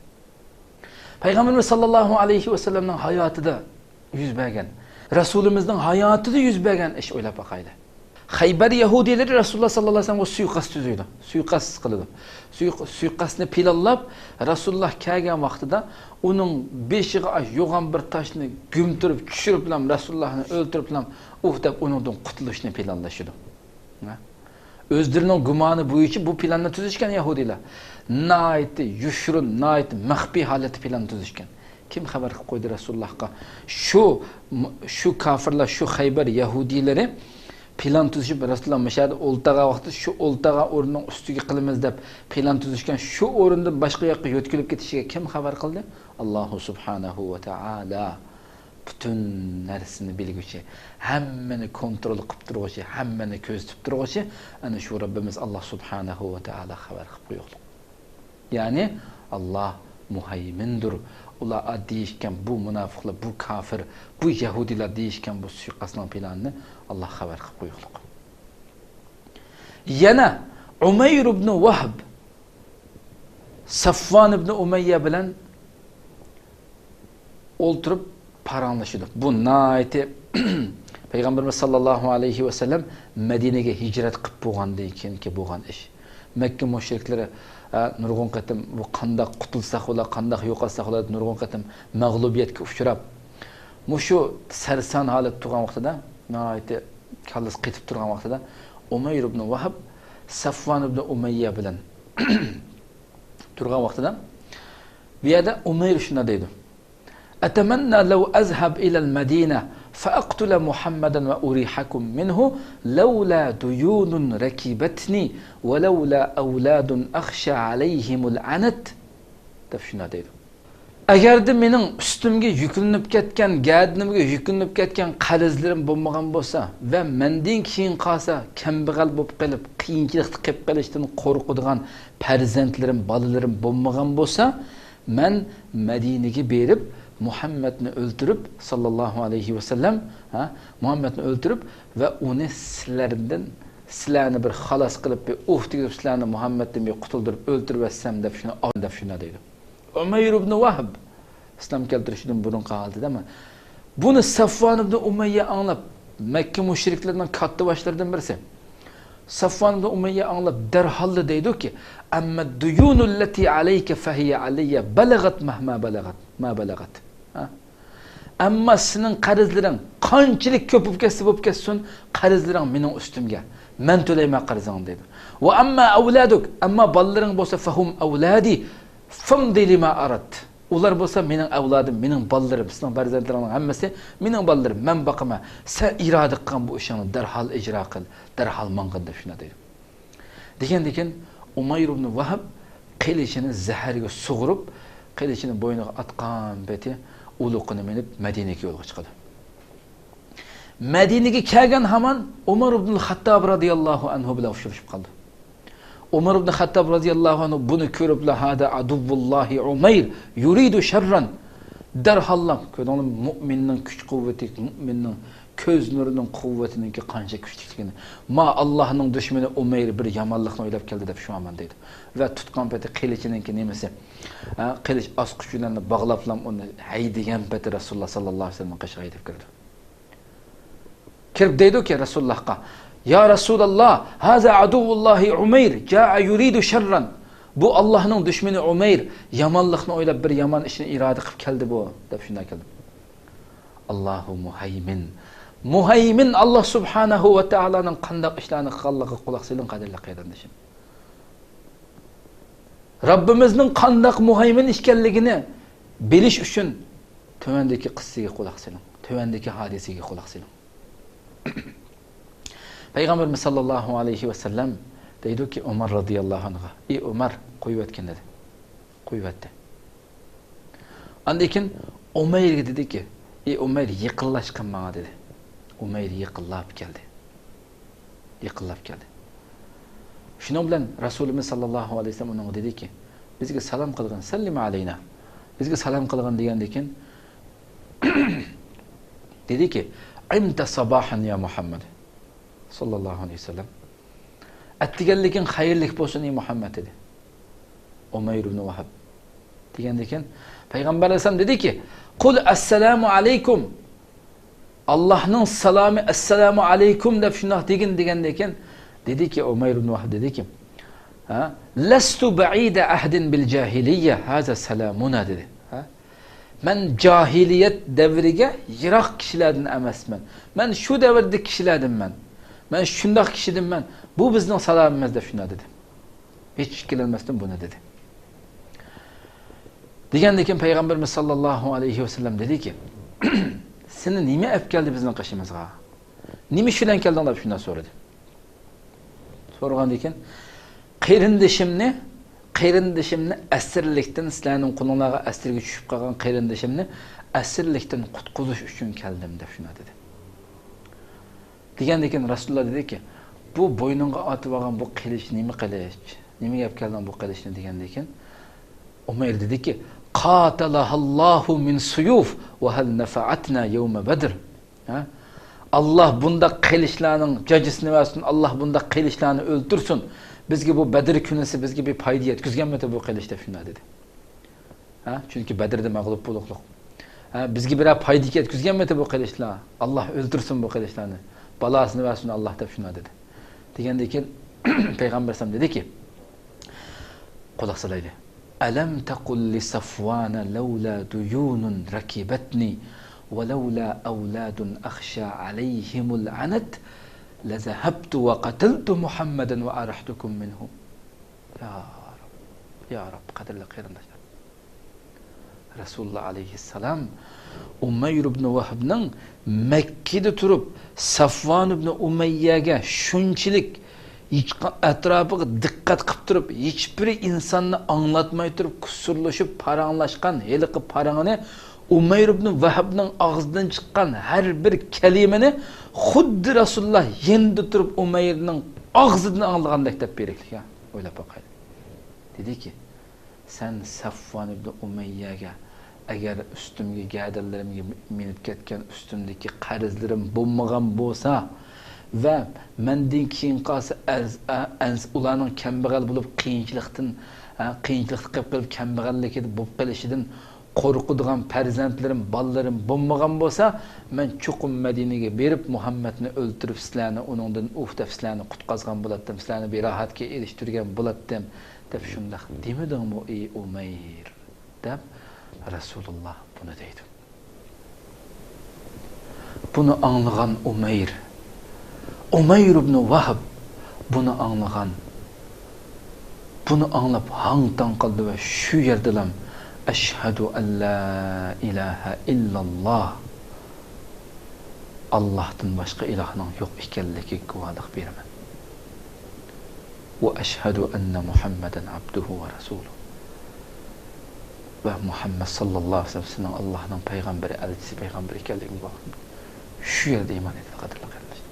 پەيغەمبىرىمىز ساللاللاھۇ ئەلەيھى ۋەسەللەمنىڭ ھاياتىدا يۈز بەرگەن، رەسۇلىمىزنىڭ ھاياتىدا يۈز بەرگەن ئىش، ئويلاپ باقايلى. خەيبەر يەھۇدىيلىرى رەسۇلۇللا ساللاللاھۇ ئەلەيھى ۋەسەللەمگە سۇيىقەست تۈزىدۇ. سۇيىقەست قىلىدۇ. سۇيىق-، سۇيىقەستنى پىلانلاپ، رەسۇلۇللا كەلگەن ۋاقتىدا ئۇنىڭ بېشىغا ئاش-، يوغان بىر تاشنى گۈمتۈرۈپ، چۈشۈرۈپلا رەسۇلۇللانى ئۆلتۈرۈپلا، ئۇھ دەپ ئۇنىڭدىن قۇتۇلۇشنى پىلانلىشىدۇ. ھە؟ ئۆزلىرىنىڭ گۇمانى بويىچە بۇ پىلاننى تۈزۈشكەن يەھۇدىيلار. ناھايىتى يوشۇرۇن، ناھايىتى مەخپىي ھالەتتە پىلان تۈزۈشكەن. كىم خەۋەر قىلىپ قويدى رەسۇلۇللاھقا؟ شۇ، شۇ كاپىرلار، شۇ خەيبەر يەھۇدىيلىرى پىلان تۈزۈشۈپ، رەسۇلۇللا مۇشۇ يەردە ئولتۇرغان ۋاقتىدا شۇ ئولتۇرغان ئورنىنىڭ ئۈستىگە قىلىمىز دەپ پىلان تۈزۈشكەن. شۇ ئورۇندىن باشقا ياققا يۆتكىلىپ كېتىشىگە كىم خەۋەر قىلدى؟ ئاللاھۇ سۇبھانەھۇ ۋە تائالا. پۈتۈن نەرسىنى بىلگۈچى، ھەممىنى كونترول قىلىپ تۇرغۇچى، ھەممىنى كۆزىتىپ تۇرغۇچى، ئەنە شۇ رەببىمىز ئاللاھ سۇبھانەھۇ ۋە تائالا خەۋەر قىلىپ قويۇقلۇق. يەنى، ئاللاھ مۇھەيمىندۇر. ئۇلار دېيىشكەن بۇ مۇناپىقلار، بۇ كافىر، بۇ يەھۇدىيلار دېيىشكەن بۇ سۇيىقەستنىڭ پىلانىنى ئاللاھ خەۋەر قىلىپ قويۇقلۇق. يەنە ئۇمەير ئىبنى ۋەھب، سەفۋان ئىبنى ئۇمەييە بىلەن ئولتۇرۇپ پاراڭلىشىدۇ. بۇ ناھايىتى پەيغەمبىرىمىز ساللاللاھۇ ئەلەيھى ۋەسەللەم مەدىنىگە ھىجرەت قىلىپ بولغاندىن كېيىنكى بولغان ئىش. مەككە مۇشرىكلىرى، ئە، نۇرغۇن قېتىم بۇ قانداق قۇتۇلساق بولا، قانداق يوقاتساق بولا دەپ نۇرغۇن قېتىم مەغلۇبىيەتكە ئۇچراپ، مۇشۇ سەرسان ھالەتتە تۇرغان ۋاقتىدا، ناھايىتى كاللىسى قېتىپ تۇرغان ۋاقتىدا ئۇمەير ئىبنى ۋەھب سەفۋان ئىبنى ئۇمەييە بىلەن تۇرغان ۋاقتىدا، بۇ يەردە ئۇمەير شۇنداق دەيدۇ: «ئەتەمەننا لەو ئەزھەب ئىلەل مەدىنە فەئەقتۇلە مۇھەممەدەن ۋە ئۇرىيحەكۇم مىنھۇ لەۋلا دۇيۇنۇن رەكىبەتنى ۋە لەۋلا ئەۋلادۇن ئەخشە ئەلەيھىمۇل ئەنەت» دەپ شۇنداق دەيدۇ. ئەگەردە مېنىڭ ئۈستۈمگە يۈكلىنىپ كەتكەن، گەدىنىمگە يۈكلىنىپ كەتكەن قەرزلىرىم بولمىغان بولسا ۋە مەندىن كېيىن قالسا كەمبەغەل بولۇپ قېلىپ، قىيىنچىلىقتا قېلىپ قېلىشتىن قورقىدىغان پەرزەنتلىرىم، بالىلىرىم بولمىغان بولسا، مەن مەدىنىگە بېرىپ، مۇھەممەدنى ئۆلتۈرۈپ، ساللاللاھۇ ئەلەيھى ۋەسەللەم، ھە، مۇھەممەدنى ئۆلتۈرۈپ ۋە ئۇنى سىلەردىن، سىلەرنى بىر خالاس قىلىپ، بىر ئۇھ دېگۈزۈپ، سىلەرنى مۇھەممەدتىن بىر قۇتۇلدۇرۇپ ئۆلتۈرۈۋەتسەم دەپ شۇنى، دەپ شۇنداق دەيدۇ. ئۇمەير ئىبنى ۋەھب ئىسلام كەلتۈرۈشىدىن بۇرۇنقى ھالىتىدە، بۇنى سەفۋان ئىبنى ئۇمەييە ئاڭلاپ، مەككە مۇشرىكلىرىنىڭ كاتتا باشلىرىدىن بىرسى، سەفۋان ئىبنى ئۇمەييە ئاڭلاپ، دەرھاللا دەيدۇكى، «ئەممە دۇيۇنۇللەتى ئەلەيكە فەھىيە ئەلەييە بەلەغەت مەھما بەلەغەت، ما بەلەغەت.» ھە؟ «ئەمما سېنىڭ قەرزلىرىڭ قانچىلىك كۆپ بولۇپ كەتسە بولۇپ كەتسۇن، قەرزلىرىڭ مېنىڭ ئۈستۈمگە، مەن تۆلەيمەن قەرزىڭنى» دەيدۇ. «ۋە ئەمما ئەۋلادۇك، ئەمما بالىلىرىڭ بولسا، فەھۇم ئەۋلادى، فامضى لىما ئەرەدت. ئۇلار بولسا مېنىڭ ئەۋلادىم، مېنىڭ بالىلىرىم، سېنىڭ پەرزەنتلىرىڭنىڭ ھەممىسى مېنىڭ بالىلىرىم، مەن باقىمەن. سەن ئىرادە قىلغان بۇ ئىشىڭنى دەرھال ئىجرا قىل، دەرھال ماڭغىن» دەپ شۇنداق دەيدۇ. دېگەندىكىن ئۇمەير ئىبنى ۋەھب قىلىچىنى زەھەرگە سۇغۇرۇپ، قىلىچىنى بوينىغا ئاتقان پېتى ئۇلۇقىنى مىنىپ مەدىنىگە يولغا چىقىدۇ. مەدىنىگە كەلگەن ھامان ئۇمەر ئىبنۇل خەتتاب رازىياللاھۇ ئەنھۇ بىلەن ئۇچرىشىپ قالدى. ئۇمەر ئىبنى خەتتاب رازىياللاھۇ ئەنھۇ بۇنى كۆرۈپلا، «ھازا ئەدۇۋۋۇللاھى ئۇمەير يۇرىدۇ شەررەن.» دەرھاللا، كۆردۈڭلارمۇ، مۇئمىننىڭ كۈچ قۇۋۋىتى، مۇئمىننىڭ كۆز نۇرىنىڭ قۇۋۋىتىنىڭكى قانچە كۈچلۈكلۈكىنى. «ما، ئاللاھنىڭ دۈشمىنى ئۇمەير بىر يامانلىقنى ئويلاپ كەلدى» دەپ شۇ ھامان دەيدۇ. ۋە تۇتقان پېتى قىلىچىنىڭكى نېمىسى، ھە، قىلىچ ئاسقۇچ بىلەن باغلاپلا ئۇنى ھەيدىگەن پېتى رەسۇلۇللا ساللاللاھۇ ئەلەيھى ۋەسەللەمنىڭ قېشىغا ھەيدەپ كىرىدۇ. كىرىپ دەيدۇكى رەسۇلۇللاھقا، «يا رەسۇلاللا، ھازا ئەدۇۋۋۇللاھى ئۇمەير جائە يۇرىدۇ شەررەن.» «بۇ ئاللاھنىڭ دۈشمىنى ئۇمەير يامانلىقنى ئويلاپ، بىر يامان ئىشنى ئىرادە قىلىپ كەلدى بۇ» دەپ شۇنداق كەلدى. «ئاللاھۇ مۇھەيمىن.» مۇھەيمىن ئاللاھ سۇبھانەھۇ ۋە تائالانىڭ قانداق ئىشلارنى قىلغانلىقىغا قۇلاق سېلىڭ، قەدىرلىك قېرىندىشىم. رەببىمىزنىڭ قانداق مۇھەيمىن ئىكەنلىكىنى بىلىش ئۈچۈن تۆۋەندىكى قىسسىگە قۇلاق سېلىڭ، تۆۋەندىكى ھادىسىگە قۇلاق سېلىڭ. پەيغەمبىرىمىز ساللاللاھۇ ئەلەيھى ۋەسەللەم دەيدۇكى ئۆمەر رازىياللاھۇ ئەنھۇغا، «ئى ئۆمەر، قويۇۋەتكىن» دېدى. قويۇۋەتتى. ئاندىن كېيىن ئۇمەيرگە دېدىكى، «ئى ئۇمەير، يېقىنلاشقىن ماڭا» دېدى. ئۇمەير يېقىنلاپ كەلدى. يېقىنلاپ كەلدى. شۇنىڭ بىلەن رەسۇلىمىز ساللاللاھۇ ئەلەيھى ۋەسەللەم ئۇنىڭغا دېدىكى، «بىزگە سالام قىلغىن، سەللىم ئەلەينا. بىزگە سالام قىلغىن» دېگەندىن كېيىن دېدىكى، «عمت صباحا يا محمد» ساللاللاھۇ ئەلەيھى ۋەسەللەم. «ئەتىگەنلىكىڭ خەيرلىك بولسۇن، ئى مۇھەممەد» دېدى. ئۇمەير ئىبنى ۋەھب. دېگەندىن كېيىن پەيغەمبەر ئەلەيھىسسالام دېدىكى، «قۇل ئەسسالامۇ ئەلەيكۇم. ئاللاھنىڭ سالامى، ئەسسالامۇ ئەلەيكۇم دەپ شۇنداق دېگىن» دېگەندىن كېيىن دېدىكى، ئۇمەير ئىبنى ۋەھب دېدىكى، ھە، «لەستۇ بەئىدە ئەھدىن بىل جاھىلىيە، ھازا سالامۇنا» دېدى. ھە؟ «مەن جاھىلىيەت دەۋرىگە يىراق كىشىلەردىن ئەمەسمەن. مەن شۇ دەۋردىكى كىشىلەردىنمەن. مەن شۇنداق كىشىدىنمەن. بۇ بىزنىڭ سالامىمىز» دەپ شۇنداق دېدى. ھېچ ئىككىلەنمەستىن بۇنى دېدى. دېگەندىن كېيىن پەيغەمبىرىمىز ساللاللاھۇ ئەلەيھى ۋەسەللەم دېدىكى، «سېنى نېمە ئەپ كەلدى بىزنىڭ قېشىمىزغا؟ نېمە ئىش بىلەن كەلدىڭ؟» دەپ شۇنداق سورىدى. سورىغاندىن كېيىن، «قېرىندىشىمنى، قېرىندىشىمنى ئەسىرلىكتىن، سىلەرنىڭ قولۇڭلارغا ئەسىرگە چۈشۈپ قالغان قېرىندىشىمنى ئەسىرلىكتىن قۇتقۇزۇش ئۈچۈن كەلدىم» دەپ شۇنداق دېدى. دېگەندىن كېيىن رەسۇلۇللا دېدىكى، «بۇ بوينۇڭغا ئاتىۋالغان بۇ قىلىچ نېمە قىلىچ؟ نېمىگە ئەپ كەلدىڭ بۇ قىلىچنى؟» دېگەندىن كېيىن ئۇمەير دېدىكى، «قاتەلەھەللاھۇ مىن سۇيۇف ۋە ھەل نەفەئەتنا يەۋمە بەدر.» ھە؟ «ئاللاھ بۇنداق قىلىچلارنىڭ جاجىسىنى بەرسۇن، ئاللاھ بۇنداق قىلىچلارنى ئۆلتۈرسۇن. بىزگە بۇ بەدر كۈنىسى بىزگە بىر پايدا يەتكۈزگەنمىدى بۇ قىلىچ؟» دەپ شۇنداق دېدى. ھە؟ چۈنكى بەدردە مەغلۇپ بولۇقلۇق. ھە؟ «بىزگە بىرەر پايدا يەتكۈزگەنمىدى بۇ قىلىچلار؟ ئاللاھ ئۆلتۈرسۇن بۇ قىلىچلارنى. بالاسىنى بەرسۇن ئاللاھ» دەپ شۇنداق دېدى. دېگەندىن كېيىن پەيغەمبەر ئەلەيھىسسالام دېدىكى، قۇلاق سالايلى. «ئەلەم تەقۇل لىسەفۋانە لەۋلا دۇيۇنۇن رەكىبەتنى ۋە لەۋلا ئەۋلادۇن ئەخشا ئەلەيھىمۇل ئەنەت لەزەھەبتۇ ۋە قەتەلتۇ مۇھەممەدەن ۋە ئەرەھتۇكۇم مىنھۇ.» يا رەب، يا رەب، قەدىرلىك قېرىنداشلار. رەسۇلۇللا ئەلەيھىسسالام ئۇمەير ئىبنى ۋەھبنىڭ مەككىدە تۇرۇپ، سەفۋان ئىبنى ئۇمەييەگە شۇنچىلىك ھېچ-، ئەتراپىغا دىققەت قىلىپ تۇرۇپ، ھېچبىر ئىنساننى ئاڭلاتماي تۇرۇپ، قۇسۇرلىشىپ پاراڭلاشقان ھېلىقى پاراڭىنى ئۇمەير ئىبنى ۋەھبنىڭ ئاغزىدىن چىققان ھەر بىر كەلىمىنى خۇددى رەسۇلۇللا يېنىدا تۇرۇپ ئۇمەيرنىڭ ئاغزىدىن ئاڭلىغاندەك دەپ بېرەيلىك، يا، ئويلاپ باقايلى. دېدىكى، سەن سەفۋان ئىبنى ئۇمەييەگە، ئەگەر ئۈستۈمگە، گەدەنلىرىمگە مىنىپ كەتكەن ئۈستۈمدىكى قەرزلىرىم بولمىغان بولسا ۋە مەندىن كېيىن قالسا ئەز-، ئە-، ئەنس-، ئۇلارنىڭ كەمبەغەل بولۇپ قىيىنچىلىقتىن، ھە، قىيىنچىلىقتا قېلىپ قېلىپ كەمبەغەللىكىدە بولۇپ قېلىشىدىن قورقىدىغان پەرزەنتلىرىم، بالىلىرىم بولمىغان بولسا، مەن چوقۇم مەدىنىگە بېرىپ، مۇھەممەدنى ئۆلتۈرۈپ، سىلەرنى ئۇنىڭدىن ئۇھ دەپ سىلەرنى قۇتقازغان بولاتتىم، سىلەرنى بىر راھەتكە ئېرىشتۈرگەن بولاتتىم، دەپ شۇنداق دېمىدىڭمۇ، ئى ئۇمەير؟ دەپ رەسۇلۇللا بۇنى دەيدۇ. بۇنى ئاڭلىغان ئۇمەير، ئۇمەير ئىبنى ۋەھب بۇنى ئاڭلىغان. بۇنى ئاڭلاپ ھاڭ-تاڭ قالدى ۋە شۇ يەردىلا، «ئەشھەدۇ ئەن لا ئىلاھە ئىللاللا»، ئاللاھتىن باشقا ئىلاھنىڭ يوق ئىكەنلىكىگە گۇۋاھلىق بېرىمەن. «ۋە ئەشھەدۇ ئەننە مۇھەممەدەن ئەبدۇھۇ ۋە رەسۇلۇھ.» ۋە مۇھەممەد ساللاللاھۇ ئەلەيھى ۋەسەللەم سېنىڭ ئاللاھنىڭ پەيغەمبىرى، ئەلچىسى، پەيغەمبىرى ئىكەنلىكىڭگە گۇۋاھلىق. شۇ يەردە ئىمان ئېيتىدۇ، قەدىرلىك قېرىنداشلار.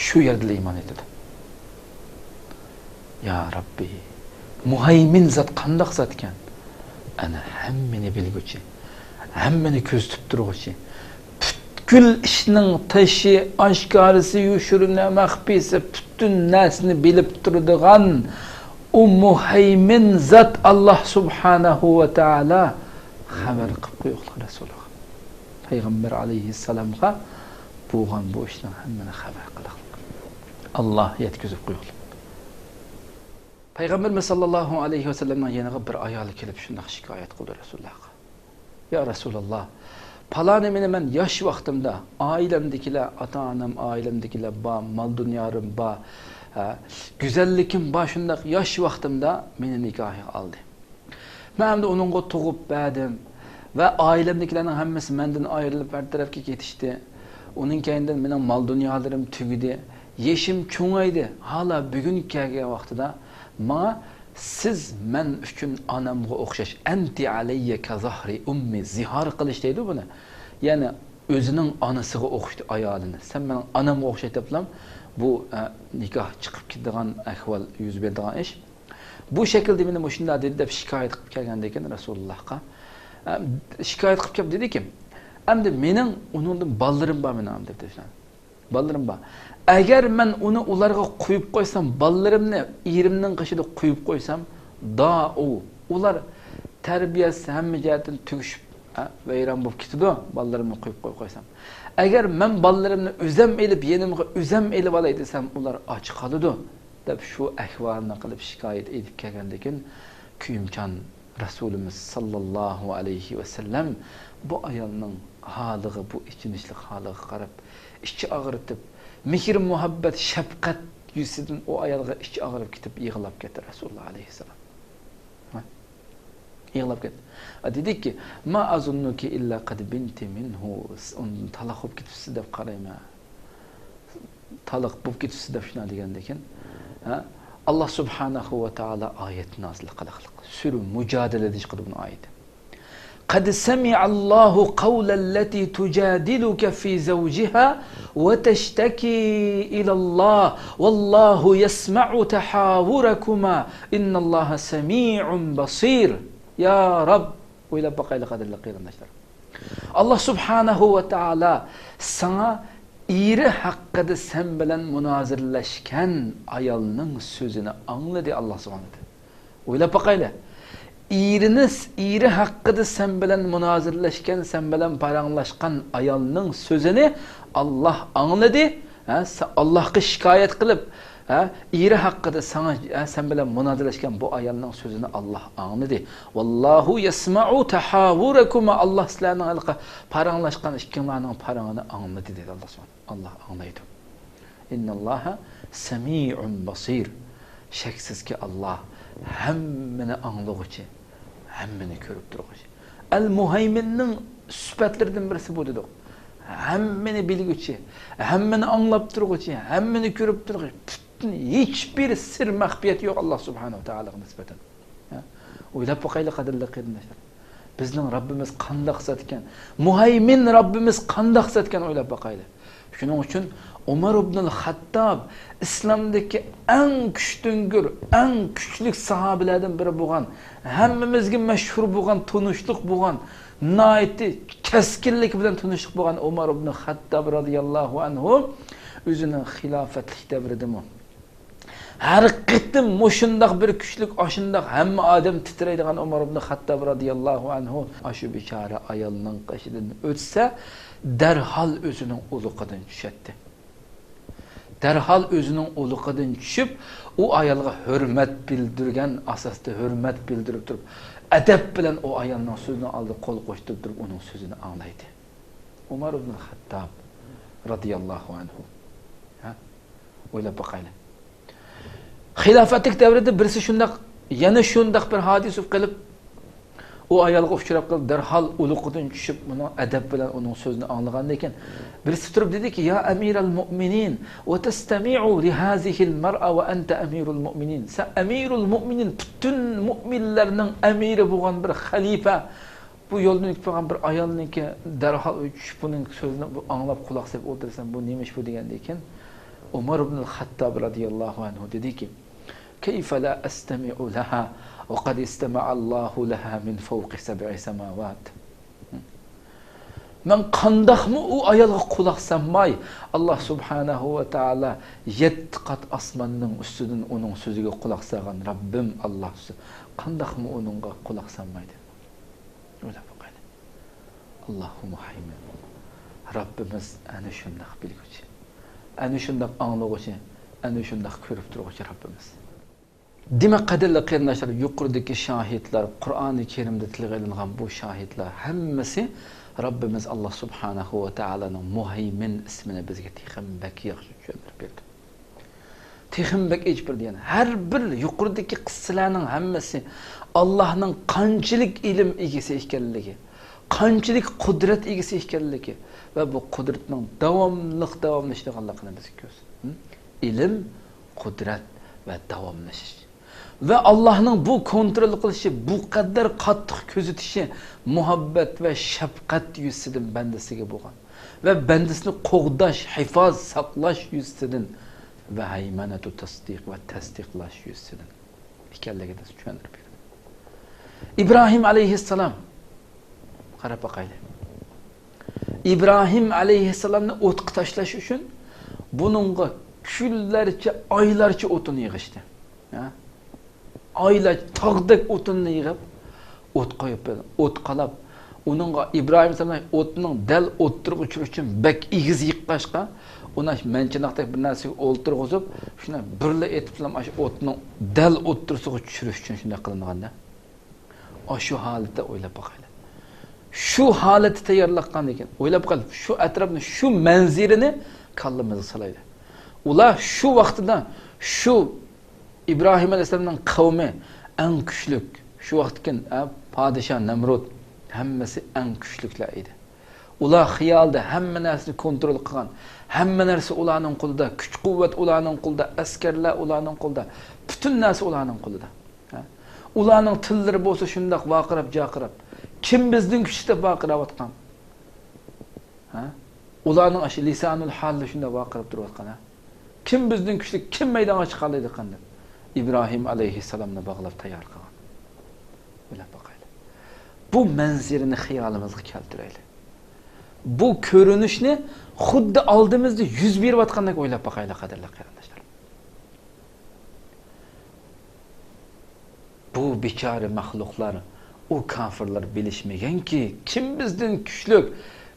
شۇ يەردىلا ئىمان ئېيتىدۇ. يا رەببى، مۇھەيمىن زات قانداق زات ئىكەن؟ ئەنە ھەممىنى بىلگۈچى، ھەممىنى كۆزىتىپ تۇرغۇچى، پۈتكۈل ئىشنىڭ تېشى، ئاشكارىسى، يوشۇرۇنى، مەخپىيسى، پۈتۈن نەرسىنى بىلىپ تۇرىدىغان ئۇ مۇھەيمىن زات ئاللاھ سۇبھانەھۇ ۋە تائالا خەۋەر قىلىپ قويۇقلۇق رەسۇلىغا. پەيغەمبەر ئەلەيھىسسالامغا بولغان بۇ ئىشنىڭ ھەممىنى خەۋەر قىلىقلىق. ئاللاھ يەتكۈزۈپ قويۇقلۇق. پەيغەمبىرىمىز ساللاللاھۇ ئەلەيھى ۋەسەللەمنىڭ يېنىغا بىر ئايالى كېلىپ شۇنداق شىكايەت قىلدى رەسۇلۇللاھقا. يا رەسۇلاللاھ، پالانى مېنى مەن ياش ۋاقتىمدا، ئائىلەمدىكىلەر، ئاتا-ئانام، ئائىلەمدىكىلەر بار، مال-دۇنيالىرىم بار، ھە، گۈزەللىكىم بار، شۇنداق ياش ۋاقتىمدا مېنى نىكاھىغا ئالدى. مەن ئەمدى ئۇنىڭغا تۇغۇپ بەردىم ۋە ئائىلەمدىكىلەرنىڭ ھەممىسى مەندىن ئايرىلىپ ھەر تەرەپكە كېتىشتى. ئۇنىڭ كەينىدىن مېنىڭ مال-دۇنيالىرىم تۈگىدى. يېشىم چوڭايدى. ھالا بۈگۈن كەلگەن ۋاقتىدا ماڭا سىز مەن ئۈچۈن ئانامغا ئوخشاش، «ئەنتى ئەلەييە كەزەھرى ئۇممى» زىھار قىلىش دەيدۇ بۇنى. يەنى ئۆزىنىڭ ئانىسىغا ئوخشىتى ئايالىنى. سەن مېنىڭ ئانامغا ئوخشايدۇ دەپلا بۇ، ئە، نىكاھ چىقىپ كېتىدىغان ئەھۋال يۈز بېرىدىغان ئىش. بۇ شەكىلدە مېنى مۇشۇنداق دېدى دەپ شىكايەت قىلىپ كەلگەندىن كېيىن رەسۇلۇللاھقا، ئە، شىكايەت قىلىپ كېلىپ دېدىكى، ئەمدى مېنىڭ ئۇنىڭدىن بالىلىرىم بار مېنىڭ دېدى. بالىلىرىم بار. ئەگەر مەن ئۇنى ئۇلارغا قويۇپ قويسام، بالىلىرىمنى ئېرىمنىڭ قېشىدا قويۇپ قويسام، دائۇ، ئۇلار تەربىيەسى ھەممە جەھەتتىن تۈگىشىپ، ھە، ۋەيران بولۇپ كېتىدۇ، بالىلىرىمنى قويۇپ قويۇپ قويسام. ئەگەر مەن بالىلىرىمنى ئۆزەم ئېلىپ، يېنىمغا ئۆزەم ئېلىۋالاي دېسەم، ئۇلار ئاچ قالىدۇ، دەپ شۇ ئەھۋالنى قىلىپ شىكايەت ئېيتىپ كەلگەندىن كېيىن، كۆيۈمچان رەسۇلىمىز ساللاللاھۇ ئەلەيھى ۋەسەللەم بۇ ئايالنىڭ ھالىغا، بۇ ئېچىنىشلىق ھالىغا قاراپ، ئىچى ئاغرىتىپ، مېھىر-مۇھەببەت، شەپقەت يۈزىدىن ئۇ ئايالغا ئىچى ئاغرىپ كېتىپ يىغلاپ كەتتى رەسۇلۇللا ئەلەيھىسسالام. ھە؟ يىغلاپ كەتتى. ئا، دېدىكى، «ما ئەزۇننۇكى ئىللا قەد بىنتى مىنھۇ»، ئۇندىن تالاق بولۇپ كېتىپسىز دەپ قارايمەن. تالاق بولۇپ كېتىپسىز دەپ شۇنداق دېگەندىن كېيىن، ھە، ئاللا سۇبھانەھۇ ۋە تائالا ئايەت نازىل قىلىقلىق. سۈرە مۇجادىلىدە چىقىدۇ بۇنىڭ ئايىتى. قەد سەمىئەللاھۇ قەۋلەللەتى تۇجادىلۇكە فى زەۋجىھا ۋە تەشتەكى ئىلەللاھ ۋەللاھۇ يەسمەئۇ تەھاۋۇرەكۇما ئىننەللاھە سەمىئۇن بەسىر. يا رەب، ئويلاپ باقايلى، قەدىرلىك قېرىنداشلار. ئاللا سۇبھانەھۇ ۋە تائالا ساڭا ئېرى ھەققىدە سەن بىلەن مۇنازىرىلەشكەن ئايالنىڭ سۆزىنى ئاڭلىدى، ئاللا سۇبھانەھۇ ۋە تائالا. ئويلاپ باقايلى. ئېرىنى، ئېرى ھەققىدە سەن بىلەن مۇنازىرىلەشكەن، سەن بىلەن پاراڭلاشقان ئايالنىڭ سۆزىنى ئاللا ئاڭلىدى. ھە، سا-، ئاللاھقا شىكايەت قىلىپ، ھە، ئېرى ھەققىدە ساڭا، ھە، سەن بىلەن مۇنازىرىلەشكەن بۇ ئايالنىڭ سۆزىنى ئاللا ئاڭلىدى. ۋەللاھۇ يەسمەئۇ تەھاۋۇرەكۇما، ئاللا سىلەرنىڭ ھېلىقى پاراڭلاشقان ئىككىڭلارنىڭ پاراڭىنى ئاڭلىدى، دېدى ئاللا سۇبھانەھۇ. ئاللا ئاڭلايدۇ. ئىننەللاھە سەمىئۇن بەسىر. شەكسىزكى، ئاللا ھەممىنى ئاڭلىغۇچى، ھەممىنى كۆرۈپ تۇرغۇچى. ئەل مۇھەيمىننىڭ سۈپەتلىرىدىن بىرسى بۇ دېدۇق. ھەممىنى بىلگۈچى، ھەممىنى ئاڭلاپ تۇرغۇچى، ھەممىنى كۆرۈپ تۇرغۇچى، پۈتۈن ھېچبىر سىر مەخپىيەت يوق ئاللا سۇبھانەھۇ ۋە تائالاغا نىسبەتەن. ھە؟ ئويلاپ باقايلى، قەدىرلىك قېرىنداشلار. بىزنىڭ رەببىمىز قانداق زات ئىكەن؟ مۇھەيمىن رەببىمىز قانداق زات ئىكەن؟ ئويلاپ باقايلى. شۇنىڭ ئۈچۈن ئۆمەر ئىبنۇل خەتتاب ئىسلامدىكى ئەڭ كۈچتۈڭگۈر، ئەڭ كۈچلۈك ساھابىلەردىن بىرى بولغان، ھەممىمىزگە مەشھۇر بولغان، تونۇشلۇق بولغان، ناھايىتى كەسكىنلىكى بىلەن تونۇشلۇق بولغان ئۆمەر ئىبنۇل خەتتاب رەزىياللاھۇ ئەنھۇ ئۆزىنىڭ خىلاپەتلىك دەۋرىدىمۇ، ھەر قېتىم مۇشۇنداق بىر كۈچلۈك، ئاشۇنداق ھەممە ئادەم تىترەيدىغان ئۆمەر ئىبن خەتتاب رازىياللاھۇ ئەنھۇ ئاشۇ بىچارە ئايالنىڭ قېشىدىن ئۆتسە، دەرھال ئۆزىنىڭ ئۇلىقىدىن چۈشەتتى. دەرھال ئۆزىنىڭ ئۇلىقىدىن چۈشۈپ، ئۇ ئايالغا ھۆرمەت بىلدۈرگەن ئاساستا ھۆرمەت بىلدۈرۈپ تۇرۇپ، ئەدەپ بىلەن ئۇ ئايالنىڭ سۆزىنىڭ ئالدىدا قول قوشتۇرۇپ تۇرۇپ، ئۇنىڭ سۆزىنى ئاڭلايدۇ. ئۆمەر ئىبن خەتتاب رازىياللاھۇ ئەنھۇ. ھە؟ ئويلاپ باقايلى. خىلاپەتلىك دەۋرىدە بىرسى شۇنداق، يەنە شۇنداق بىر ھادىسە بولۇپ قېلىپ، ئۇ ئايالغا ئۇچراپ قېلىپ، دەرھال ئۇلىقىدىن چۈشۈپ، ئۇنىڭ ئەدەپ بىلەن ئۇنىڭ سۆزىنى ئاڭلىغاندىن كېيىن، بىرسى تۇرۇپ دېدىكى، يا ئەمىرەل مۇئمىنىن، ۋە تەستەمىئۇ لىھازىھىل مەرئە ۋە ئەنتە ئەمىرۇل مۇئمىنىن. سەن ئەمىرۇل مۇئمىنىن، پۈتۈن مۇئمىنلەرنىڭ ئەمىرى بولغان بىر خەلىپە، بۇ يولدىن ئۆتۈپ بارغان بىر ئايالنىڭكى دەرھال چۈشۈپ، بۇنىڭ سۆزىنى بۇ ئاڭلاپ، قۇلاق سېلىپ ئولتۇرىسەن، بۇ نېمە ئىش بۇ دېگەندىن كېيىن، ئۆمەر ئىبنۇل خەتتاب رازىياللاھۇ ئەنھۇ دېدىكى، كيف لا أستمع لها وقد استمع الله لها من فوق سبع سماوات. مەن قانداقمۇ ئۇ ئايالغا قۇلاق سالماي، ئاللا سۇبھانەھۇ ۋە تائالا يەتتە قات ئاسماننىڭ ئۈستىدىن ئۇنىڭ سۆزىگە قۇلاق سالغان رەببىم ئاللا، قانداقمۇ ئۇنىڭغا قۇلاق سالماي دېدى. ئويلاپ باقايلى. ئاللاھۇ مۇھەيمىن. رەببىمىز ئەنە شۇنداق بىلگۈچى، ئەنە شۇنداق ئاڭلىغۇچى، ئەنە شۇنداق كۆرۈپ تۇرغۇچى رەببىمىز. دېمەك، قەدىرلىك قېرىنداشلار، يۇقىرىدىكى شاھىتلار، قۇرئانى كەرىمدە تىلغا ئېلىنغان بۇ شاھىتلار ھەممىسى رەببىمىز ئاللا سۇبھانەھۇ ۋە تائالانىڭ مۇھەيمىن ئىسمىنى بىزگە تېخىمۇ بەك ياخشى چۈشەندۈرۈپ بەردى. تېخىمۇ بەك ئېچىپ بەردى. يەنى ھەر بىر يۇقىرىدىكى قىسسىلەرنىڭ ھەممىسى ئاللاھنىڭ قانچىلىك ئىلىم ئىگىسى ئىكەنلىكى، قانچىلىك قۇدرەت ئىگىسى ئىكەنلىكى ۋە بۇ قۇدرىتىنىڭ داۋاملىق داۋاملىشىدىغانلىقىنى بىزگە كۆرسىتىدۇ. ئىلىم، قۇدرەت ۋە داۋاملىشىش. ۋە ئاللاھنىڭ بۇ كونترول قىلىشى، بۇ قەدەر قاتتىق كۆزىتىشى مۇھەببەت ۋە شەپقەت يۈزىسىدىن بەندىسىگە بولغان ۋە بەندىسىنى قوغداش، ھىپاز، ساقلاش يۈزىسىدىن ۋە ھەيمەنەتۇ تەسدىق ۋە تەستىقلاش يۈزىسىدىن ئىكەنلىكىنى چۈشەندۈرۈپ بېرىدۇ. ئىبراھىم ئەلەيھىسسالام، قاراپ باقايلى. ئىبراھىم ئەلەيھىسسالامنى ئوتقا تاشلاش ئۈچۈن بۇنىڭغا كۈنلەرچە، ئايلارچە ئوتۇن يىغىشتى. ھە؟ ئايلار تاغدەك ئوتۇننى يىغىپ، ئوت قويۇپ، ئوت قالاپ، ئۇنىڭغا ئىبراھىم ئەلەيھىسسالام ئوتنىڭ دەل ئوتتۇرىغا چۈشۈرۈش ئۈچۈن بەك ئېگىز يىغقاچقا، ئۇنى مەنچىنىقتەك بىر نەرسىگە ئولتۇرغۇزۇپ، شۇنى بىرلا ئېتىپلا ئاشۇ ئوتنىڭ دەل ئوتتۇرىسىغا چۈشۈرۈش ئۈچۈن شۇنداق قىلىنغاندا. ئاشۇ ھالەتتە ئويلاپ باقايلى. شۇ ھالەتتە تەييارلاتقاندىن كېيىن، ئويلاپ باقايلى، شۇ ئەتراپنى، شۇ مەنزىرىنى كاللىمىزغا سالايلى. ئۇلار شۇ ۋاقتىدا شۇ ئىبراھىم ئەلەيھىسسالامنىڭ قەۋمى ئەڭ كۈچلۈك، شۇ ۋاقىتتىكى، ئە، پادىشاھ نەمرۇت، ھەممىسى ئەڭ كۈچلۈكلەر ئىدى. ئۇلار خىيالدا ھەممە نەرسىنى كونترول قىلغان، ھەممە نەرسە ئۇلارنىڭ قولىدا، كۈچ-قۇۋۋەت ئۇلارنىڭ قولىدا، ئەسكەرلەر ئۇلارنىڭ قولىدا، پۈتۈن نەرسە ئۇلارنىڭ قولىدا. ھە؟ ئۇلارنىڭ تىللىرى بولسا شۇنداق ۋارقىراپ-جارقىراپ، كىم بىزدىن كۈچلۈك دەپ ۋارقىراۋاتقان؟ ھە؟ ئۇلارنىڭ ئاشۇ لىسانۇل ھالىدا شۇنداق ۋارقىراپ تۇرۇۋاتقان، ھە؟ كىم بىزدىن كۈچلۈك، كىم مەيدانغا چىقالايدىغان دەپ، ئىبراھىم ئەلەيھىسسالامنى باغلاپ تەييار قىلغان. ئويلاپ باقايلى. بۇ مەنزىرىنى خىيالىمىزغا كەلتۈرەيلى. بۇ كۆرۈنۈشنى خۇددى ئالدىمىزدا يۈز بېرىۋاتقاندەك ئويلاپ باقايلى، قەدىرلىك قېرىنداشلار. بۇ بىچارە مەخلۇقلار، ئۇ كاپىرلار بىلىشمىگەنكى، كىم بىزدىن كۈچلۈك،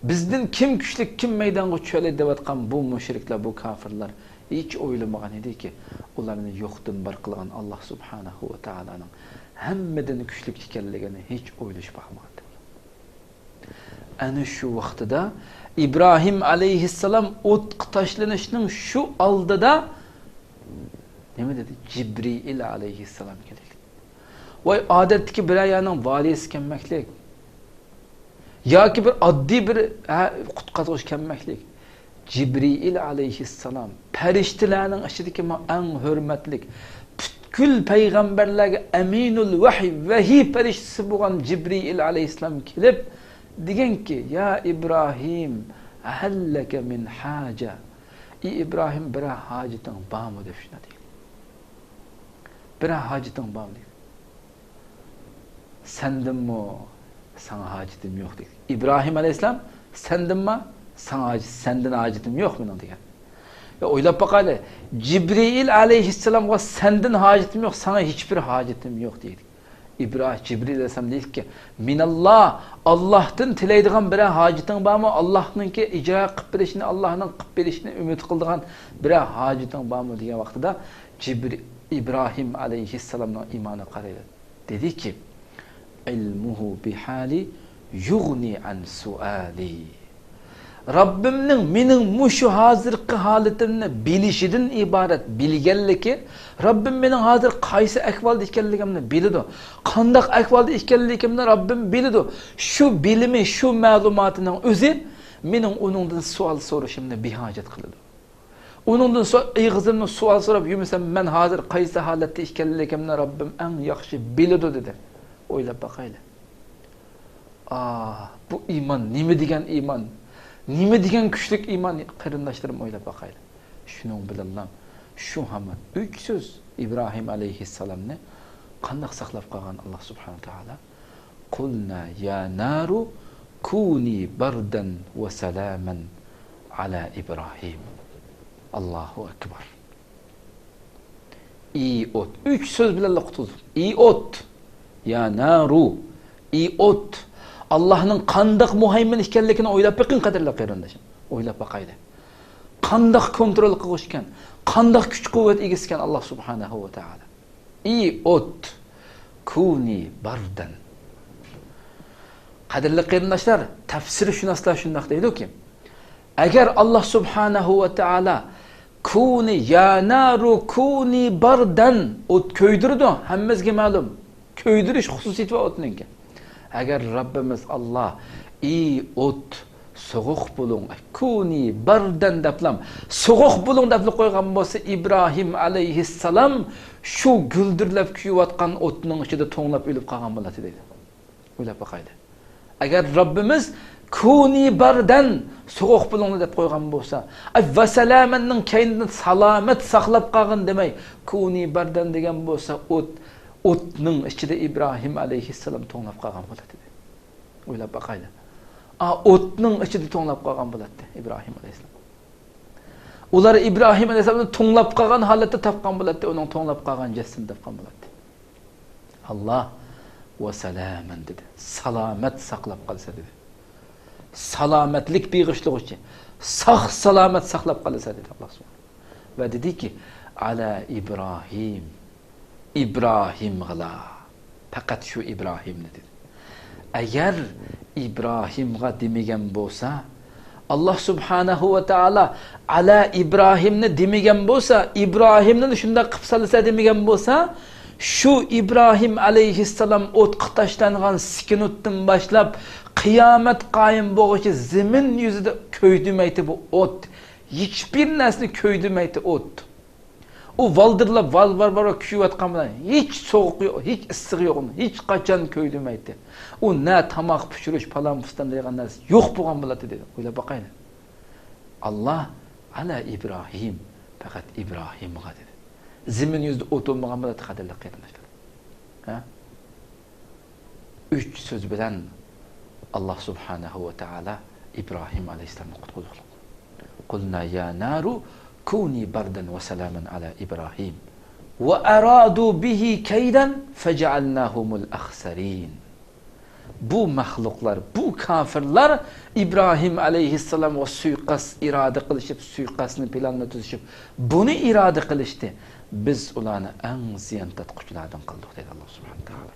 بىزدىن كىم كۈچلۈك، كىم مەيدانغا چۈشەلەيدۇ دەۋاتقان بۇ مۇشرىكلار، بۇ كاپىرلار ھېچ ئويلىمىغان ئىدىكى، ئۇلارنى يوقتىن بار قىلغان ئاللا سۇبھانەھۇ ۋە تائالانىڭ ھەممىدىن كۈچلۈك ئىكەنلىكىنى ھېچ ئويلىشىپ باقمىغانىدى. ئەنە شۇ ۋاقتىدا ئىبراھىم ئەلەيھىسسالام ئوتقا تاشلىنىشنىڭ شۇ ئالدىدا نېمە دېدى؟ جىبرىئىل ئەلەيھىسسالام كەلدى. ۋاي، ئادەتتىكى بىرەر يەرنىڭ ۋالىيسى كەلمەكلىك ياكى بىر ئاددىي بىر، ھە، قۇتقازغۇچى كەلمەكلىك. جىبرىئىل ئەلەيھىسسالام، پەرىشتىلەرنىڭ ئىچىدىكى مانا ئەڭ ھۆرمەتلىك، پۈتكۈل پەيغەمبەرلەرگە ئەمىنۇل ۋەھىي، ۋەھىي پەرىشتىسى بولغان جىبرىئىل ئەلەيھىسسالام كېلىپ دېگەنكى، يا ئىبراھىم، ھەل لەكە مىن ھاجە؟ ئى ئىبراھىم، بىرەر ھاجىتىڭ بارمۇ دەپ شۇنداق دېگەن. بىرەر ھاجىتىڭ بارمۇ دېگەن. سەندىنمۇ ساڭا ھاجىتىم يوق دېگەن. ئىبراھىم ئەلەيھىسسالام، سەندىنمۇ ساڭا ھاجىت، سەندىن ھاجىتىم يوق مېنىڭ دېگەن. يا ئويلاپ باقايلى، جىبرىئىل ئەلەيھىسسالامغا سەندىن ھاجىتىم يوق، ساڭا ھېچبىر ھاجىتىم يوق دېدى. ئىبراھىم، جىبرىئىل ئەلەيھىسسالام دېدىكى، مىناللا، ئاللاھتىن تىلەيدىغان بىرەر ھاجىتىڭ بارمۇ؟ ئاللاھنىڭكى ئىجرا قىلىپ بېرىشىنى، ئاللاھنىڭ قىلىپ بېرىشىنى ئۈمىد قىلىدىغان بىرەر ھاجىتىڭ بارمۇ؟ دېگەن ۋاقتىدا جىبرى-، ئىبراھىم ئەلەيھىسسالامنىڭ ئىمانىغا قارايلى. دېدىكى، ئىلمۇھۇ بىھالى يۇغنى ئەن سۇئالى. رەببىمنىڭ مېنىڭ مۇشۇ ھازىرقى ھالىتىمنى بىلىشىدىن ئىبارەت بىلگەنلىكى، رەببىم مېنىڭ ھازىر قايسى ئەھۋالدا ئىكەنلىكىمنى بىلىدۇ، قانداق ئەھۋالدا ئىكەنلىكىمنى رەببىم بىلىدۇ. شۇ بىلىمى، شۇ مەلۇماتىنىڭ ئۆزى مېنىڭ ئۇنىڭدىن سوئال سورىشىمنى بىھاجەت قىلىدۇ. ئۇنىڭدىن سو-، ئېغىزىمنى سوئال سوراپ يۈرمىسەم، مەن ھازىر قايسى ھالەتتە ئىكەنلىكىمنى رەببىم ئەڭ ياخشى بىلىدۇ، دېدى. ئويلاپ باقايلى. ئا، بۇ ئىمان نېمە دېگەن ئىمان؟ نېمە دېگەن كۈچلۈك ئىمان، قېرىنداشلىرىم، ئويلاپ باقايلى. شۇنىڭ بىلەنلا شۇ ھامان ئۈچ سۆز ئىبراھىم ئەلەيھىسسالامنى قانداق ساقلاپ قالغان ئاللا سۇبھانەھۇ ۋە تائالا؟ قۇلنا يا نارۇ كۇنى بەردەن ۋە سالامەن ئەلا ئىبراھىم. ئاللاھۇ ئەكبەر. ئى ئوت. ئۈچ سۆز بىلەنلا قۇتۇلدۇق. ئى ئوت. يا نارۇ. ئى ئوت. ئاللاھنىڭ قانداق مۇھەيمىن ئىكەنلىكىنى ئويلاپ بېقىڭ، قەدىرلىك قېرىنداشلار. ئويلاپ باقايلى. قانداق كونترول قىلغۇچى ئىكەن، قانداق كۈچ-قۇۋۋەت ئىگىسى ئىكەن ئاللا سۇبھانەھۇ ۋە تائالا. ئى ئوت، كۇنى باردەن. قەدىرلىك قېرىنداشلار، تەپسىرشۇناسلار شۇنداق دەيدۇكى، ئەگەر ئاللا سۇبھانەھۇ ۋە تائالا كۇنى، يا نارۇ كۇنى باردەن، ئوت كۆيدۈرىدۇ، ھەممىمىزگە مەلۇم. كۆيدۈرۈش خۇسۇسىيىتى بار ئوتنىڭكى. ئەگەر رەببىمىز ئاللا، ئى ئوت، سوغۇق بولۇڭ، كۇنى باردەن دەپلام، سوغۇق بولۇڭ دەپلا قويغان بولسا، ئىبراھىم ئەلەيھىسسالام شۇ گۈلدۈرلەپ كۆيۈۋاتقان ئوتنىڭ ئىچىدە توڭلاپ ئۆلۈپ قالغان بولاتتى دەيدۇ. ئويلاپ باقايلى. ئەگەر رەببىمىز كۇنى باردەن، سوغۇق بولۇڭلار دەپ قويغان بولسا، ئاي، ۋەسەلامەننىڭ كەينىدىن سالامەت ساقلاپ قالغىن دېمەي، كۇنى باردەن دېگەن بولسا، ئوت، ئوتنىڭ ئىچىدە ئىبراھىم ئەلەيھىسسالام توڭلاپ قالغان بولاتتى. ئويلاپ باقايلى. ئا، ئوتنىڭ ئىچىدە توڭلاپ قالغان بولاتتى ئىبراھىم ئەلەيھىسسالام. ئۇلار ئىبراھىم ئەلەيھىسسالامنى توڭلاپ قالغان ھالەتتە تاپقان بولاتتى، ئۇنىڭ توڭلاپ قالغان جەسىتىنى تاپقان بولاتتى. ئاللا ۋە سالامەن دېدى. سالامەت ساقلاپ قالسا دېدى. سالامەتلىك بېغىشلىغۇچى، ساق-سالامەت ساقلاپ قالسا دېدى ئاللا سۇبھانەھۇ. ۋە دېدىكى، ئەلا ئىبراھىم، ئىبراھىمغىلا، پەقەت شۇ ئىبراھىمنى دېدى. ئەگەر ئىبراھىمغا دېمىگەن بولسا، ئاللا سۇبھانەھۇ ۋە تائالا ئەلا ئىبراھىمنى دېمىگەن بولسا، ئىبراھىمنى شۇنداق قىلىپ سالسا دېمىگەن بولسا، شۇ ئىبراھىم ئەلەيھىسسالام ئوتقا تاشلانغان سېكۇنتتىن باشلاپ قىيامەت قايىم بولغۇچە زېمىن يۈزىدە كۆيدۈرمەيتتى بۇ ئوت. ھېچبىر نەرسىنى كۆيدۈرمەيتتى ئوت. ئۇ ۋالدىرلاپ، ۋال-ۋار-ۋار كۆيۈۋاتقان بىلەن ھېچ سوغۇقى يوق، ھېچ ئىسسىقى يوق، ھېچ قاچان كۆيدۈرمەيتتى. ئۇ نە تاماق پىشۇرۇش، پالان-پۇستان دەيدىغان نەرسە يوق بولغان بولاتتى دېدى. ئويلاپ باقايلى. ئاللا ئەلا ئىبراھىم، پەقەت ئىبراھىمغا دېدى. زېمىن يۈزىدە ئوت بولمىغان بولاتتى، قەدىرلىك قېرىنداشلار. ھە؟ ئۈچ سۆز بىلەن ئاللا سۇبھانەھۇ ۋە تائالا ئىبراھىم ئەلەيھىسسالامنى قۇتقۇزدى. قۇلنا يا نارۇ كۇنى باردەن ۋە سالامەن ئەلا ئىبراھىم ۋە ئەرادۇ بىھى كەيدەن فەجەئەلناھۇمۇل ئەخسەرىن. بۇ مەخلۇقلار، بۇ كافىرلار ئىبراھىم ئەلەيھىسسالامغا سۇيىقەست ئىرادە قىلىشىپ، سۇيىقەستنى پىلاننى تۈزۈشۈپ، بۇنى ئىرادە قىلىشتى. بىز ئۇلارنى ئەڭ زىيان تارتقۇچىلاردىن قىلدۇق، دەيدۇ ئاللا سۇبھانەھۇ ۋە تائالا.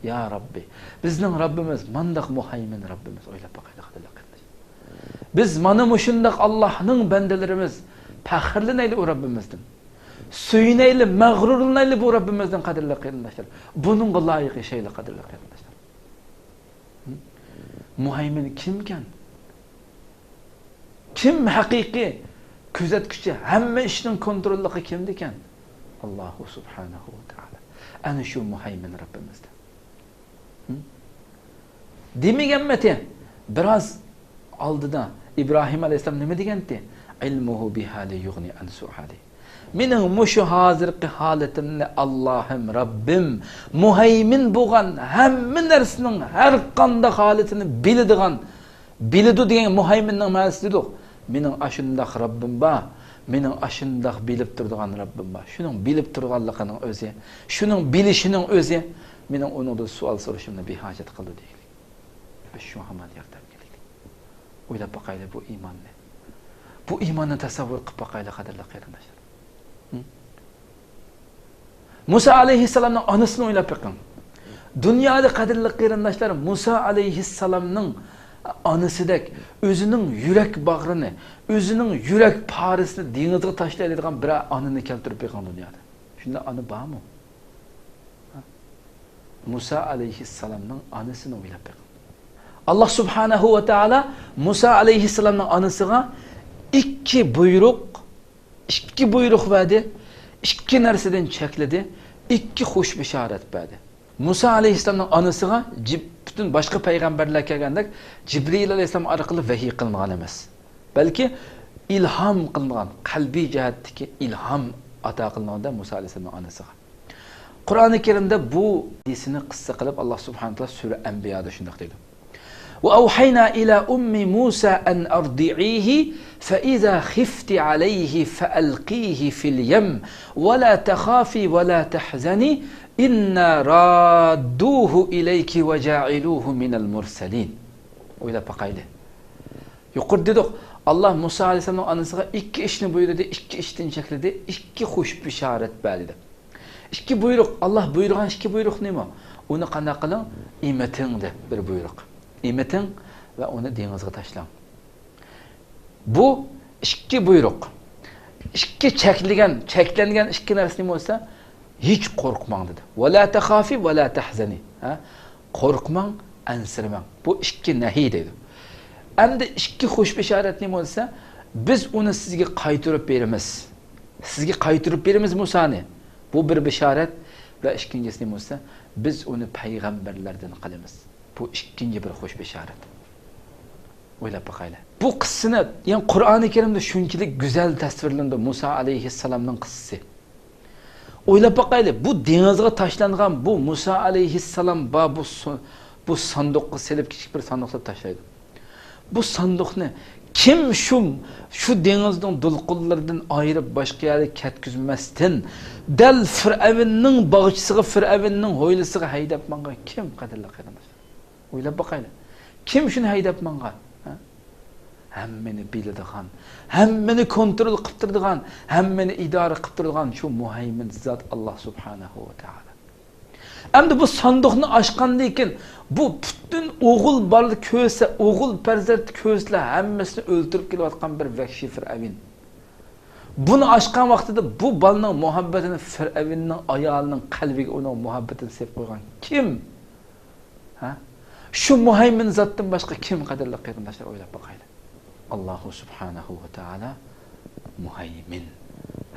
يا رەببى، بىزنىڭ رەببىمىز مانداق مۇھەيمىن رەببىمىز، ئويلاپ باقايلى، قەدىرلىك قېرىنداش. بىز مانا مۇشۇنداق ئاللاھنىڭ بەندىلىرىمىز، پەخىرلىنەيلى ئۇ رەببىمىزدىن. سۆيۈنەيلى، مەغرۇرلىنايلى بۇ رەببىمىزدىن، قەدىرلىك قېرىنداشلار. بۇنىڭغا لايىق ياشايلى، قەدىرلىك قېرىنداشلار. ھە؟ مۇھەيمىن كىمكەن؟ كىم ھەقىقىي كۆزەتكۈچى، ھەممە ئىشنىڭ كونتروللۇقى كىمدىكەن؟ ئاللاھۇ سۇبھانەھۇ ۋە تائالا. ئەنە شۇ مۇھەيمىن رەببىمىزدە. ھە؟ دېمىگەنمىتى؟ بىراز ئالدىدا ئىبراھىم ئەلەيھىسسالام نېمە دېگەنتى؟ ئىلمۇھۇ بىھالى يۇغنى ئەن سۇئالى. مېنىڭ مۇشۇ ھازىرقى ھالىتىمنى ئاللاھىم، رەببىم، مۇھەيمىن بولغان، ھەممە نەرسىنىڭ ھەر قانداق ھالىتىنى بىلىدىغان، بىلىدۇ دېگەن مۇھەيمىننىڭ مەنىسى دېدۇق. مېنىڭ ئاشۇنداق رەببىم بار. مېنىڭ ئاشۇنداق بىلىپ تۇرىدىغان رەببىم بار. شۇنىڭ بىلىپ تۇرغانلىقىنىڭ ئۆزى، شۇنىڭ بىلىشىنىڭ ئۆزى مېنىڭ ئۇنىڭدىن سوئال سورىشىمنى بىھاجەت قىلدى دېگىلى. بىز شۇ ھامان ياردەمگە ئېلىلى. ئويلاپ باقايلى بۇ ئىماننى. بۇ ئىماننى تەسەۋۋۇر قىلىپ باقايلى، قەدىرلىك قېرىنداشلار. ھە؟ مۇسا ئەلەيھىسسالامنىڭ ئانىسىنى ئويلاپ بېقىڭ. دۇنيادا، قەدىرلىك قېرىنداشلار، مۇسا ئەلەيھىسسالامنىڭ ئانىسىدەك ئۆزىنىڭ يۈرەك باغرىنى، ئۆزىنىڭ يۈرەك پارىسىنى دېڭىزغا تاشلايدىغان بىرەر ئانىنى كەلتۈرۈپ بېقىڭ دۇنيادا. شۇنداق ئانا بارمۇ؟ ھە؟ مۇسا ئەلەيھىسسالامنىڭ ئانىسىنى ئويلاپ بېقىڭ. ئاللا سۇبھانەھۇ ۋە تائالا مۇسا ئەلەيھىسسالامنىڭ ئانىسىغا ئىككى بۇيرۇق، ئىككى بۇيرۇق بەردى، ئىككى نەرسىدىن چەكلىدى، ئىككى خۇش بېشارەت بەردى. مۇسا ئەلەيھىسسالامنىڭ ئانىسىغا جىب-، پۈتۈن باشقا پەيغەمبەرلەر كەلگەندەك جىبرىئىل ئەلەيھىسسالام ئارقىلىق ۋەھىي قىلىنغان ئەمەس، بەلكى ئىلھام قىلىنغان، قەلبىي جەھەتتىكى ئىلھام ئاتا قىلىنغاندا مۇسا ئەلەيھىسسالامنىڭ ئانىسىغا. قۇرئانى كەرىمدە بۇ ھەدىسىنى قىسسە قىلىپ، ئاللا سۇبھانەھۇ ۋە تائالا سۈرە ئەنبىيادا شۇنداق دەيدۇ. وأوحينا إلى أم موسى أن أرضعيه فإذا خفت عليه فألقيه في اليم ولا تخافي ولا تحزني إنا رادوه إليك وجاعلوه من المرسلين. ئويلاپ باقايلى. يۇقىرىدا دېدۇق، ئاللا مۇسا ئەلەيھىسسالامنىڭ ئانىسىغا ئىككى ئىشنى بۇيرۇدى، ئىككى ئىشتىن چەكلىدى، ئىككى خۇش بېشارەت بەردى دەپ. ئىككى بۇيرۇق، ئاللا بۇيرۇغان ئىككى بۇيرۇق نېمە؟ ئۇنى قانداق قىلىڭ؟ ئېمىتىڭ دەپ بىر بۇيرۇق. ئېمىتىڭ ۋە ئۇنى دېڭىزغا تاشلاڭ. بۇ ئىككى بۇيرۇق. ئىككى چەكلىگەن، چەكلەنگەن ئىككى نەرسە نېمە بولسا، ھېچ قورقماڭ دېدى. ولا تخافي ولا تحزني. ھە؟ قورقماڭ، ئەنسىرىمەڭ. بۇ ئىككى نەھى دەيدۇ. ئەمدى ئىككى خۇش بېشارەت نېمە بولسا، بىز ئۇنى سىزگە قايتۇرۇپ بېرىمىز. سىزگە قايتۇرۇپ بېرىمىز مۇسانى. بۇ بىر بېشارەت ۋە ئىككىنچىسى نېمە بولسا، بىز ئۇنى پەيغەمبەرلەردىن قىلىمىز. بۇ ئىككىنچى بىر خۇش بېشارەت. ئويلاپ باقايلى. بۇ قىسسىنى، يەنى قۇرئانى كەرىمدە شۇنچىلىك گۈزەل تەسۋىرلىنىدۇ مۇسا ئەلەيھىسسالامنىڭ قىسسىسى. ئويلاپ باقايلى، بۇ دېڭىزغا تاشلانغان بۇ مۇسا ئەلەيھىسسالام بار، بۇ سۇ-، بۇ ساندۇققا سېلىپ، كىچىك بىر ساندۇق سېلىپ تاشلايدۇ. بۇ ساندۇقنى كىم شۇ، شۇ دېڭىزنىڭ دولقۇنلىرىدىن ئايرىپ، باشقا يەرگە كەتكۈزمەستىن، دەل فىرئەۋننىڭ باغچىسىغا، فىرئەۋننىڭ ھويلىسىغا ھەيدەپ ماڭغان كىم، قەدىرلىك قېرىنداشلار؟ ئويلاپ باقايلى. كىم شۇنى ھەيدەپ ماڭغان؟ ھە؟ ھەممىنى بىلىدىغان، ھەممىنى كونترول قىلىپ تۇرىدىغان، ھەممىنى ئىدارە قىلىپ تۇرىدىغان شۇ مۇھەيمىن زات ئاللا سۇبھانەھۇ ۋە تائالا. ئەمدى بۇ ساندۇقنى ئاچقاندىن كېيىن، بۇ پۈتۈن ئوغۇل بالىلار كۆرسە، ئوغۇل پەرزەنت كۆرسىلەر، ھەممىسىنى ئۆلتۈرۈپ كېلىۋاتقان بىر ۋەھشىي فىرئەۋن. بۇنى ئاچقان ۋاقتىدا بۇ بالىنىڭ مۇھەببىتىنى، فىرئەۋننىڭ ئايالىنىڭ قەلبىگە ئۇنىڭ مۇھەببىتىنى سېلىپ قويغان كىم؟ ھە؟ شۇ مۇھەيمىن زاتتىن باشقا كىم، قەدىرلىك قېرىنداشلار، ئويلاپ باقايلى. ئاللاھۇ سۇبھانەھۇ ۋە تائالا مۇھەيمىن،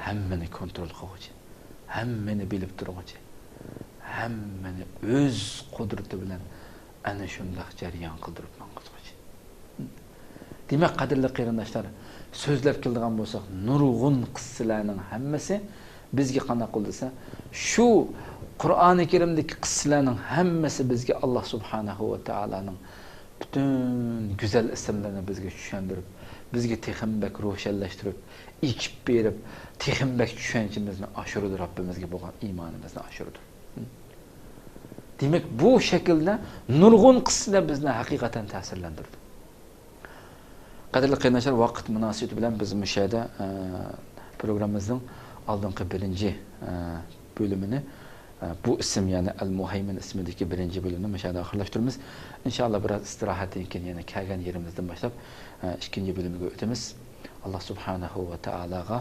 ھەممىنى كونترول قىلغۇچى، ھەممىنى بىلىپ تۇرغۇچى، ھەممىنى ئۆز قۇدرىتى بىلەن ئەنە شۇنداق جەريان قىلدۇرۇپ ماڭغۇزغۇچى. دېمەك، قەدىرلىك قېرىنداشلار، سۆزلەپ كېلىدىغان بولساق، نۇرغۇن قىسسىلەرنىڭ ھەممىسى بىزگە قانداق قىلدى دېسە، شۇ قۇرئانى كەرىمدىكى قىسسىلەرنىڭ ھەممىسى بىزگە ئاللا سۇبھانەھۇ ۋە تائالانىڭ پۈتۈن گۈزەل ئىسىملىرىنى بىزگە چۈشەندۈرۈپ، بىزگە تېخىمۇ بەك روشەنلەشتۈرۈپ، ئېچىپ بېرىپ، تېخىمۇ بەك چۈشەنچىمىزنى ئاشۇرىدۇ، رەببىمىزگە بولغان ئىمانىمىزنى ئاشۇرىدۇ. دېمەك، بۇ شەكىلدە نۇرغۇن قىسسىلەر بىزنى ھەقىقەتەن تەسىرلەندۈردى. قەدىرلىك قېرىنداشلار، ۋاقىت مۇناسىۋىتى بىلەن بىز مۇشۇ يەردە، ئە، پروگراممىمىزنىڭ ئالدىنقى بىرىنچى، ئە، بۆلۈمىنى، ئە، بۇ ئىسىم، يەنى ئەل مۇھەيمىن ئىسمىدىكى بىرىنچى بۆلۈمنى مۇشۇ يەردە ئاخىرلاشتۇرىمىز. ئىنشائاللا، بىراز ئىستىراھەتتىن كېيىن يەنە كەلگەن يېرىمىزدىن باشلاپ، ئە، ئىككىنچى بۆلۈمگە ئۆتىمىز. ئاللا سۇبھانەھۇ ۋە تائالاغا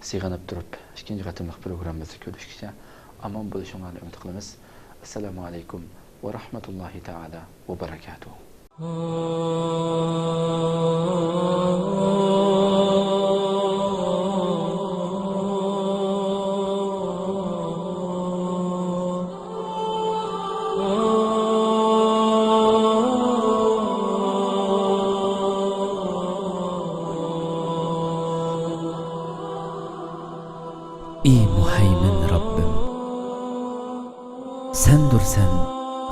سىغىنىپ تۇرۇپ، ئىككىنچى قېتىملىق پروگراممىمىزدا كۆرۈشكىچە ئامان بولۇشۇڭلارنى ئۈمىد قىلىمىز. ئەسسالامۇ ئەلەيكۇم ۋە رەھمەتۇللاھى تائالا ۋە بەرەكاتۇھۇ. ئى مۇھەيمىن رەببىم! سەندۇرسەن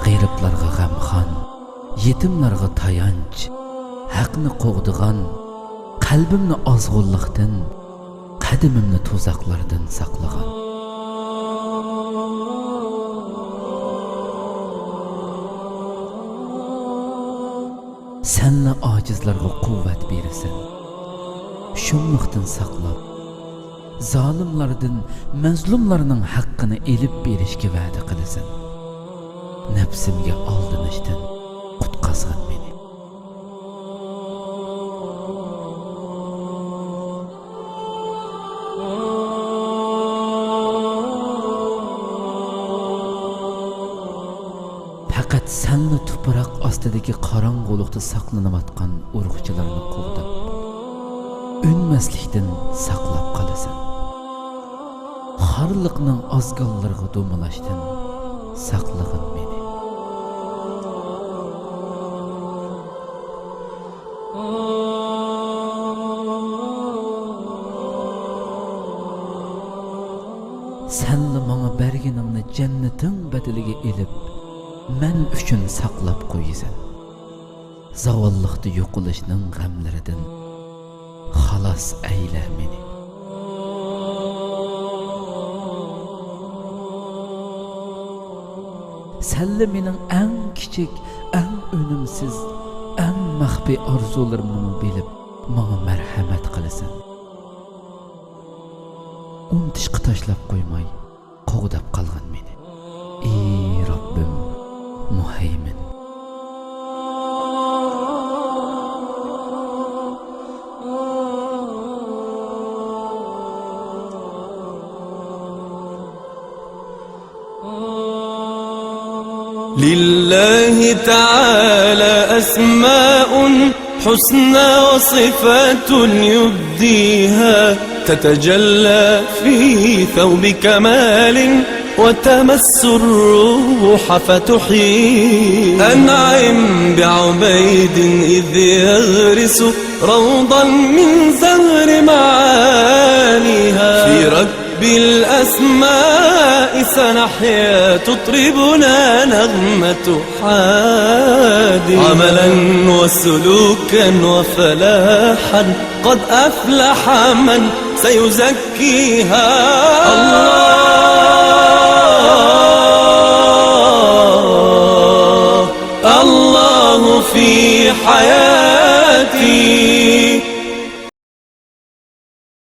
غېرىبلارغا غەمخان، يېتىملارغا تايانچ، ھەقنى قوغدىغان، قەلبىمنى ئازغۇنلۇقتىن، قەدىمىمنى تۇزاقلاردىن ساقلىغىن. سەنلا ئاجىزلارغا قۇۋۋەت بېرىسەن. شۇملۇقتىن ساقلاپ، زالىملاردىن مەزلۇملارنىڭ ھەققىنى ئېلىپ بېرىشكە ۋەدە قىلىسەن. نەپسىمگە ئالدىنىشتىن قۇتقازغىن مېنى. پەقەت سەنلا تۇپراق ئاستىدىكى قاراڭغۇلۇقتا ساقلىنىۋاتقان ئۇرۇقچىلارنى قوغداپ، ئۈنمەسلىكتىن ساقلاپ قالىسەن. خارلىقنىڭ ئازگاللىرىغا دومىلاشتىن ساقلىغىن مېنى. سەنلا ماڭا بەرگىنىڭنى جەننىتىڭ بەدىلىگە ئېلىپ، مەن ئۈچۈن ساقلاپ قويىسەن. زاۋاللىقتا يوقىلىشنىڭ غەملىرىدىن خالاس ئەيلە مېنى. سەنلا مېنىڭ ئەڭ كىچىك، ئەڭ ئۈنۈمسىز، ئەڭ مەخپىي ئارزۇلىرىمنىمۇ بىلىپ، ماڭا مەرھەمەت قىلىسەن. ئۇنتۇشقا تاشلاپ قويماي، قوغداپ قالغىن مېنى، ئى رەببىم مۇھەيمىن. لله تعالى أسماء حسنى وصفات يبديها، تتجلى في ثوب كمال وتمس الروح فتحييها. أنعم بعبيد إذ يغرس روضا من زهر معاليها. في ركب الأسماء سنحيا تطربنا نغمة حاديها. عملا وسلوكا وفلاحا قد أفلح من سيزكيها. الله، الله في حياتي.